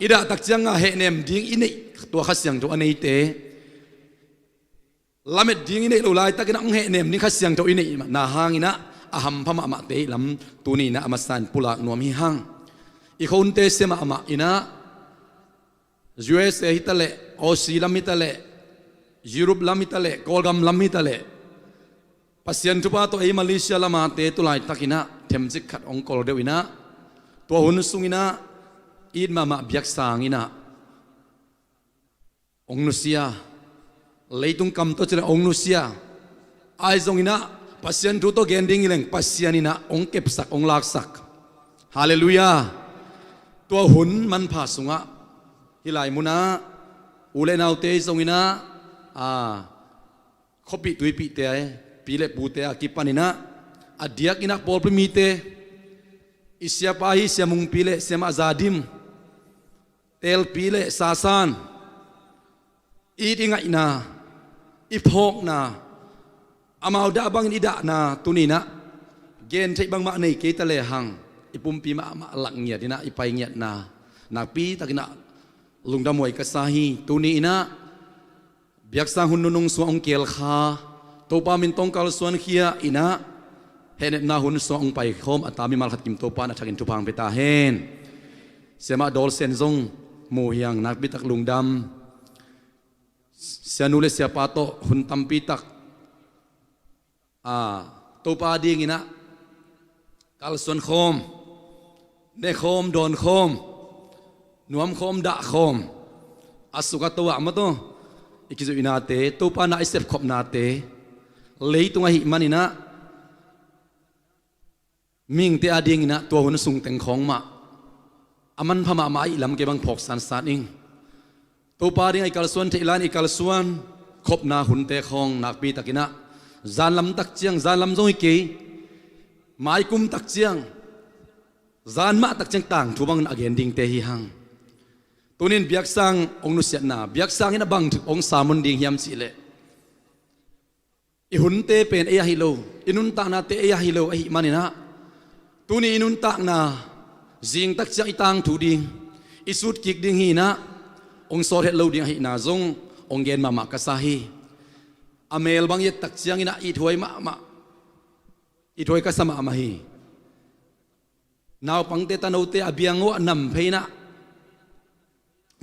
I dah tak ciang a hehnem ding i neih, tua Kha Siangtho a neite, lamet ding i neih lo laitakin ah hong hehnem ding Kha Siangtho i neihna hangin ah a hampha mahmahte i lam tuni in ah a masa in pulak nuam hi hang. I khonte sia mahmah in ah, U S A hi ta leh, Aussie lam hi ta leh, Europe lam hi ta leh, Kawlgam lam hi ta leh, Pasian thupha tawh ei Malaysia lamate tu laitakin ah themcik khat hong kol deuh in ah, tua hun sungin ah it mahmah biaksang in ah, hong nusia. Leitung kam tawh ci leng hong nusia. Ahi zonginah Pasian thu tawh gen ding hi leng Pasian inah hong kepsak, hong laksak. Halleluiah. Tua hun manpha sungah hih lai munah u le naute ahi zonginah, a, khuapih tuipihte, pi le pute a kipaninah a diakinah pawlpi mite, i siapa hi Sia Mungpi le Siamah Za Dim, teelpi le sasan, it i ngaihna, i phawkna, amau dah bangin i dahna tuninah gen theih bangmah nei kei ta lehang i pumpi mahmah lak ngiatinah i pai ngiatna nakpitakinah lungdam huai ka sa hi. Tuni inah biaksang hun nunung sungah hong kial kha, Topa min tawh hong kalsuankhia inah hehnepna hun sungah hong paikhawm a ta mimal khat kim Topa in a thakin thupha hong pia ta hen. Siamah Dawl Sen zong mu hiang, nakpitak lungdam. Sianu le siapa tawh hun tampitak, a, Topa dinginah kalsuan khawm, ne khawm, dawn khawm, nuam khawm, dah khawm, a suk a to ah maw taw, i kizuihnate, Topa na i sepkhopnate, leitung ahih maninah mihingte a dinginah tua hun sung teng khawng mah a manpha mahmah ahih lam kei bang phawk sansan ing. Topa dingah i kalsuan theih lai-in i kalsuan khopna hunte khawng nakpitakinah zanlam tak ciang, zanlam zong hi kei, maikum tak ciang, zan mah tak ciang tangthu bangin a gen dingte hi hang. Tunin biaksang hong nusiatna, biaksang in a bang hong samun ding hiam cihleh, i hunte pen ei ahi lo, i nuntaknate ei ahi lo ahih maninah, tuni i nuntakna zingtak ciang i tangthu ding, i sutkik ding hi inah, hong sawt het lo ding ahihna zong hong gen mahmah ka sa hi. A mel bang i et tak cianginah ithuai mahmah, ithuai ka sa mahmah hi. Naupangte, tanote a biang uh ah nam phei inah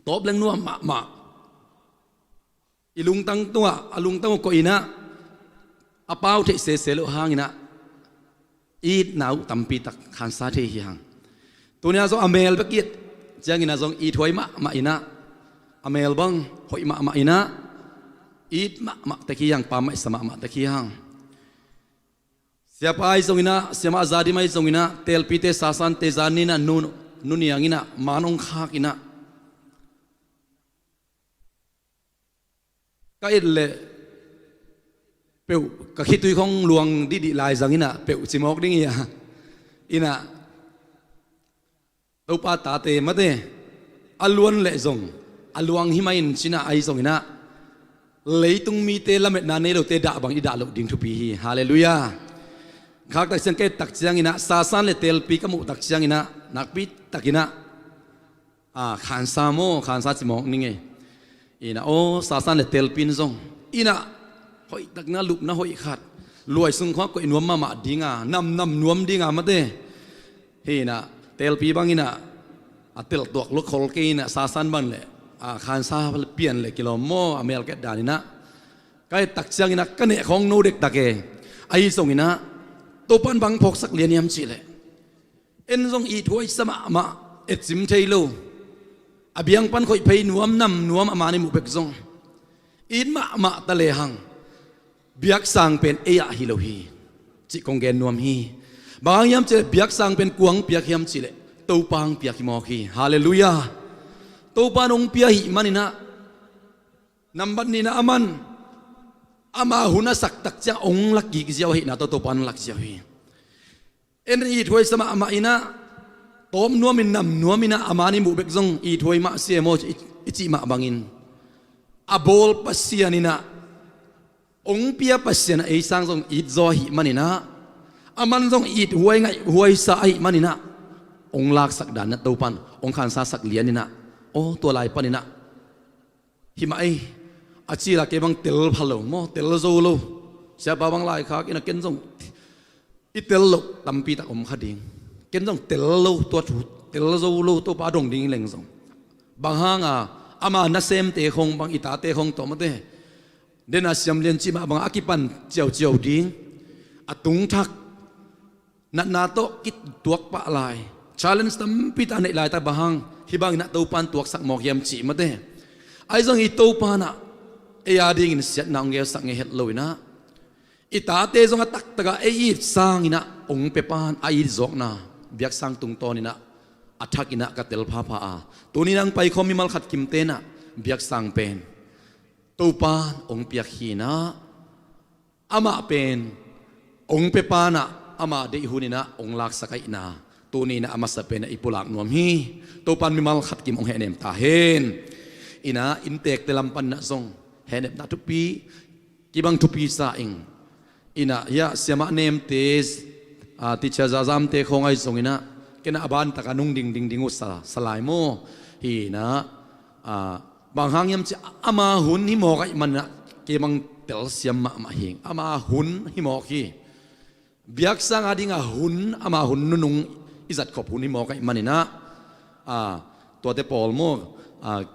tawp leng nuam mahmah. I lungtang tungah, a lungtang uh koih inah a pau theih sese loh hanginah itna uh tampitak khansa thei hi hang. Tuni-ah zong a mel bek i et cianginah zong ithuai mahmah inah, a mel bang hoih mahmah inah, it mahmah tek hi hang, pammaih sa mahmah tek hi hang. Siapa ahi zonginah, Siamah Za Dim ahi zonginah, teelpite, sasante, zan ninah nu, nu nianginah man hong khakinah, ka et leh peuh, ka khitui khawng luang dihdih lai zanginah peuh ci mawk ding hi a, inah Topa tate mate, a luan leh zong a luang hi mah in cinah ahi zonginah leitung mite lametna nei lote dah bang i dah loh ding thupi hi. Halleluiah. Khak tak ciang, ka et tak cianginah sasan le teelpi ka muh tak cianginah nakpi takinah, a, khansa maw, khansa ci mawk ning ei. Inah aw, sasan le teelpi in zong inah hoihtakna, lupna hoih khat, luai sung khawng koih nuam mahmah dinga, namnam nuam dinga mate. Hi inah teelpi banginah a teltuak lo khol kei inah sasan bang le, a, khansa pian le kilawm maw, a melket daninah ka et tak cianginah ka neh khawng no dektak e. Ahi zonginah Topa in bang phawksak lian hiam cihleh, en zong ithuaisa mahmah, etcim thei lo, a biang pan khoih phei nuam, nam nuam, a man i muh bek zong it mahmah ta lehang biaksang pen ei ah hi lo hi cih kong gen nuam hi. Bang hang hiam cihleh biaksang pen kua hong piak hiam cihleh Topa hong piak hi mawk hi. Halleluiah. Topa in hong pia ahih maninah nambat nihna, a man ama hun a sak tak ciang hong lak kik ziau ahihna tawh Topa in hong lak ziau hi. En ithuaisa mahmah inah, tawp nuamin, nam nuaminah a man i muh bek zong ithuai mah sia maw i, i cih mah bangin, a bawl Pasian inah, hong pia Pasian ah ei sang zong itzaw ahih maninah, a man zong ithuai ngaihhuaisa ahih maninah hong laksak daninah Topa in hong khansasak lianinah, aw, tua lai paninah hi mah ei, a cil a kei bang tel pha lo maw, tel zo lo. Siapa bang laikhak inah ken zong i tel loh tampitak om kha ding. Ken zong tel lo, tua thu tel zo lo, Topa dong ding hi leng zong. Bang hanga ama nasemte khawng bang, i tate khawng tawh mate, dena siam lian cih mah bangah a kipan ciauciau ding, a tungthak natna tawh kituak pah lai, challenge tampi tak a neih laitak bang hang hih bangin ah Topa in tuaksak mawk hiam cih mate. Ahi zong i Topa in ah ei a dingin siatna hong gelsak ngei het lo in ah, i tate zong a taktak a ei it sangin ah hong pia pa in a it zawkna, biaksang tungtawn in ah a thak in ah ka tel phapha a, tuni in ah hong paikhawm mimal khat kimte in ah biaksang pen Topa in hong piak hi in ah, amah pen hong pia pa in ah ama deih hun in ah hong laksak ahihna, tuni in ah a masa pen ah i pulak nuam hi. Topa in mimal khat kim hong hehnem ta hen. In ah inntekte lam pan in ah zong hehnepna thupi, kibang thupi sa ing. In ah hiah siamah nemte, ah, teacher zazamte khawng ahi zong in ah ken ah a ban tak a nung dingding ding uh sa, sa lai maw? Hi in ah, ah, bang hang hiam cih leh ama hun hi mawk ahih manin ah kei bang telsiam mahmah hi ing. Ama hun hi mawk hi. Biaksang a ding a hun, ama hun nunung i zat khop hun hi mawk ahih manin ah, ah, tuate pawl maw, ah,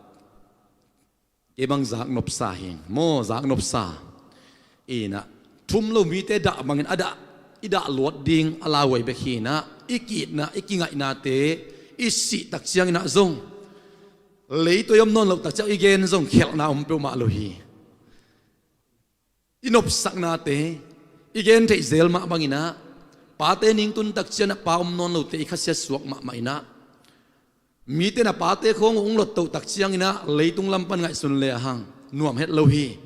kei bang zaknopsa hi ing maw, zaknopsa. In ah thum lo mite dah bangin a dah, i dah luat ding a lauhuai bek hi in ah, i ki-itna, i kingaihnate i sih tak ciangin ah zong, leitui om nawn loh tak ciang i gen zong khelhna om peuhmah lo hi. I nopsaknate i gen theih zel mah bangin ah, pate ning tun tak ciang ah pa om nawn lote i khasiat suak mahmah in ah, mite in ah pate khawng uh hong lottoh tak ciangin ah leitung lam pan ngaihsun le a hang nuam het lo hi.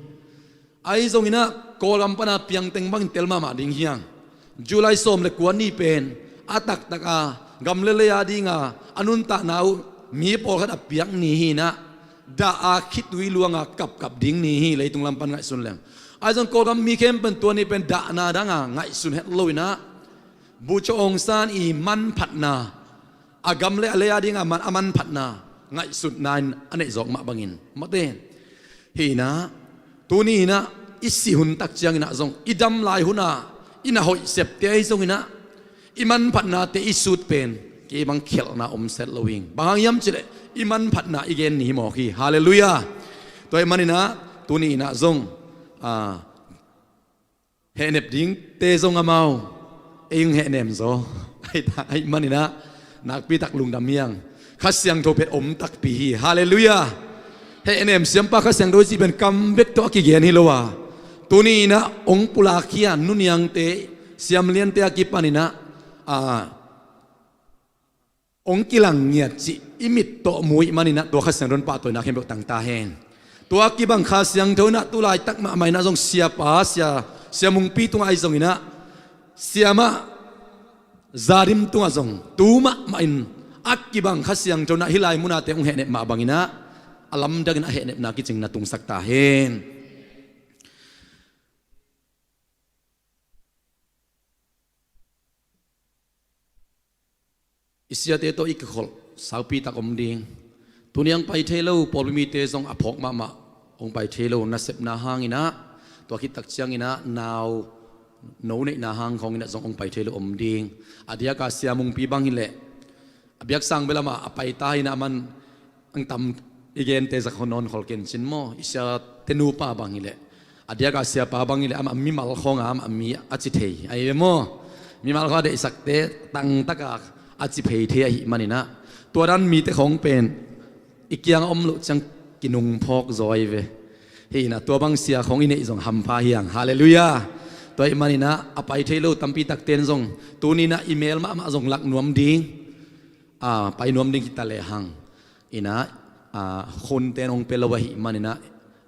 Ahi zongin ah Kawlgam pan a piang teng bangin tel mahmah ding hi hang. July sawm le kua ni pen a taktak a gam le lei a ding a a nuntakna uh mi pawlkhat a piak ni hi in ah, dah a khitui luang a kapkap ding ni hi, leitung lam pan ngaihsun leng. Ahi zong Kawlgam mi khempeuh in tua ni pen dahna dang a ngaihsun het lo in ah, Bogyoke Aung San i manphatna, a gam le a lei a ding a man, a manphatna ngaihsutna in a neih zawk mah bangin, mate. Hi in ah, tuni in ah i sih hun tak ciangin ah zong, i dam lai hun a i na hoih septe ahi zongin ah, i manphatnate i sut pen kei bang khelhna om set lo hi ing. Bang hang hiam cih leh i manphatna i gen ni hi mawk hi. Halleluiah. Tua ahih manin ah tuni in ah zong, ah, hehnep dingte zong amau ei hong hehnem zaw ahih manin ah nakpi tak lungdam hi hang. Kha Siangtho pen om takpi hi. Halleluiah. Hehnem siampa Kha Siangtho i cih pen kam bek tawh a kigen hi lo a, tuni in ah hong pulak hi a, nuniangte, siamliante a kipan in ah, a, hong kilang ngiat cih i mit tawh mu ahih manin ah tua Kha Siangtho in pahtawina khempeuh tang ta hen. Tua kibang Kha Siangtho in ah tu laitak mahmah in ah zong siapa, sia, Sia Mungpi tungah ahi zongin ah, siamah Za Dim tungah zong tu mahmah in a kibang Kha Siangtho in ah hih lai mun a te hong hehnep mah bangin ah, a lamdang in a hehnepna kicingna tungsak ta hen. I siate tawh i kikholh saupi tak om ding. Tuni hong pai thei lo pawlpi mite zong a phawk mahmah, hong pai thei lo nasepna hangin ah, tua khit tak ciangin ah nau, no neihna hang khawngin ah zong hong pai thei lo om ding. A diak a Sia Mungpi bang hi leh, a biaksang bel amah a pai ta hi in ah, aman ang tam i gente zak hon nawn khol ken cin maw. I siate nupa bang hi leh, a diak a siapa bang hi leh, amah mimal khawng a, amah mi a ci thei ahi ve maw. Mimal khawng a deihsakte tangtak a a ci phei thei ahih manin ah, tua dan mite khawng pen i kiang a om loh ciang kinung phawk zaw ahi ve. Hi in ah tua bang sia khawng i neih zong hampha hi hang. Halleluiah. Tua ahih manin ah a pai thei lo tampi takte in zong tuni in ah i mel mahmah zong lak nuam ding, a, pai nuam ding hi ta lehang. In ah, a, hunte in hong pia lo ahih manin ah,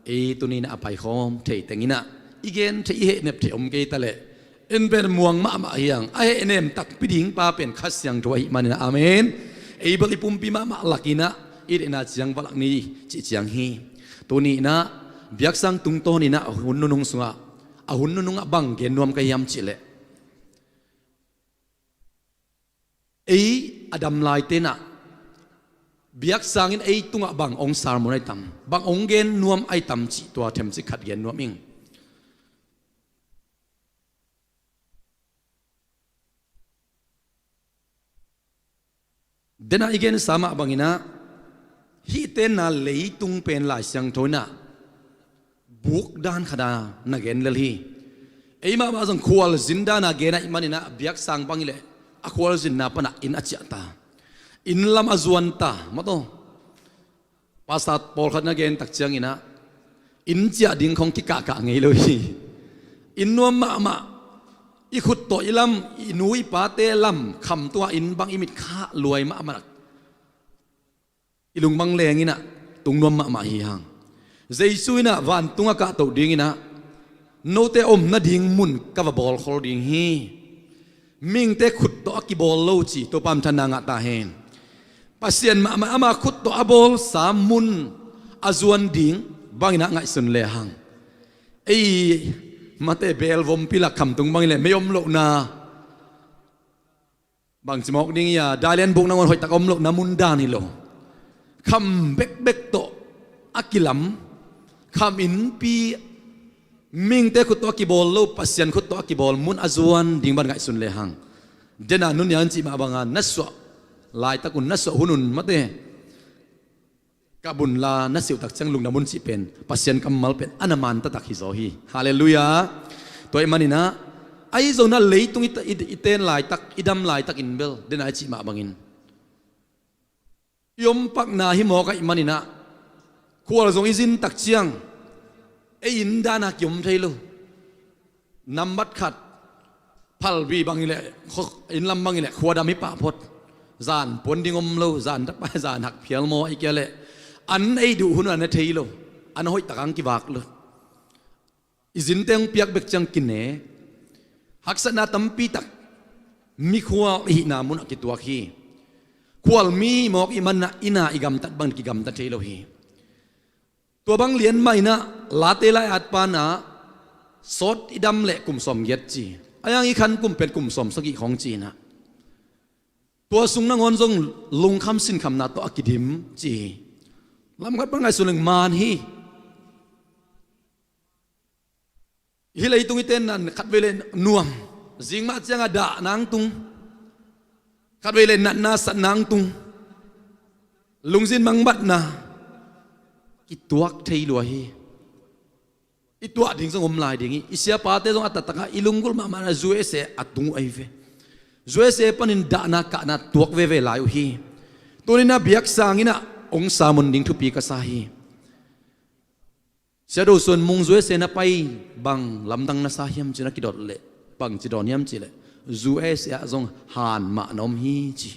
ei tuni in ah a paikhawm thei teng in ah, i gen theih, i hehnep theih om kei ta leh, en pen muang mahmah hi hang. A hehnem takpi ding pa pen Kha Siangtho ahih manin ah, amen. Ei bel i pumpi mahmah lak in ah i deihna ciang va lak ni cih ciang hi. Tuni in ah biaksang tungtawn in ah a hun nunung sungah, a hun nunung ah bang gen nuam ka hiam cih leh, ei a dam laite in ah biaksang in ei tungah bang hong sermon ahi tam, bang hong gen nuam ahi tam cih tua themcik khat gen nuam ing. Dena i gensa mah bangin ah, hih tenna leitung pen Lai Siangtho in ah buk dan khat a na gen lel hi. Ei mahmah zong khualzin dan a gen ahih manin ah, biaksang bang hi leh a khualzinna pan ah inn a ciah ta, inn lam a zuan ta, mataw. Pastor pawlkhat na gen tak cianginah inn ciah ding khong kikahkah ngei lo hi. Inn nuam mahmah, i khut tawh i lam, i nu i pate lam kham tungah inn bang i mit khah luai mahmah, i lung bang lenginah tung nuam mahmah hi hang. Jesu inah vantung a kahtoh dinginah note om nading mun ka va bawlkhol ding hi. Mingte khut tawh a kibawl lo ci, Topa minthanna ngah ta hen. Pasian mahmah ama khut tawh a bawlsa mun a zuan ding banginah ngaihsun lehang, ei, mate, belvom pilak khamtung bangin le mei om lohna, bangci mawk ding ia, dailen buk nangawn hoihtak om lohna mun dan hi lo. Kham bekbek tawh a kilam, kham innpi, mingte khut tawh a kibawl lo, Pasian khut tawh a kibawl mun a zuan ding ban ngaihsun lehang, dena nunian cih mah banga na suah laitak un, na suah hun un, mate, ka bunla na siuhtak ciang lungdam un cih pen Pasian kammal pen a na man taktak hi zaw hi. Halleluiah. Tua ih maninah, ahi zonah leitung i, i, i ten laitak, i dam laitak in bel dena i cih mah bangin i ompakna hi mawk ahih maninah, khual zong i zin tak ciang ei inn dana kiom thei lo. Nambat khat, phalbi bangin le, inn lam bangin le khuadam hi pah phot. Zan puan ding om lo, zan tapai zan hak phial maw, i kia le an ei duh hun an a thei lo, an a hoih takang kivak lo. I zinte hong piak bek ciang kine, haksatna tampi tak, mikhual i hihna munah kituak hi. Khualmi mawk i manna ina i gamtat bangin kigamta thei lo hi. Tua bang lian mah inah Late lai-at pana sawt i dam leh kum sawm giat ci. A yang i khan kum pen kum sawm sagih khawng ci inah, tua sung nangawn zong lungkham sinkhamna tawh a kidim ci hi. Lamkhat pan ngaihsun leng man hi. Hih leitung i tenna khatvei le nuam, zing mah cianga dah nang tung, khatvei le natna sat nang tung, lungzin mangbatna kituak thei lua hi. I tuah ding zong om lai ding hi. I siapate zong a taktakah i lunggulh mahmahna U S A a tung uh ahi ve. U S A panin dahna kahna tuak veve lai uh hi. Tuninah biaksang inah hong samun ding thupi ka sa hi. Sia Do Suan Mung U S A na pai bang lamdang na sa hiam ci na kidot leh, bangci dawn hiam cihleh, U S A ah zong han mah na om hi ci.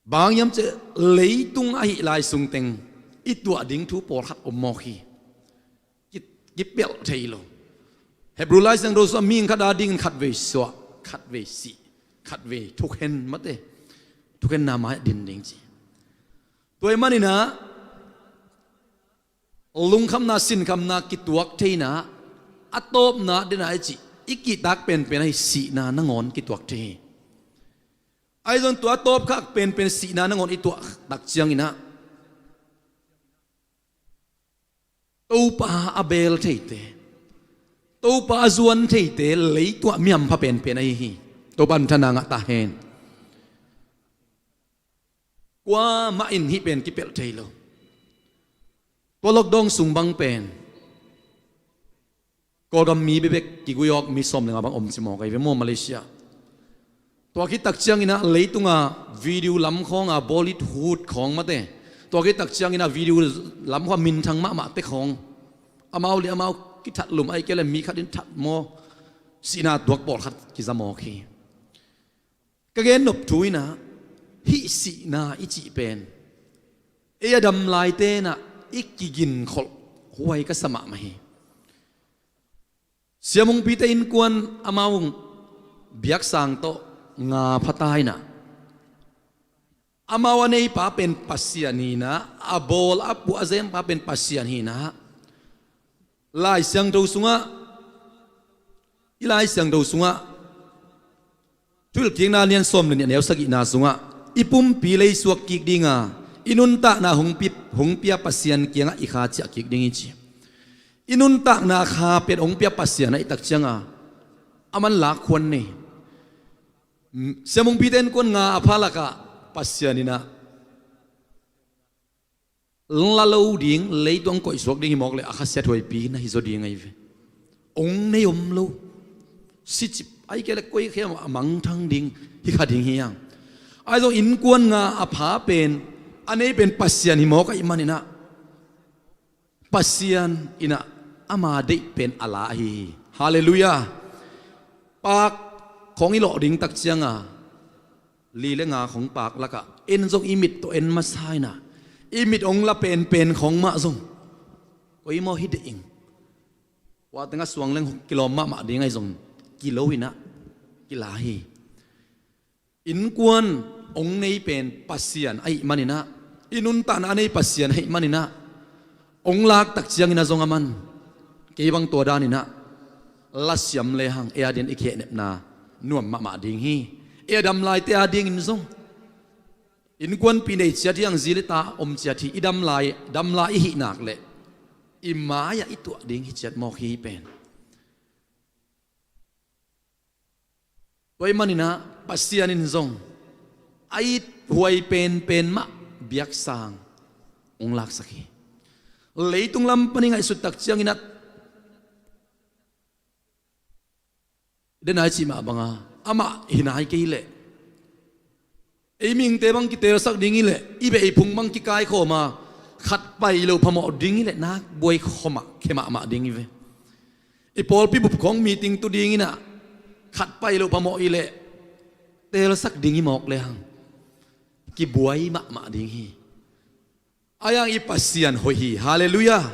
Bang hiam cihleh leitung ahih lai sungteng i tuah ding thu pawlkhat om mawk hi. Ki, kipelh thei lo. Hebrew Lai Siangtho sungah mihing khat adingin khatvei suah, khatvei sih, khatvei thukhen, mate, thukhenna mai-ah din ding ci. Tua ih maninah lungkhamna, sinkhamna kituak theina, a tawpna dena i cih i kihtak penpen ahi sihna nangawn kituak thei hi. Ahi zong tua a tawpkhak penpen sihna nangawn i tuahtak cianginah Topa a beel theite, Topa a zuan theite leituah mi hampha penpen ahi hi. Topa in thana ngah ta hen. Kuamah in hih pen kipelh thei lo. Tua lockdown sung bang pen Kawlgam mi bekbek kigui awk mi sawm le nga bang om ci mawk ahi ve maw, Malaysia. Tua khit tak cianginah leitunga video lam khawnga Bollywood khawng, mate, tua khit tak cianginah video lam khawnga minthang mahmahte khawng, amau le amau kithat lum ahi kei le mi khat in that maw, sihna tuak pawlkhat kiza mawk hi. Ka gen nop thu inah hih sihna i cih pen ei a dam laite inah i kiginkholh huai ka sa mahmah hi. Sia Mungpite innkuan amau biaksang tawh nga phata inah, amau a neipa pen Pasian hinah, a bawl a puah a zempa pen Pasian hinah, Lai Siangtho sungah, i Lai Siangtho sungah Thuhilhkikna lian sawm le nih, a neu sagihna sungah i pumpi leisuak kik dinga, i nuntakna hong pi, hong pia Pasian kiangah i kha ciah kik ding hi ci. I nuntakna kha pen hong pia Pasian ahih tak cianga a man lakkhuan nei. Sia Mungpite innkuan nga a pha lakah Pasian inah la lo ding, leitung koihsuak ding hi mawk le a khasiathuaipi na hi zaw ding ahi ve. Ong nei om lo. Sicip ahi kei le koi khem a mangthang ding hi kha ding hi hang. Ahi zong innkuan nga a pha pen A nei pen Pasian hi mawk ahih maninah, Pasian inah ama deih pen a la ahi hi. Halleluiah. Paak khawng i lawh ding tak cianga li le nga khawng paak lakah en zong i mit tawh en masa inah, i mit hong la penpen khawng mah zong koi maw hi deih ing. Kua tengah suang leng kilawm mahmah ding ahi zong kilo inah kila hi. Innkuan hong nei pen Pasian ahih maninah, i nuntakna a nei Pasian ahih maninah, hong lak tak cianginah zong a man. Kei bang tua daninah lasiam lehang ei a dingin i khehnepna nuam mahmah ding hi. Ei a damlaite a dingin zong innkuanpih nei ciat hi ang, zi le ta om ciat hi. I damlai, damlai i hih nak leh i mai-ah i tuah ding hi ciat mawk hi pen. Tua ahih maninah Pasian in zong a ithuai penpen mah biaksang hong laksak hi. Leitung lam pan i ngaihsut tak cianginah, denai cih mah banga amah hi nai kei leh, ei mihingte bang kitelsak ding hi leh, i beih phung bang kikaikhawm a, khat pai loh phamawh ding hi leh nak buai khawmah khe mahmah ding hi ve. I pawlpi bup khawng meeting tu dinginah khat pai loh phamawh hi leh, telsak ding hi mawk lehang kibuai mahmah ding hi. A iang i Pasian hoih hi. Halleluiah.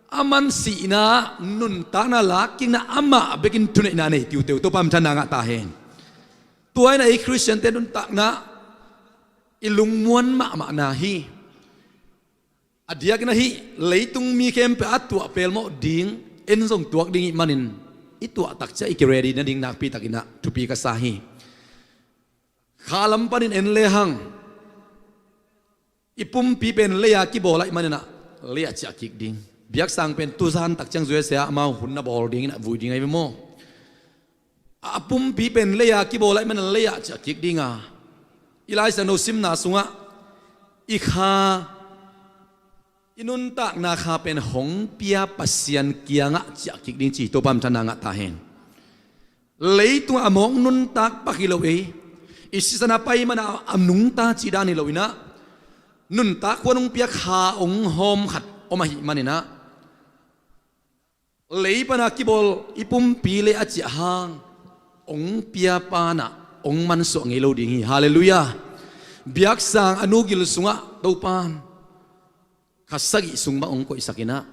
A man sihna, nuntakna, lakkikna amah bekin thuneihna nei tiuteu Topa minthanna ngah ta hen. Tua inah ei Khristiante nuntakna i lungmuan mahmahna hi. A diakin ahi leitung mi khempeuh a tuah pelmawh ding, en zong tuak ding ih manin i tuah takciah i kiready nading nakpitakinah thupi ka sa hi. Kha lam panin en lehang i pumpi pen lei-a kibawl ahih maninah lei-ah ciah kik ding. Biaksang pen tuzan takciang zuese ah amau hun na bawl dinginah vui ding ahi ve maw? A pumpi pen lei-a kibawl ahih manin lei-ah ciah kik dinga, i Lai Siangtho simna sungah i kha, i nuntakna kha pen hong pia Pasian kiangah ciah kik ding ci Topa minthanna ngah ta hen. Leitungah a mawk nuntak pak hi lo ei. I sisan a pai mana a nungta cih dan hi loinah, nuntak khuan hong pia kha hong hawm khat om ahih maninah, lei pana kibawl i pumpi lei a ciah hang hong pia panah hong mansuah ngei lo ding hi. Halleluiah. Biaksang a nu gil sungah Topan kha sagih sung bang hong koihsakinah,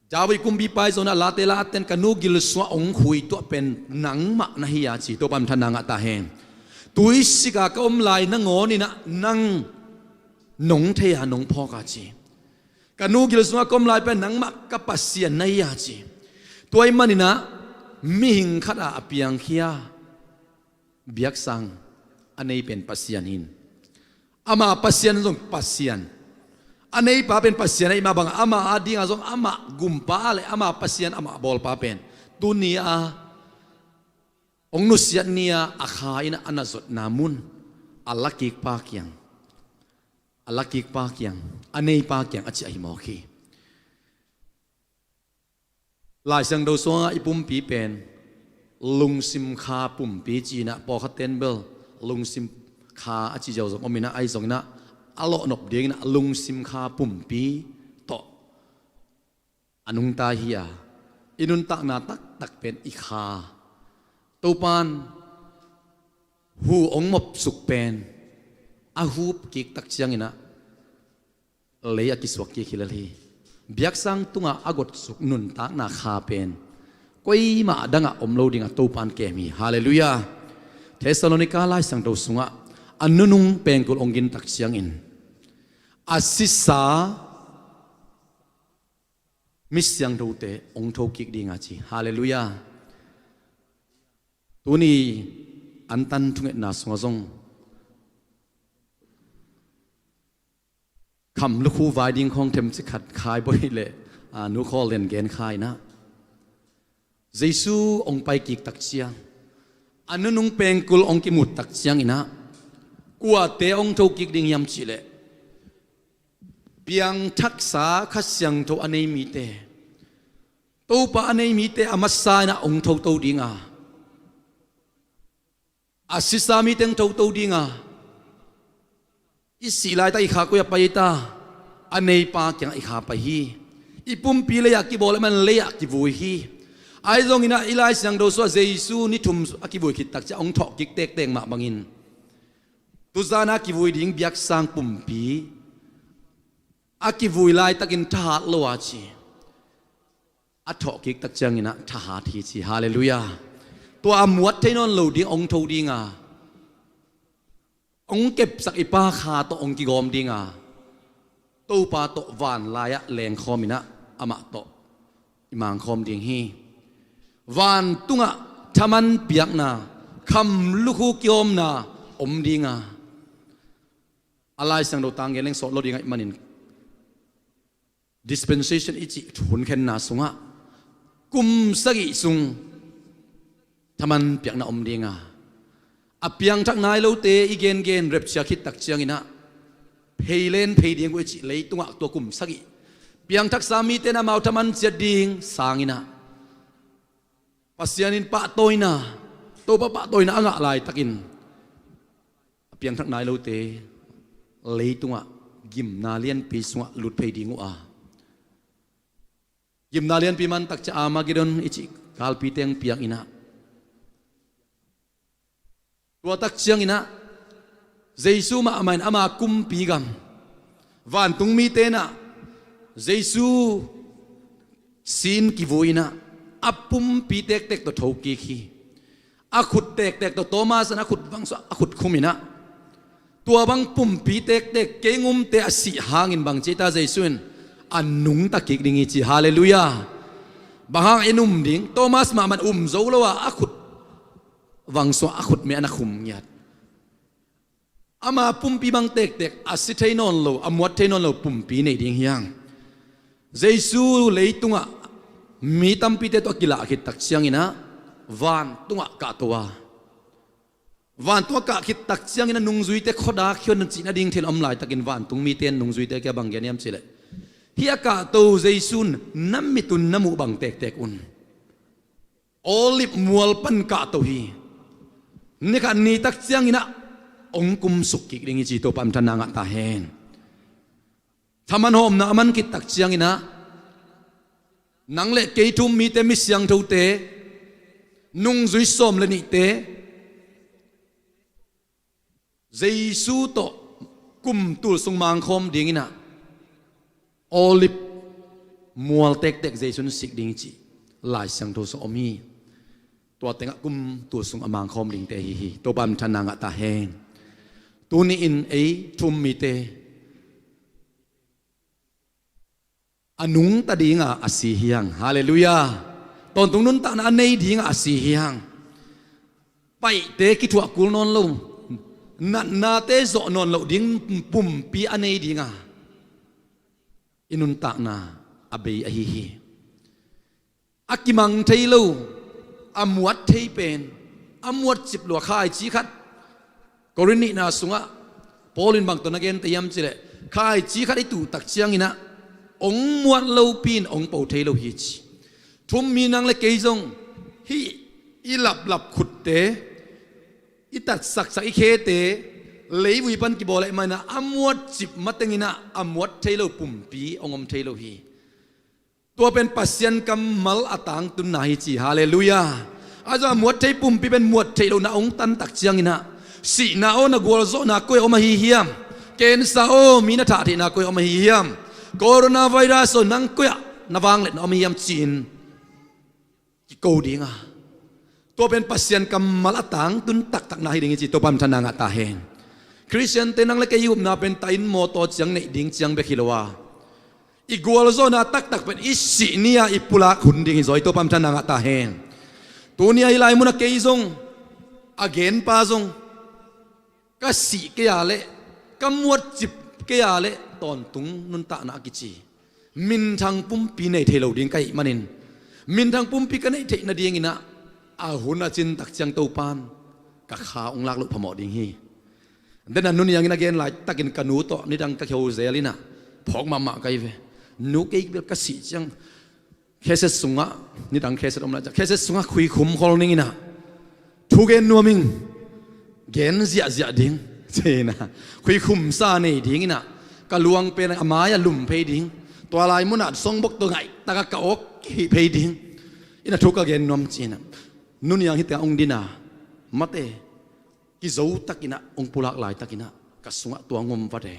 David kumpipa ih zonah Late la a ten ka nu gil sungah hong khuituah pen nangmah na hi a ci Topa minthanna ngah ta hen. Tuisika ka om lai nangawninah nang nong thei a nong phawk a ci. Ka nu gil sungah ka om lai pen nangmah ka Pasian na hi a ci. Tua ih maninah mihing khatah a piangkhia biaksang a nei pen Pasian hin. Ama Pasian zong Pasian. A neipa pen Pasian ahih mah bangah ama a dinga zong amah gumpa le ama Pasian amah bawlpa pen tuni a hong nusiat ni-a a kha inah a na zotna mun a lakikpa kiang, a lakikpa kiang, a neipa kiang a ciah hi mawk hi. Lai Siangtho sungah i pumpi pen lungsim kha pumpi cinah pawlkhat ten bel lungsim kha a ci ziau zong ominah, ahi zonginah a lawhnop dinginah lungsim kha pumpi tawh a nungta hi a, i nuntakna taktak pen i kha Topan hu hong mopsuk pen a hup kik tak cianginah lei a kisuak kik hi lel hi. Biaksang tungah a gotsuk nuntakna kha pen koimah dangah om lo dingah Topan kem hi. Halleluiah. Thessalonika Lai Siangtho sungah a nunung pengkul hong gin tak ciangin a sisa mi siangthote hong thokik dinga ci. Halleluiah. Tuni antan thungetna sungah zong kham lukhu vai ding khawng themcik khat khai bawih le, a, nu khawl den gen kha inah Jesu hong paikik tak ciang a nunung pengkul hong kimut tak cianginah kuate hong thokik ding hiam cihleh piangthaksa Kha Siangtho a nei mite, Topa a nei mite a masa inah hong thoto dinga, a sisa mite hong thoto dinga, I sih laitak i kha koi-ah pai ta? A neipa kiangah i kha pai hi. I pumpi lei-ah kibawl ahih man lei-ah kivui hi. Ahi zongin ah i Lai Siangtho sungah Jesu ni thum a kivui khit tak ciang hong thawhkik tektek mah bangin tuzan a kivui ding biaksang pumpi a kivui laitakin thahat lo a ci. A thawhkik tak ciangin ah thahat hi ci. Halleluiah. Tua a muat thei nawn lo ding hong tho ding a, hong kepsak i Pa kha tawh hong kigawm ding a, Topa tawh vanlai-ah lengkhawm in ah amah tawh i mangkhawm ding hi. Vantungah thaman piakna, kham lukhu kiawmna om ding a, a Lai Siangtho tang gen leng sawt lo ding ahih manin dispensation i cih hun khenna sungah kum sagih sung thaman piakna om ding a, a piangthak nai lote i gengen repchia khit tak ciangin ah pheilen phei ding uh i cih leitungah tua kum sagih piangthaksa mite in amau thaman ciat ding sangin ah Pasian in pahtawina, Topa pahtawina a ngah laitakin a piangthak nai lote leitungah gimna lianpi sungah lut phei ding uh a, gimna lianpi man tak ciang Armageddon i cih galpi teng piang in ah, tua tak ciangin ah Jesu mahmah in ama kumpi gam, vantung mite in ah Jesu sin kivui in ah a pumpi tektek tawh thokik hi. A khut tektek tawh Thomas in a khut bang sung a khut khum in ah, tua bang pumpi tektek kei ngumte a sih hangin bang ci ta, Jesu in a nungta kik ding hi ci. Halleluiah. Bang hang in um ding? Thomas mahmah in um zo lo a, a khut vang sungah a khutme a na khum ngiat. Ama pumpi bang tektek a si thei nawn lo, a muat thei nawn lo pumpi nei ding hi hang. Jesu leitungah mi tampite tawh a kilah khit tak ciangin ah vantungah kahto a, vantungah kah khit tak ciangin ah nungzuite khuadak hiawn cih nading thil a om laitakin vantung mite in nungzuite kiang bang gen hiam cih leh, hih a kahto Jesu in na mit un na muh bang tektek un Olive mual pan kahto hi. Ni khat ni tak ciangin ah hong kumsuk kik ding hi ci. Topa minthanna ngah ta hen. Thaman hawmna a man khit tak ciangin ah nang le kei thu-um mite, mi siangthote, nungzui sawm le nihte Jesu tawh kum tul sung mangkhawm dingin ah Olive mual tektek Jesu in sik ding cih Lai Siangtho sung om hi. Tua tengah kum tul sung a mangkhawm dingte ahi hi. Topa minthanna ngah ta hen. Tuni-in ei thu-um mite a nungta dinga a si hi hang. Halleluiah. Tawntung nuntakna a nei dinga a si hi hang. Paihte kithuah kul nawn lo, natnate zawh nawn loh ding pumpi a nei dinga i nuntakna a bei ahi hi. A kimang thei lo, a muat thei pen, a muat cip lua khaici khat. Korin nihna sungah Paul in bang tawh na gente hiam cih leh, khaici khat i tuh tak ciangin ah hong muat lopi in hong po thei lo hi ci. Thu-um mi nang le kei zong hih i laplap khutte, i tatsaksak i khete, leivui pan kibawl ahih manin ah a muat cip matengin ah a muat thei lo pumpi hong om thei lo hi. Tua pen Pasian kammal a tangtunna hi ci. Halleluiah. A zong a muat thei pumpi pen muat theih lohna hong tan tak ciangin ah, sihna aw, na gualzawhna koi-ah om ahi hiam? Cancer aw, mi na thah theihna koi-ah om ahi hiam? Coronavirus aw, nang koi-ah na vangliatna om ahi hiam ci-in kiko dinga, tua pen Pasian kammal a tangtun taktakna hi ding hi ci. Topa minthanna ngah ta hen. Khristiante nang le kei i upna pen ta inn mawtaw ciang neih ding ciang bek hi lo a, i gualzawhna taktak pen i sih ni-a i pulak hun ding hi zaw hi. Topa minthanna ngah ta hen. Tuni-a hih lai munah kei zong, a genpa zong, ka sih kei a leh, ka muatcip kei a leh tawntung nuntakna a kici minthang pumpi nei thei lo ding ka hih manin, minthang pumpi ka neih theih nadingin ah a hun a cin tak ciang Topa in ka kha hong lak loh phamawh ding hi. Dena nu Niang in a gen laitakin ka nu tawh nidang ka kihel zel in ah phawk mahmah ka hi ve. Nu, kei bel ka sih ciang kheset sungah, nidang kheset om lai ciang kheset sungah khuikhum khol ning in ah, thugen nuam ing, gen ziahziah ding, Cina, khuikhumsa nei ding ina, ka luang pen a mai-ah lum phei ding. Tua lai munah songbok tawh ngaihtakah ka awk hih phei ding ina thu ka gen nuam cina. Nuniang hi tengah ong dina, mate, kizo takinah ong pulak laitakinah ka sungah tua ngom vate.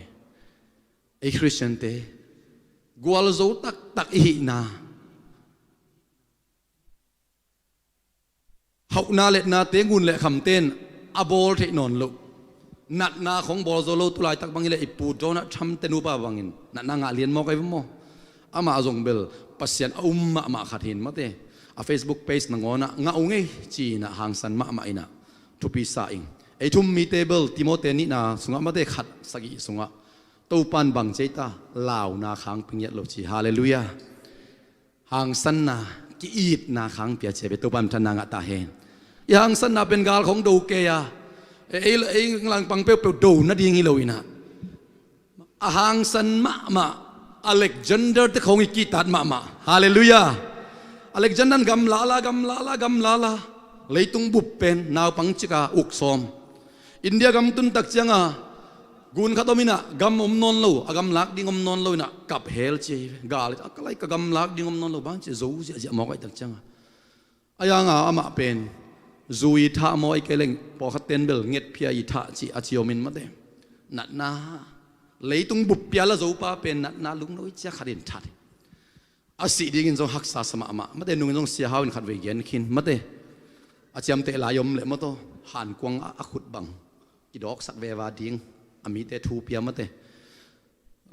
Ei Khristiante gualzo taktak i hihna, hauhna letnate ngun le khamten a bawl theih nawn loh, natna khong bawl zo lo, tulaitak bangin le i pu Donald Trump te nupa bangin natna ngah lian mawk ai maw? Amah zong bel Pasian a um mahmah khat hin mate. A Facebook page nangawnah ngah ung ei cinah hangsan mahmah inah thupi sa ing. Ei thum mite bel Timote nihna sungah mate khat sagih sungah Topan bang ceita launa khang pia ngiat lo ci. Halleluiah. Hangsanna, ki-itna khang pia cia ve, Topa minthanna ngah ta hen. I hangsanna pen gal khong do kei a, ei, ei langpang peuhpeuh do nading hi lo inah, a hangsan mahmah Alexander te khong i kitat mahmah. Halleluiah. Alexander in gam lala, gam lala, gam lala, leitung bup pen naupang cika uk sawm. India gam tun tak cianga gun khat om inah gam om nawn lo, a gam lak ding om nawn lo inah kap hel ci. Gal a kalai ka gam lak ding om nawn lo bang ci, zo ziahziah mawk aih tak cianga. A yanga amah pen zu i thah maw, i kei leng pawlkhat ten bel ngetphia i thah ci a ci om in mate. Natna, leitung bup pia la zo pa pen natna lungno i cia khat in that. A sih dingin zong haksa sa mahmah mate. Nungin zong Sia Hau in khatvei gen khin mate. A ciamteh lai om leh mawtaw, hankuang a, a khut bang kidawksak veva ding, a mite thu pia mate.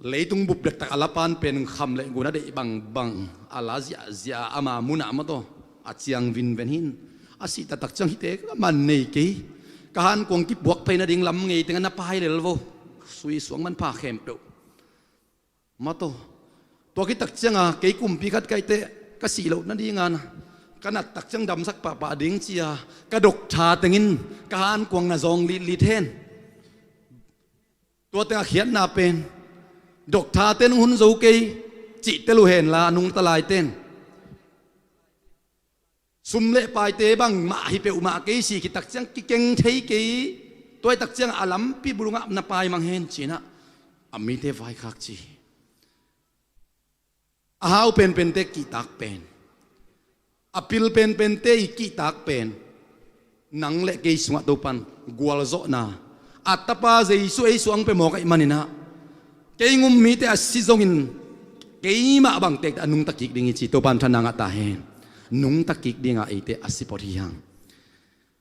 Leitung bup dektak a lapan pen kham le gun a deih bangbang a la ziahziah ama munah mawtaw, a ciang vinven hin. A sih taktak ciang hihte ka man nei kei, ka hankuang kipuak phei nading lam ngei tengah na pai lel vo. Sui suang manpha khempeuh mawtaw. Tua khit tak cianga kei kumpi khat kaite ka sih loh nadinga ka nat tak ciang damsak pahpah ding cia ka doktha tengin ka hankuang na zawng litlit hen. Tua tengah khiatna pen doktha ten hun zo kei cihte lu henla, a nungta laiten sum le paite bangmah hi peuhmah kei, si khit tak ciang kikeng thei kei. Tuai tak ciang a lampi bulungah na pai mang hen cinah a mite vaikhak ci. A hau penpente kihtak pen, a pil penpente i kihtak pen, nang le kei sungah Topan gualzawhna, a tapa Jesu ei suang pe mawk aih maninah, kei ngum mite a si zongin keimah bang tekte a nungta kik ding hi ci. Topan thanna ngah ta hen. Nungta kik dinga eite a sipot hi hang.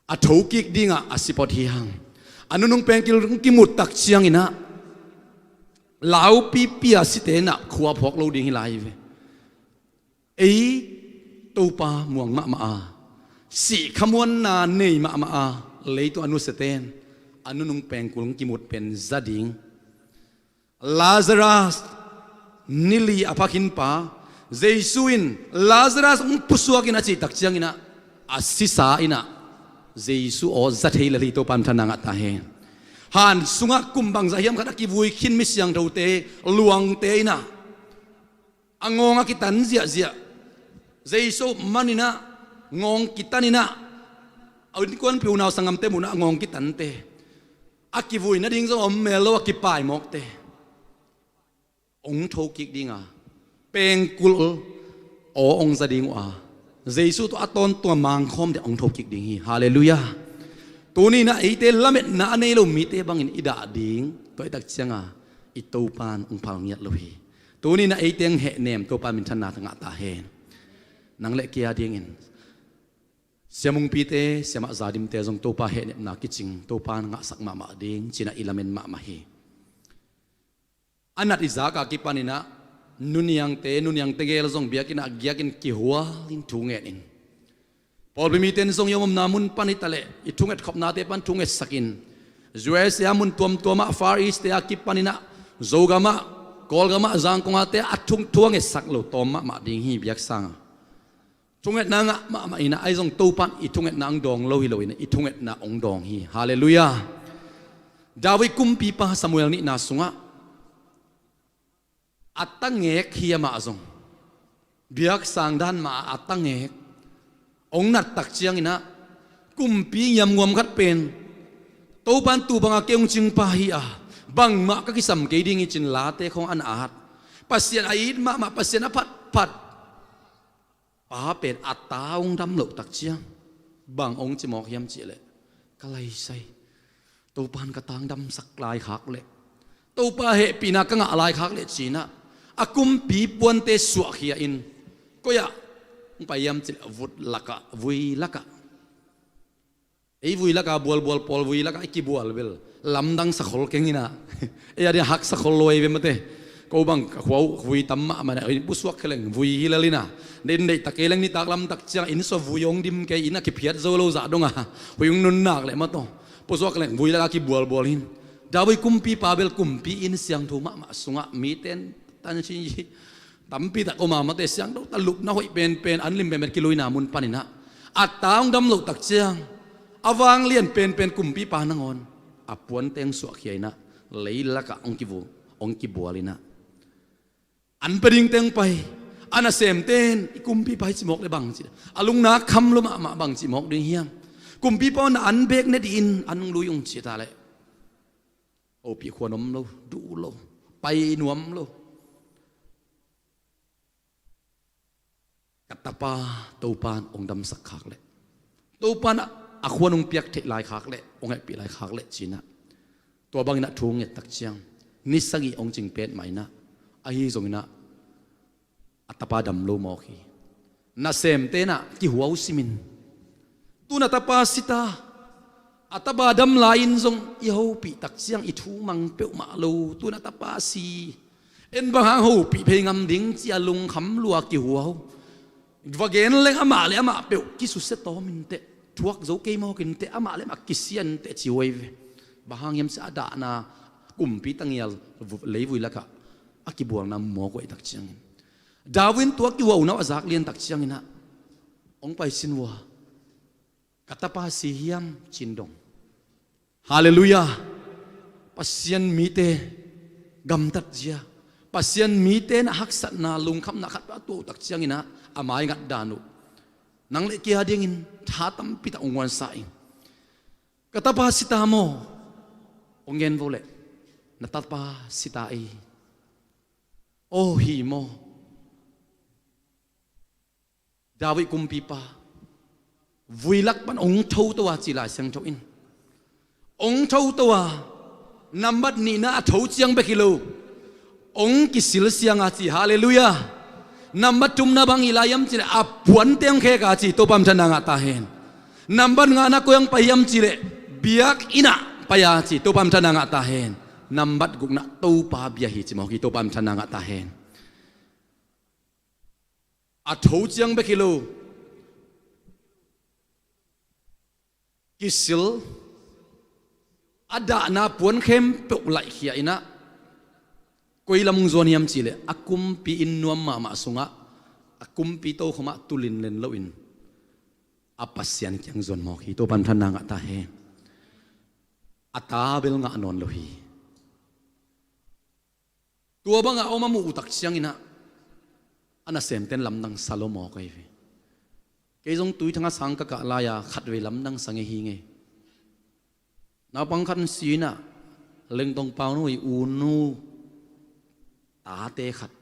A thokik dingah a sipot hi hang. A nunung pengkul kimut tak cianginah laupipi a site nah khua phawk lo ding hi lai hi ve. Ei Topa muang mahmah a, sih khamuanna nei mahmah a, leitung a nusiaten a nunung pengkul kimut pen za ding. Lazarus, nili a phakhinpa, Jesu in Lazarus hong pusuak in a cih tak cianginah a sisa inah Jesu aw za thei lel hi. Topa minthanna ngah ta hen. Han sungah kum bangzah hiam khat a kivui khin mi siangthote, luangte inah a ngawng a kitan ziahziah, Jesu maninah ngawng kitaninah a innkuanpih unau sanggamte munah a ngawng kitante, a kivui nading zong a om mel lo a kipai mawkte hong thokik dinga pengkul aw hong za ding uh a, Jesu tawh a tawntung a mangkhawm ding hong thokik ding hi. Halleluiah. Tuninah eite lametna a nei lo mite bangin i dah ding, tua i tak cianga i Topan hong phal ngiat lo hi. Tuninah eite hong hehnem Topa minthanna ngah ta hen. Nang le kei a dingin siamungpite, siamah zadimte zong Topa hehnepna kicing, Topa na ngahsak mahmah ding cinah i lamen mahmah hi. A nat i zaka kipaninah nuniangte, nuniangte gel zong biakinnah giakin kihualin thu ngenin, pawlpi mite in zong i om omna mun pan hitaleh i thunget khopnate pan thungetsakin, U S A mun tuamtuamah, Far East te a kipaninah Zogamah, Kawlgamah, Zangkongate a thung thuangetsak lo tawm mahmah ding hi biaksanga. Thungetna ngah mahmah inah ahi zong Topan i thungetna hong dawng lo hi lo inah i thungetna hong dawng hi. Halleluiah. David kumpipa Samuel nihna sungah a tangek hi amah zong. Biaksang dan mah a tangek hong nat tak cianginah kumpi ngiamnguam khat pen Topan tu banga kei hong cingpa hi a, bangmah ka kisam kei ding hi cin late khong an at. Pasian a it mahmah, Pasian a phatphat pa pen a ta hong dam loh tak ciang bang hong ci mawk hiam cihleh, ka laisai, Topan ka ta hong damsak laikhak leh, Topa hehpihna ka ngah laikhak leh cinah, a kumpi puante suahkhia in, koi-ah hong pai hiam cihleh, vut lakah, vui lakah. Ei vui lakah bualbual pawl, vui lakah i kibual bel lamdang sakhol keng inah. Ei a dia hak sakhol luai ve mate. Ko bang ka khua uh vui tam mahmah inah, pusuak khe leng vui hi lel inah. Deih deih tak kei leng nitak lam tak ciang inn sua vui hong dim kei, inn a kiphiat zo lo zah dong a, vui hong nunnak leh mataw, pusuak khe leng vui lakah kibualbual hin. David kumpipa bel kumpi inn siangtho mahmah sungah miten tan si tampi tak om a, mate, siangtho ta, lupna hoih penpen, an lim penpen kiluina mun paninah a ta hong dam loh tak ciang, a vanglian penpen kumpipa nangawn a puante hong suahkhia inah, lei lakah hong kivu, hong kibual inah, an pia dingte hong pai. A nasemte in i kumpipa hi ci mawk leh bang ci, a lungna kham lua mahmah, bang ci mawk ding hiam? Kumpipa na an bek ne dih in, an hong lui ung ci ta leh, hopih khuan om lo, duh lo, pai nuam lo. Ka tapa Topan hong damsak khak leh, Topan a khuan hong piak theih laikhak leh, hong hehpih laikhak leh cinah, tua bangin a thu hong nget tak ciang ni sagih hong cing pet mah inah, ahi zonginah a tapa dam lo mawk hi. Nasemte inah kihuau simin, tun a tapa sita, a tapa dam lai-in zong i hopih tak ciang i thu mang peuhmah lo, tun a tapa si, en bang hang hopih phei ngam ding ci a lungkham lua kihuau. Va gen leng amah le amah peuh kisusia tawm inteh, thuak zo kei mawk inteh, amah le amah kisia inteh ci huai ve. Bang hang hiam cihleh a dahna kumpi tangial lei vui lakah a kibualna mawk huai tak ciangin, David in tua kihuauna uh a zak lian tak cianginah hong pai sin uh a, ka tapa si hiam cin dong. Halleluiah. Pasian mite gamtat zia, Pasian mite na haksatna, lungkhamna khat a tuah uh tak cianginah a maingat dan uh nang le kei a dingin tha tampi tak hong huansa in. Ka tapa sita maw? Hong gen vo leh, na tapa sita ei. Aw hi maw? David kumpipa vui lak pan hong thoto a ci Lai Siangtho in. Hong thoto a, nambat nihna a tho ciang bek hi lo, hong kisil siang a ci. Halleluiah. Nambat thumna bang hi lai hiam cihleh a puante hong khek a ci. Topa minthanna ngah ta hen. Nambat ngana koi hong pai hiam cihleh biakinn ah pai a ci. Topa minthanna ngah ta hen. Nambat gukna Topa bia hi ci mawk hi. Topa minthanna ngah ta hen. A tho ciang bek hi lo, kisil, a dahna puan khempeuh laihkhia inah, koi lam hong zuan hiam cihleh a kumpi inn nuam mahmah sungah a kumpi tokhom ah tu linlen loin a Pasian kiang zuan mawk hi. Topa minthanna ngah ta hen. A ta bel ngah nawn lo hi. Tua bangah a om a muh uh tak cianginah a nasemte in lamdang sa lo mawk ahi ve. Kei zong Tuithang a sang ka kah lai-a khatvei lamdang sa ngei hi ngei. Naupang khat in si inah, Lengtong Pauno i unu tate khat,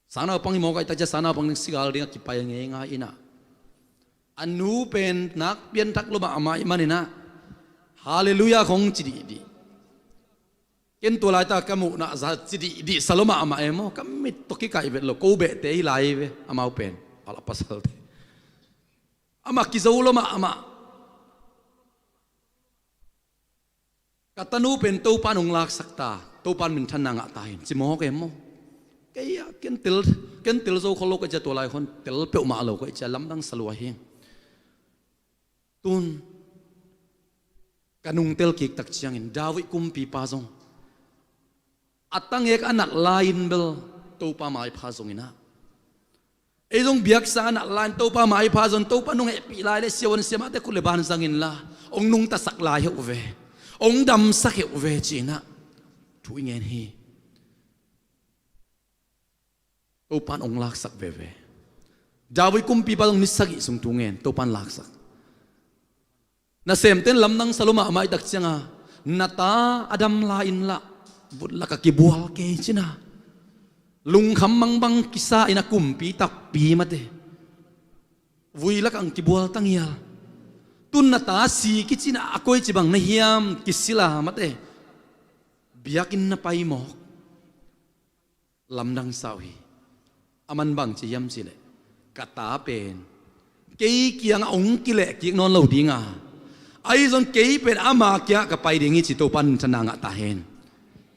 sang naupang hi mawk ahih tak ciang sang naupang ding sigal dingah kipai ngeingai inah, a nu pen nak pianthak lo mahmah ahih maninah Halleluiah khong ci dihdih. Ken tua laitak ka muhna za ci dihdih sa lo mahmah e maw, ka mit tawh kikaih vet lo, ko behte hi lai ve amau pen, a la pasalte. Amah kizo lo mahmah. Ka tanu pen Topan hong laksak ta, Topan minthanna ngah ta hen ci mawk e maw. Kei a ken tel, ken tel zo khol lo ka cia, tua lai khon tel peuhmah lo ka cia, lamdang sa lua hi. Tun ka nungtel kik tak ciangin David kumpipa zong a tangek a nat lai-in bel Topa maipha zonginah, ei zong biaksa a nat lai-in Topa maipha zong, Topa nung hehpih lai le siavuan siamahte khut le ban zang inla, hong nungtasak lai heuh ve, hong damsak heuh ve cinah thu i ngen hi. Topan hong laksak veve. David kumpipa zong ni sagih sung thu ngen, Topan laksak. Nasemte in lamdang sa lua mahmah i tak cianga, na ta a dam lai-in lah vut lakah kibual kei cina, lungkham mangbang kisa in a kumpi takpi mate, vui lakah ang kibual tangial. Tun na ta si kicina a koici bang na hiam kisila mate, biakinn na pai mawk. Lamdang sa uh hi. Aman bang ci hiam cihleh, ka ta pen kei kiangah hong kilehkik nawn lo dinga, ahi zong kei pen ama kiangah ka pai ding hi ci Topa in thanna ngah ta hen.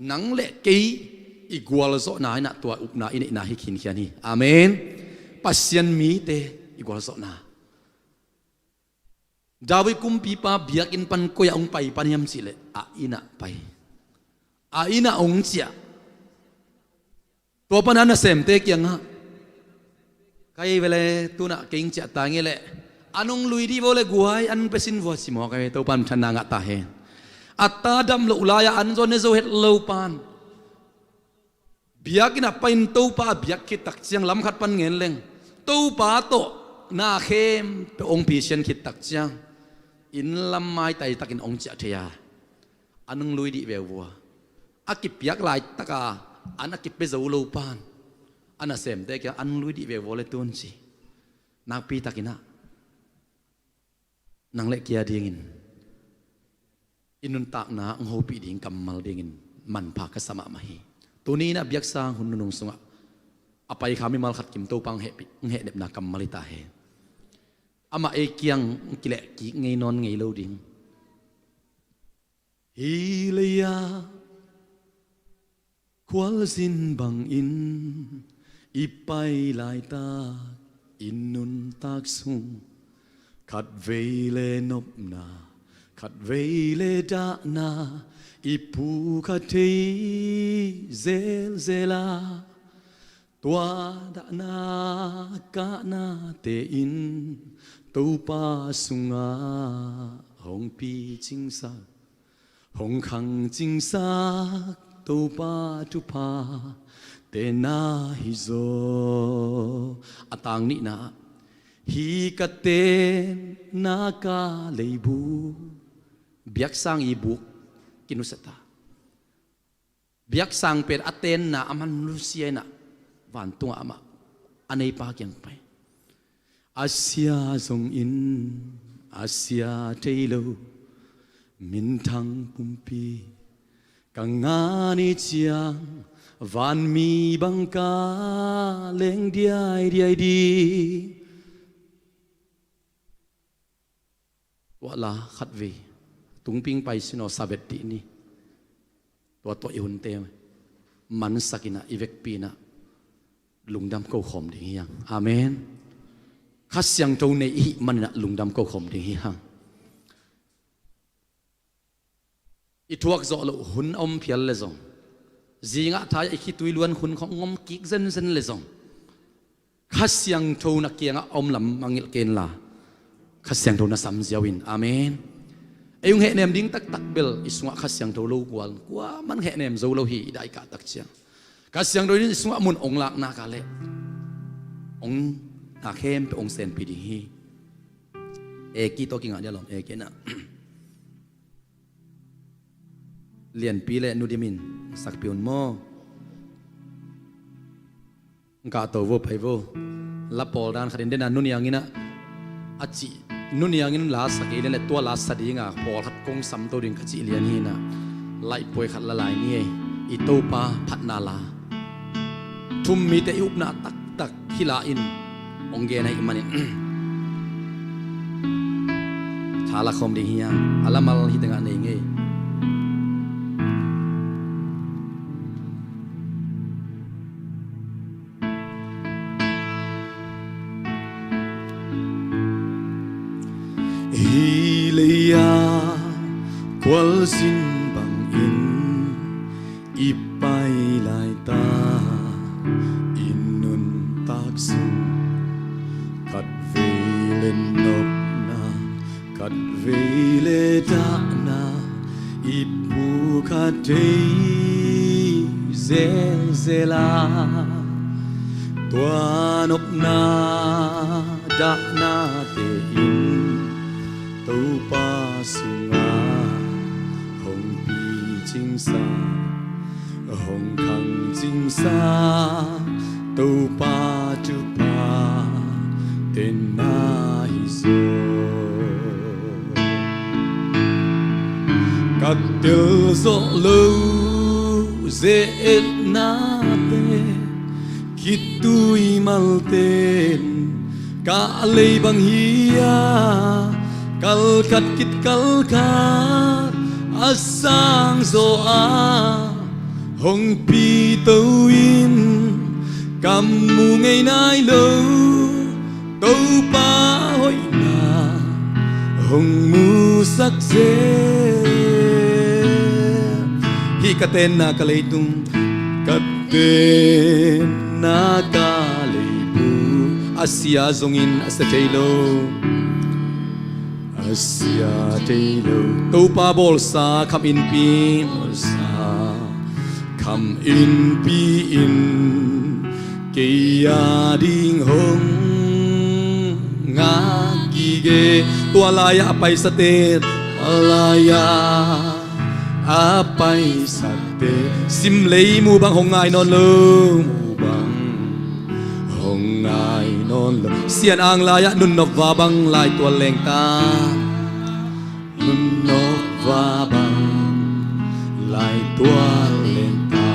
Nang le kei i gualzawhna inah tua upna i neihna hi khinkhian hi. Amen. Pasian mite i gualzawhna. David kumpipa biakinn pan koi-ah hong pai pan hiam cihleh, a innah pai. A innah hong ciah. Tua pana nasemte kiangah, ka ei vele tunah kei hong ciah ta nge leh, an hong lui dih vo le guai, an hong pia sin vua ci mawk a ve. Topa in thanna ngah ta hen. A ta dam loh lai-ah an zaw ne zo het lo pan, biakinn ah pai-in Topa a biak khit tak ciang lam khat pan ngen leng, Topa tawh na khempeuh hong pisian khit tak ciang, inn lam maitai takin hong ciah thei a, an hong lui dih veu vua. A kipiak laitaka an a kipia zo lo pan, a nasemte kiang an hong lui dih veu vua le tun ci. Nakpi takinah nang le kei a dingin i nuntakna hong hopih ding kammal dingin manpha ka sa mahmah hi. Tuni inah biaksang hun nunung sungah a paikha mimal khat kim Topa hong hehpih, hong hehnepna kammal hi ta hen. Amah ei kiang hong kilehkik ngei nawn ngei lo ding. Hi lei-ah khualzin bangin i pai laitak i nuntak sung, khatvei le nopna, khatvei le dahna i pukha thei zelzel a, tua dahna kahnate in Topa sungah hong picingsak, hong khangcingsak Topa thuphate na hizaw. A tang nihna, hih ka tenna ka leibuk, biaksang i buk kinusia ta. Biaksang pen a tenna a man nusia inah vantungah amah a neipa kiang pai. A sia zongin a sia thei lo minthang pumpi ka ngan i ciang, vanmi bang ka leng diaidiai ding. Tua la khatvei tungping pai sinaw savet dih ni. Tua tua i hunte mansak inah i vekpi inah lungdam ko khawm ding hi hang. Amen. Kha Siangtho nei i hih man inah lungdam ko khawm ding hi hang. I thuak zawh loh hun a om phial le zong, zingah thai-ah i khitui luan hun khong om kik zenzen le zong, Kha Siangtho na kiangah a om lam mangilh kenla, Kha Siangtho na sam ziau in. Amen. Ei hong hehnem ding taktak bel i sungah Kha Siangtho lo gual kuaman hehnem zo lo hi. I daikah tak ciang Kha Siangtho in i sungah mun ong lak nak leh ong na khempeuh ong senpi ding hi. Eki tawh kingah dia lawm, eki na. Lianpi le Nu Dim in sakpi un maw? Ngah to vo, pai vo. La pawl dan khat in dena Nu Niang in a, a cih, Nu Niang in la sa kei le le tua la sa dinga pawl khat kong samto ding ka cih lian hi na. Laihpuai khat la lai ni ei. I Topa phatna la. Thum mite i upna taktak hi la in ong gen ahih manin tha la khawm ding hi a, a lamal hi tengah nei ngei. Hi lei-a khualzin bangin i pai laita i nuntak sung, khatvei le nopna, khatvei le dahna i pukha thei zelzel a, tua nopna dahnate in Topa sungah hong picingsa, hong khangcingsa Topa thupha tenna hi zaw. Ka telzawh lo ze-etnate, khitui malten ka lei bang hi-a, kalkhat khit kalkhat a sang zaw a, hong pito in ka mu ngei nai lo Topa hoihna hong musak zel. Hih ka tenna ka leitung, ka tenna ka leitung a sia zongin a sia thei lo, a sia thei lo. Topa bawlsa kham innpi, bawlsa kham innpi in kei a ding hong ngak gige. Tua lai-ah a paisate, tua lai-ah a paisate, sim lei mu bang hong ngai nawn lo, mu bang hong ngai nawn lo. Sian ang lai-ah nunnop va bang laitual lengta, nunnop va bang laitual lengta.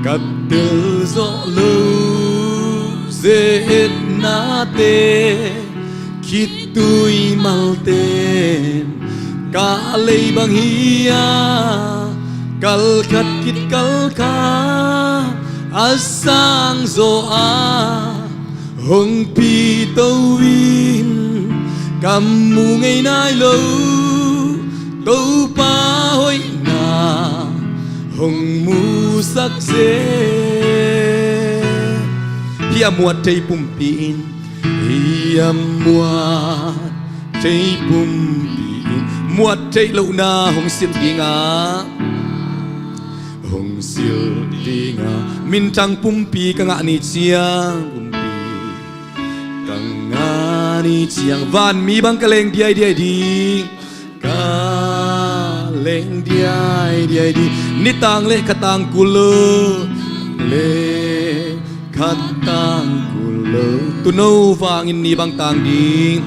Ka telzawh lo ze-etnate, khitui malten ka lei bang hi-a, kalkhat khit kalkhat a sang zaw a, hong pito in ka mu ngei nai lo Topa hoihna hong musak zel. Hih a muat thei pumpi in, hih a muat thei pumpi in, muat theih lohna hong silh ding a, hong silh ding a, minthang pumpi ka ngah ni ciang, pumpi ka ngah ni ciang, vanmi bang ka leng diaidiai ding, ka leng diaidiai ding. Nitang le khatang kul lo, le khatang kul lo, tuuno vangin ni bang tang ding,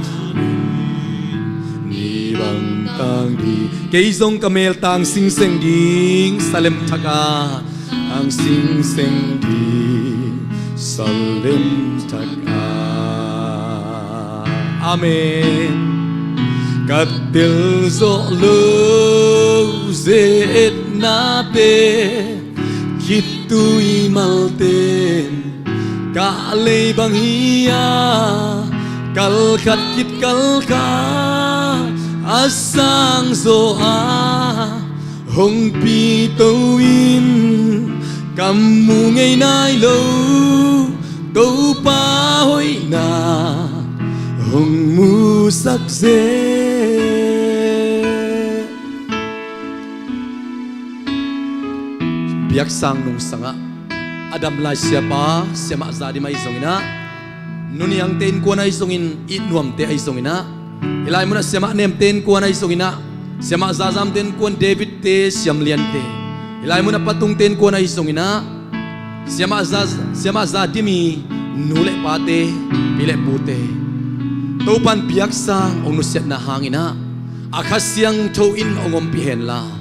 ni bang tang ding. Kei zong ka mel tang singseng ding, Salem thak ah tang singseng ding, Salem thak ah. Amen. Ka telzawh lo ze-etnate, khitui malten ka lei bang hi-a, kalkhat khit kalkhat a sang zaw a, hong pito in ka mu ngei nai lo Topa hoihna hong musak zel. Biaksang nungsangah a dam lai siapa Siamah Za Dim ahi zongin ah, Nu Niangte innkuan ahi zongin, It Nuamte ahi zongin ah, hih lai munah Siamah Nemte innkuan ahi zongin ah, Siamah Za Zamte innkuan, Davidte, Siam Liante, hih lai munah Pa Tungte innkuan ahi zongin ah, Siamah Za, Siamah Za Dim i nu le pate, pi le pute, Topan Biaksang hong nusiatna hangin ah, a Kha Siangtho in hong ompih henla,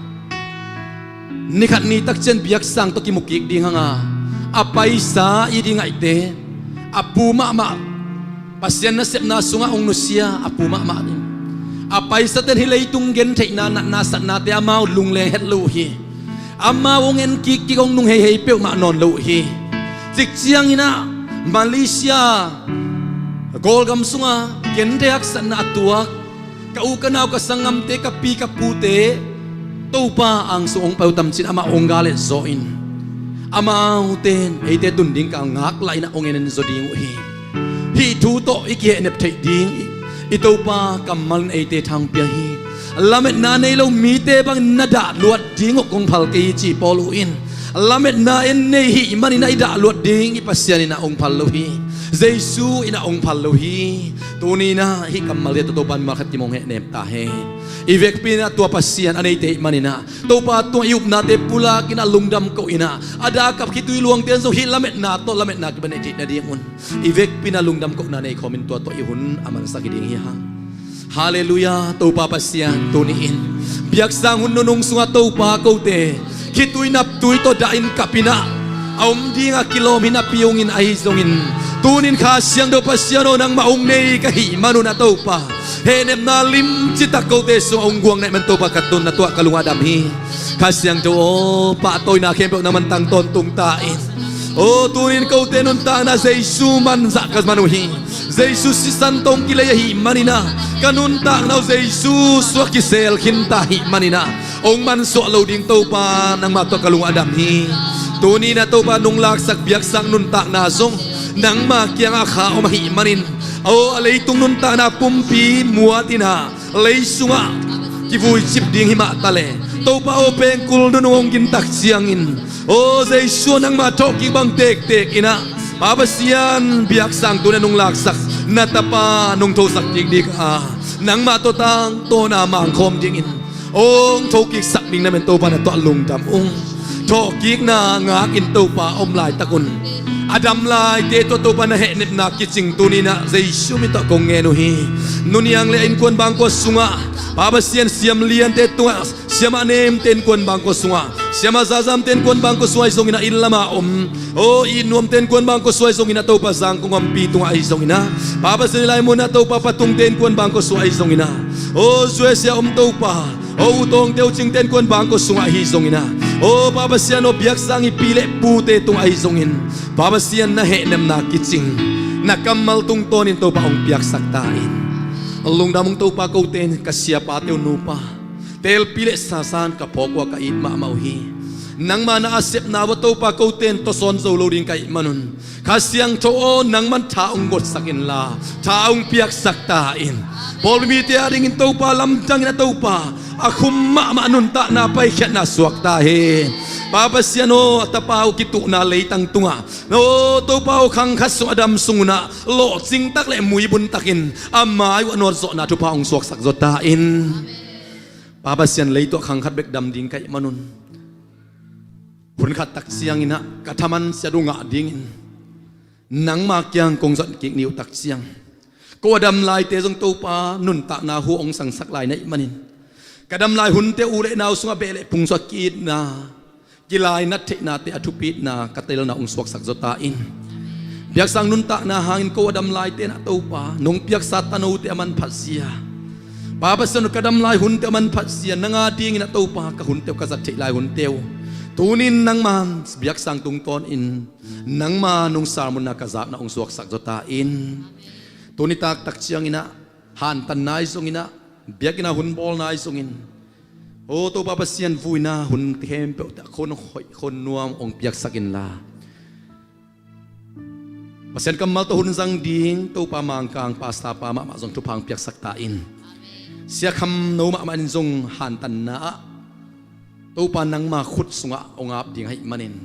ni khat ni tak ciang Biaksang tawh kimu kik ding hang a, a paisa it i ngaihte, a pu mahmah, Pasian nasepna sungah hong nusia a pu mahmah in, a paisate'n hih leitung gentheihna, natna, satnate amau lungleng het lo uh hi. Amau hong en kikkik, hong nung heihei peuhmah nawn lo uh hi. Cik ciangin ah Malaysia, Kawlgam sungah genthei haksatna a tuak ka u ka nau, ka sanggamte, ka pi ka pute Topa angsung hong pai uh tam ci-in amah hong gal et zaw in, amaute'n eite tun ding ka ngaklah in ah hong en en zaw ding uh hi. Hih thu tawh i kihehnep theih ding i, i Topa kammal in eite thang pia hi. Lametna nei lo mite bangin na dah luat ding uh kong phal kei hi, ci Paul uh in, lametna en nei hih manin ah i dah luat ding i Pasian in ah hong phal lo hi. Jesu in ah hong phal lo hi. Tuni in ah hih kammalte tawh Topa mimal khat kim hong hehnem ta hen. I vekpi in ah tua Pasian a neite i hih manin ah Topa tungah i upnate pulak in ah lungdam ko in ah, a dah kap khitui luangte zong hih lametna tawh lametna kipan neih theih nadingun i vekpi in ah lungdam kohna nei khawmin tua tawh i hun a mansak hi ding hi hang. Halleluiah. Topa Pasian, tuni-in biaksang hun nunung sungah Topa kote khitui naptui tawh dah in kap in ah a om dingah kilawm hi napi hong in, ahi zongin tuni-in Kha Siangtho Pasian aw, nangmah hong nei ka hih manun ah Topa, hehnepna limci tak kote sungah hong guang na hih man Topa ka tun na tuah ka lungah dam hi. Kha Siangtho aw, pahtawina khempeuh nangman tang tawntung ta in. Aw, tuni-in kote nuntakna Jesu man zah ka man uh hi. Jesu sisan tawh hong kilei ahih manin ah ka nuntakna uh Jesu suak kisel khin ta ahih manin ah hong mansuah lo ding Topa nangmah tawh ka lungah dam hi. Tuni-in ah Topa nong laksak biaksang nuntakna zong nangmah kiangah a kha om ahih manin, aw, a leitung nuntakna pumpi muat in ah lei sungah kivui cip ding hi mah ta leh, Topa aw, pengkul nunung hong gintak ciangin, aw Jesu, nangmah thawhkik bang tektek in ah Pa Pasian, biaksang tuni-in nong laksak na tapa nong thosak kik ding a, nangmah tawh tangtawna mangkhawm dingin hong thokiksak ding na hih man Topa na tuah lungdam ung. Thawhkikna ngakin Topa om laitakun a dam laite tawh Topa na hehnepna kicing tuni-in ah Jesu min tawh kong ngen uh hi. Nuniang le a innkuan bangkua sungah Pa Pasian, siam liante tungah, siamah nemte innkuan bangkua sungah, siamah zazamte innkuan bangkua sungah ahi zongin ah, inn lamah om, aw, i nuamte innkuan bangkua sungah ahi zongin ah, Topa Zangkong Ampi tungah ahi zongin ah, Pa Pasian, hih lai munah Topa Patungte innkuan bangkua sungah ahi zongin ah, aw, U S A om Topa, aw, U Tawngte, U Cingte innkuan bangkua sungah ahi zongin ah, aw Pa Pasian aw, biaksang i pi le pute tungah ahi zongin, Pa Pasian, na hehnepna kicing na kammal tungtawnin Topa hong piaksak ta in. Lungdam ung Topa, kote in ka siapate uh nupa, telpi le sasan ka phawk uh a ka it mahmah uh hi. Nangma na a sepna uh ah Topa, kote in tawsawn zo lo ding ka hih manun, Kha Siangtho aw, nangman tha hong gotsak inla, tha hong piaksak ta in. Pawlpi mite adingin Topa lamdangin ah Topa, a khum mahmah nuntakna paikhiatna suak ta hen. Pa Pasian aw, a tapa uh kituhna leitang tungah, aw Topa aw, khang khat sung a dam sung un ah lawhcing tak le muibun takin a mai uh a nawt zawhna thupha hong suaksak zaw ta in. Pa Pasian, lei tawh khang khat bek dam ding ka hih manun, hun khat tak ciangin ah ka thaman siat uh ngah dingin nangma kiang kong zon kik ni uh tak ciang, ko a dam laite zong Topa nuntakna hu hong sangsak lai na hih manin, ka dam lai hunte uh le nau sungah beh le phung sungah ki-itna, kilainat theihnate a thupitna ka telna hong suaksak zaw ta in. Biaksang nuntakna hangin ko a dam laite in ah Topa, nong piaksa tanote a manphatzia, Pa Pasian aw, ka dam lai hunte a manphatzia, nang adingin ah Topa ka hunte uh, ka zat theih lai hunte uh, tuni-in nangma biaksang tungtawnin nangma nong sermon-na ka zakna hong suaksak zaw ta in. Tuni taktak ciangin ah hantanna ahi zongin ah, biakinn ah hun bawlna ahi zongin, aw Topa Pasian, vuina hun khempeuh teh khun hoih khun nuam hong piaksak inla, Pasian kammal tawh hun zang ding Topa Mangkang pastor pa mahmah zong thupha hong piaksak ta in. Sia Kham No mahmah in zong hantanna ah Topa nangma khut sungah hong ap ding ahih manin,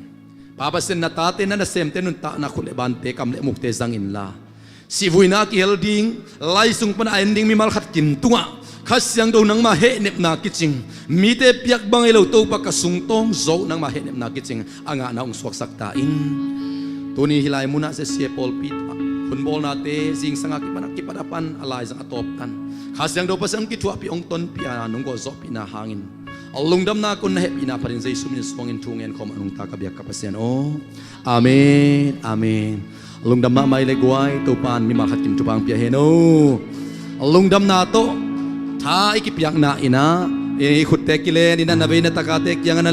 Pa Pasian, na tate, na nasemte nuntakna, khut le bante, kam le mukte zang inla, sihvuina a kihel ding, lai sung pan a en ding mimal khat kim tungah Kha Siangtho nangma hehnepna kicing, mite piak bang hi lo Topa ka sungtawng zo nangma hehnepna kicing a ngahna hong suaksak ta in. Tuni hih lai munah Z C A pawlpi ah hun bawlnate zingsang a kipan a, kipat a pan a laizang a tawp tan Kha Siangtho Pasian hong kithuahpih, hong tonpih a, nong gualzawhpihna hangin a lungdamna kon na hehpihna phatin Jesu min suangin thu ngen khawm a nungta ka biak ka Pasian aw. Amen. Amen. Lungdam mahmah i le guai, Topa in mimal khat kim thupha hong pia hen aw. Lungdamna tawh tha i kipiakna in ah, i khutte kilen in ah, na vei na takate kiangah na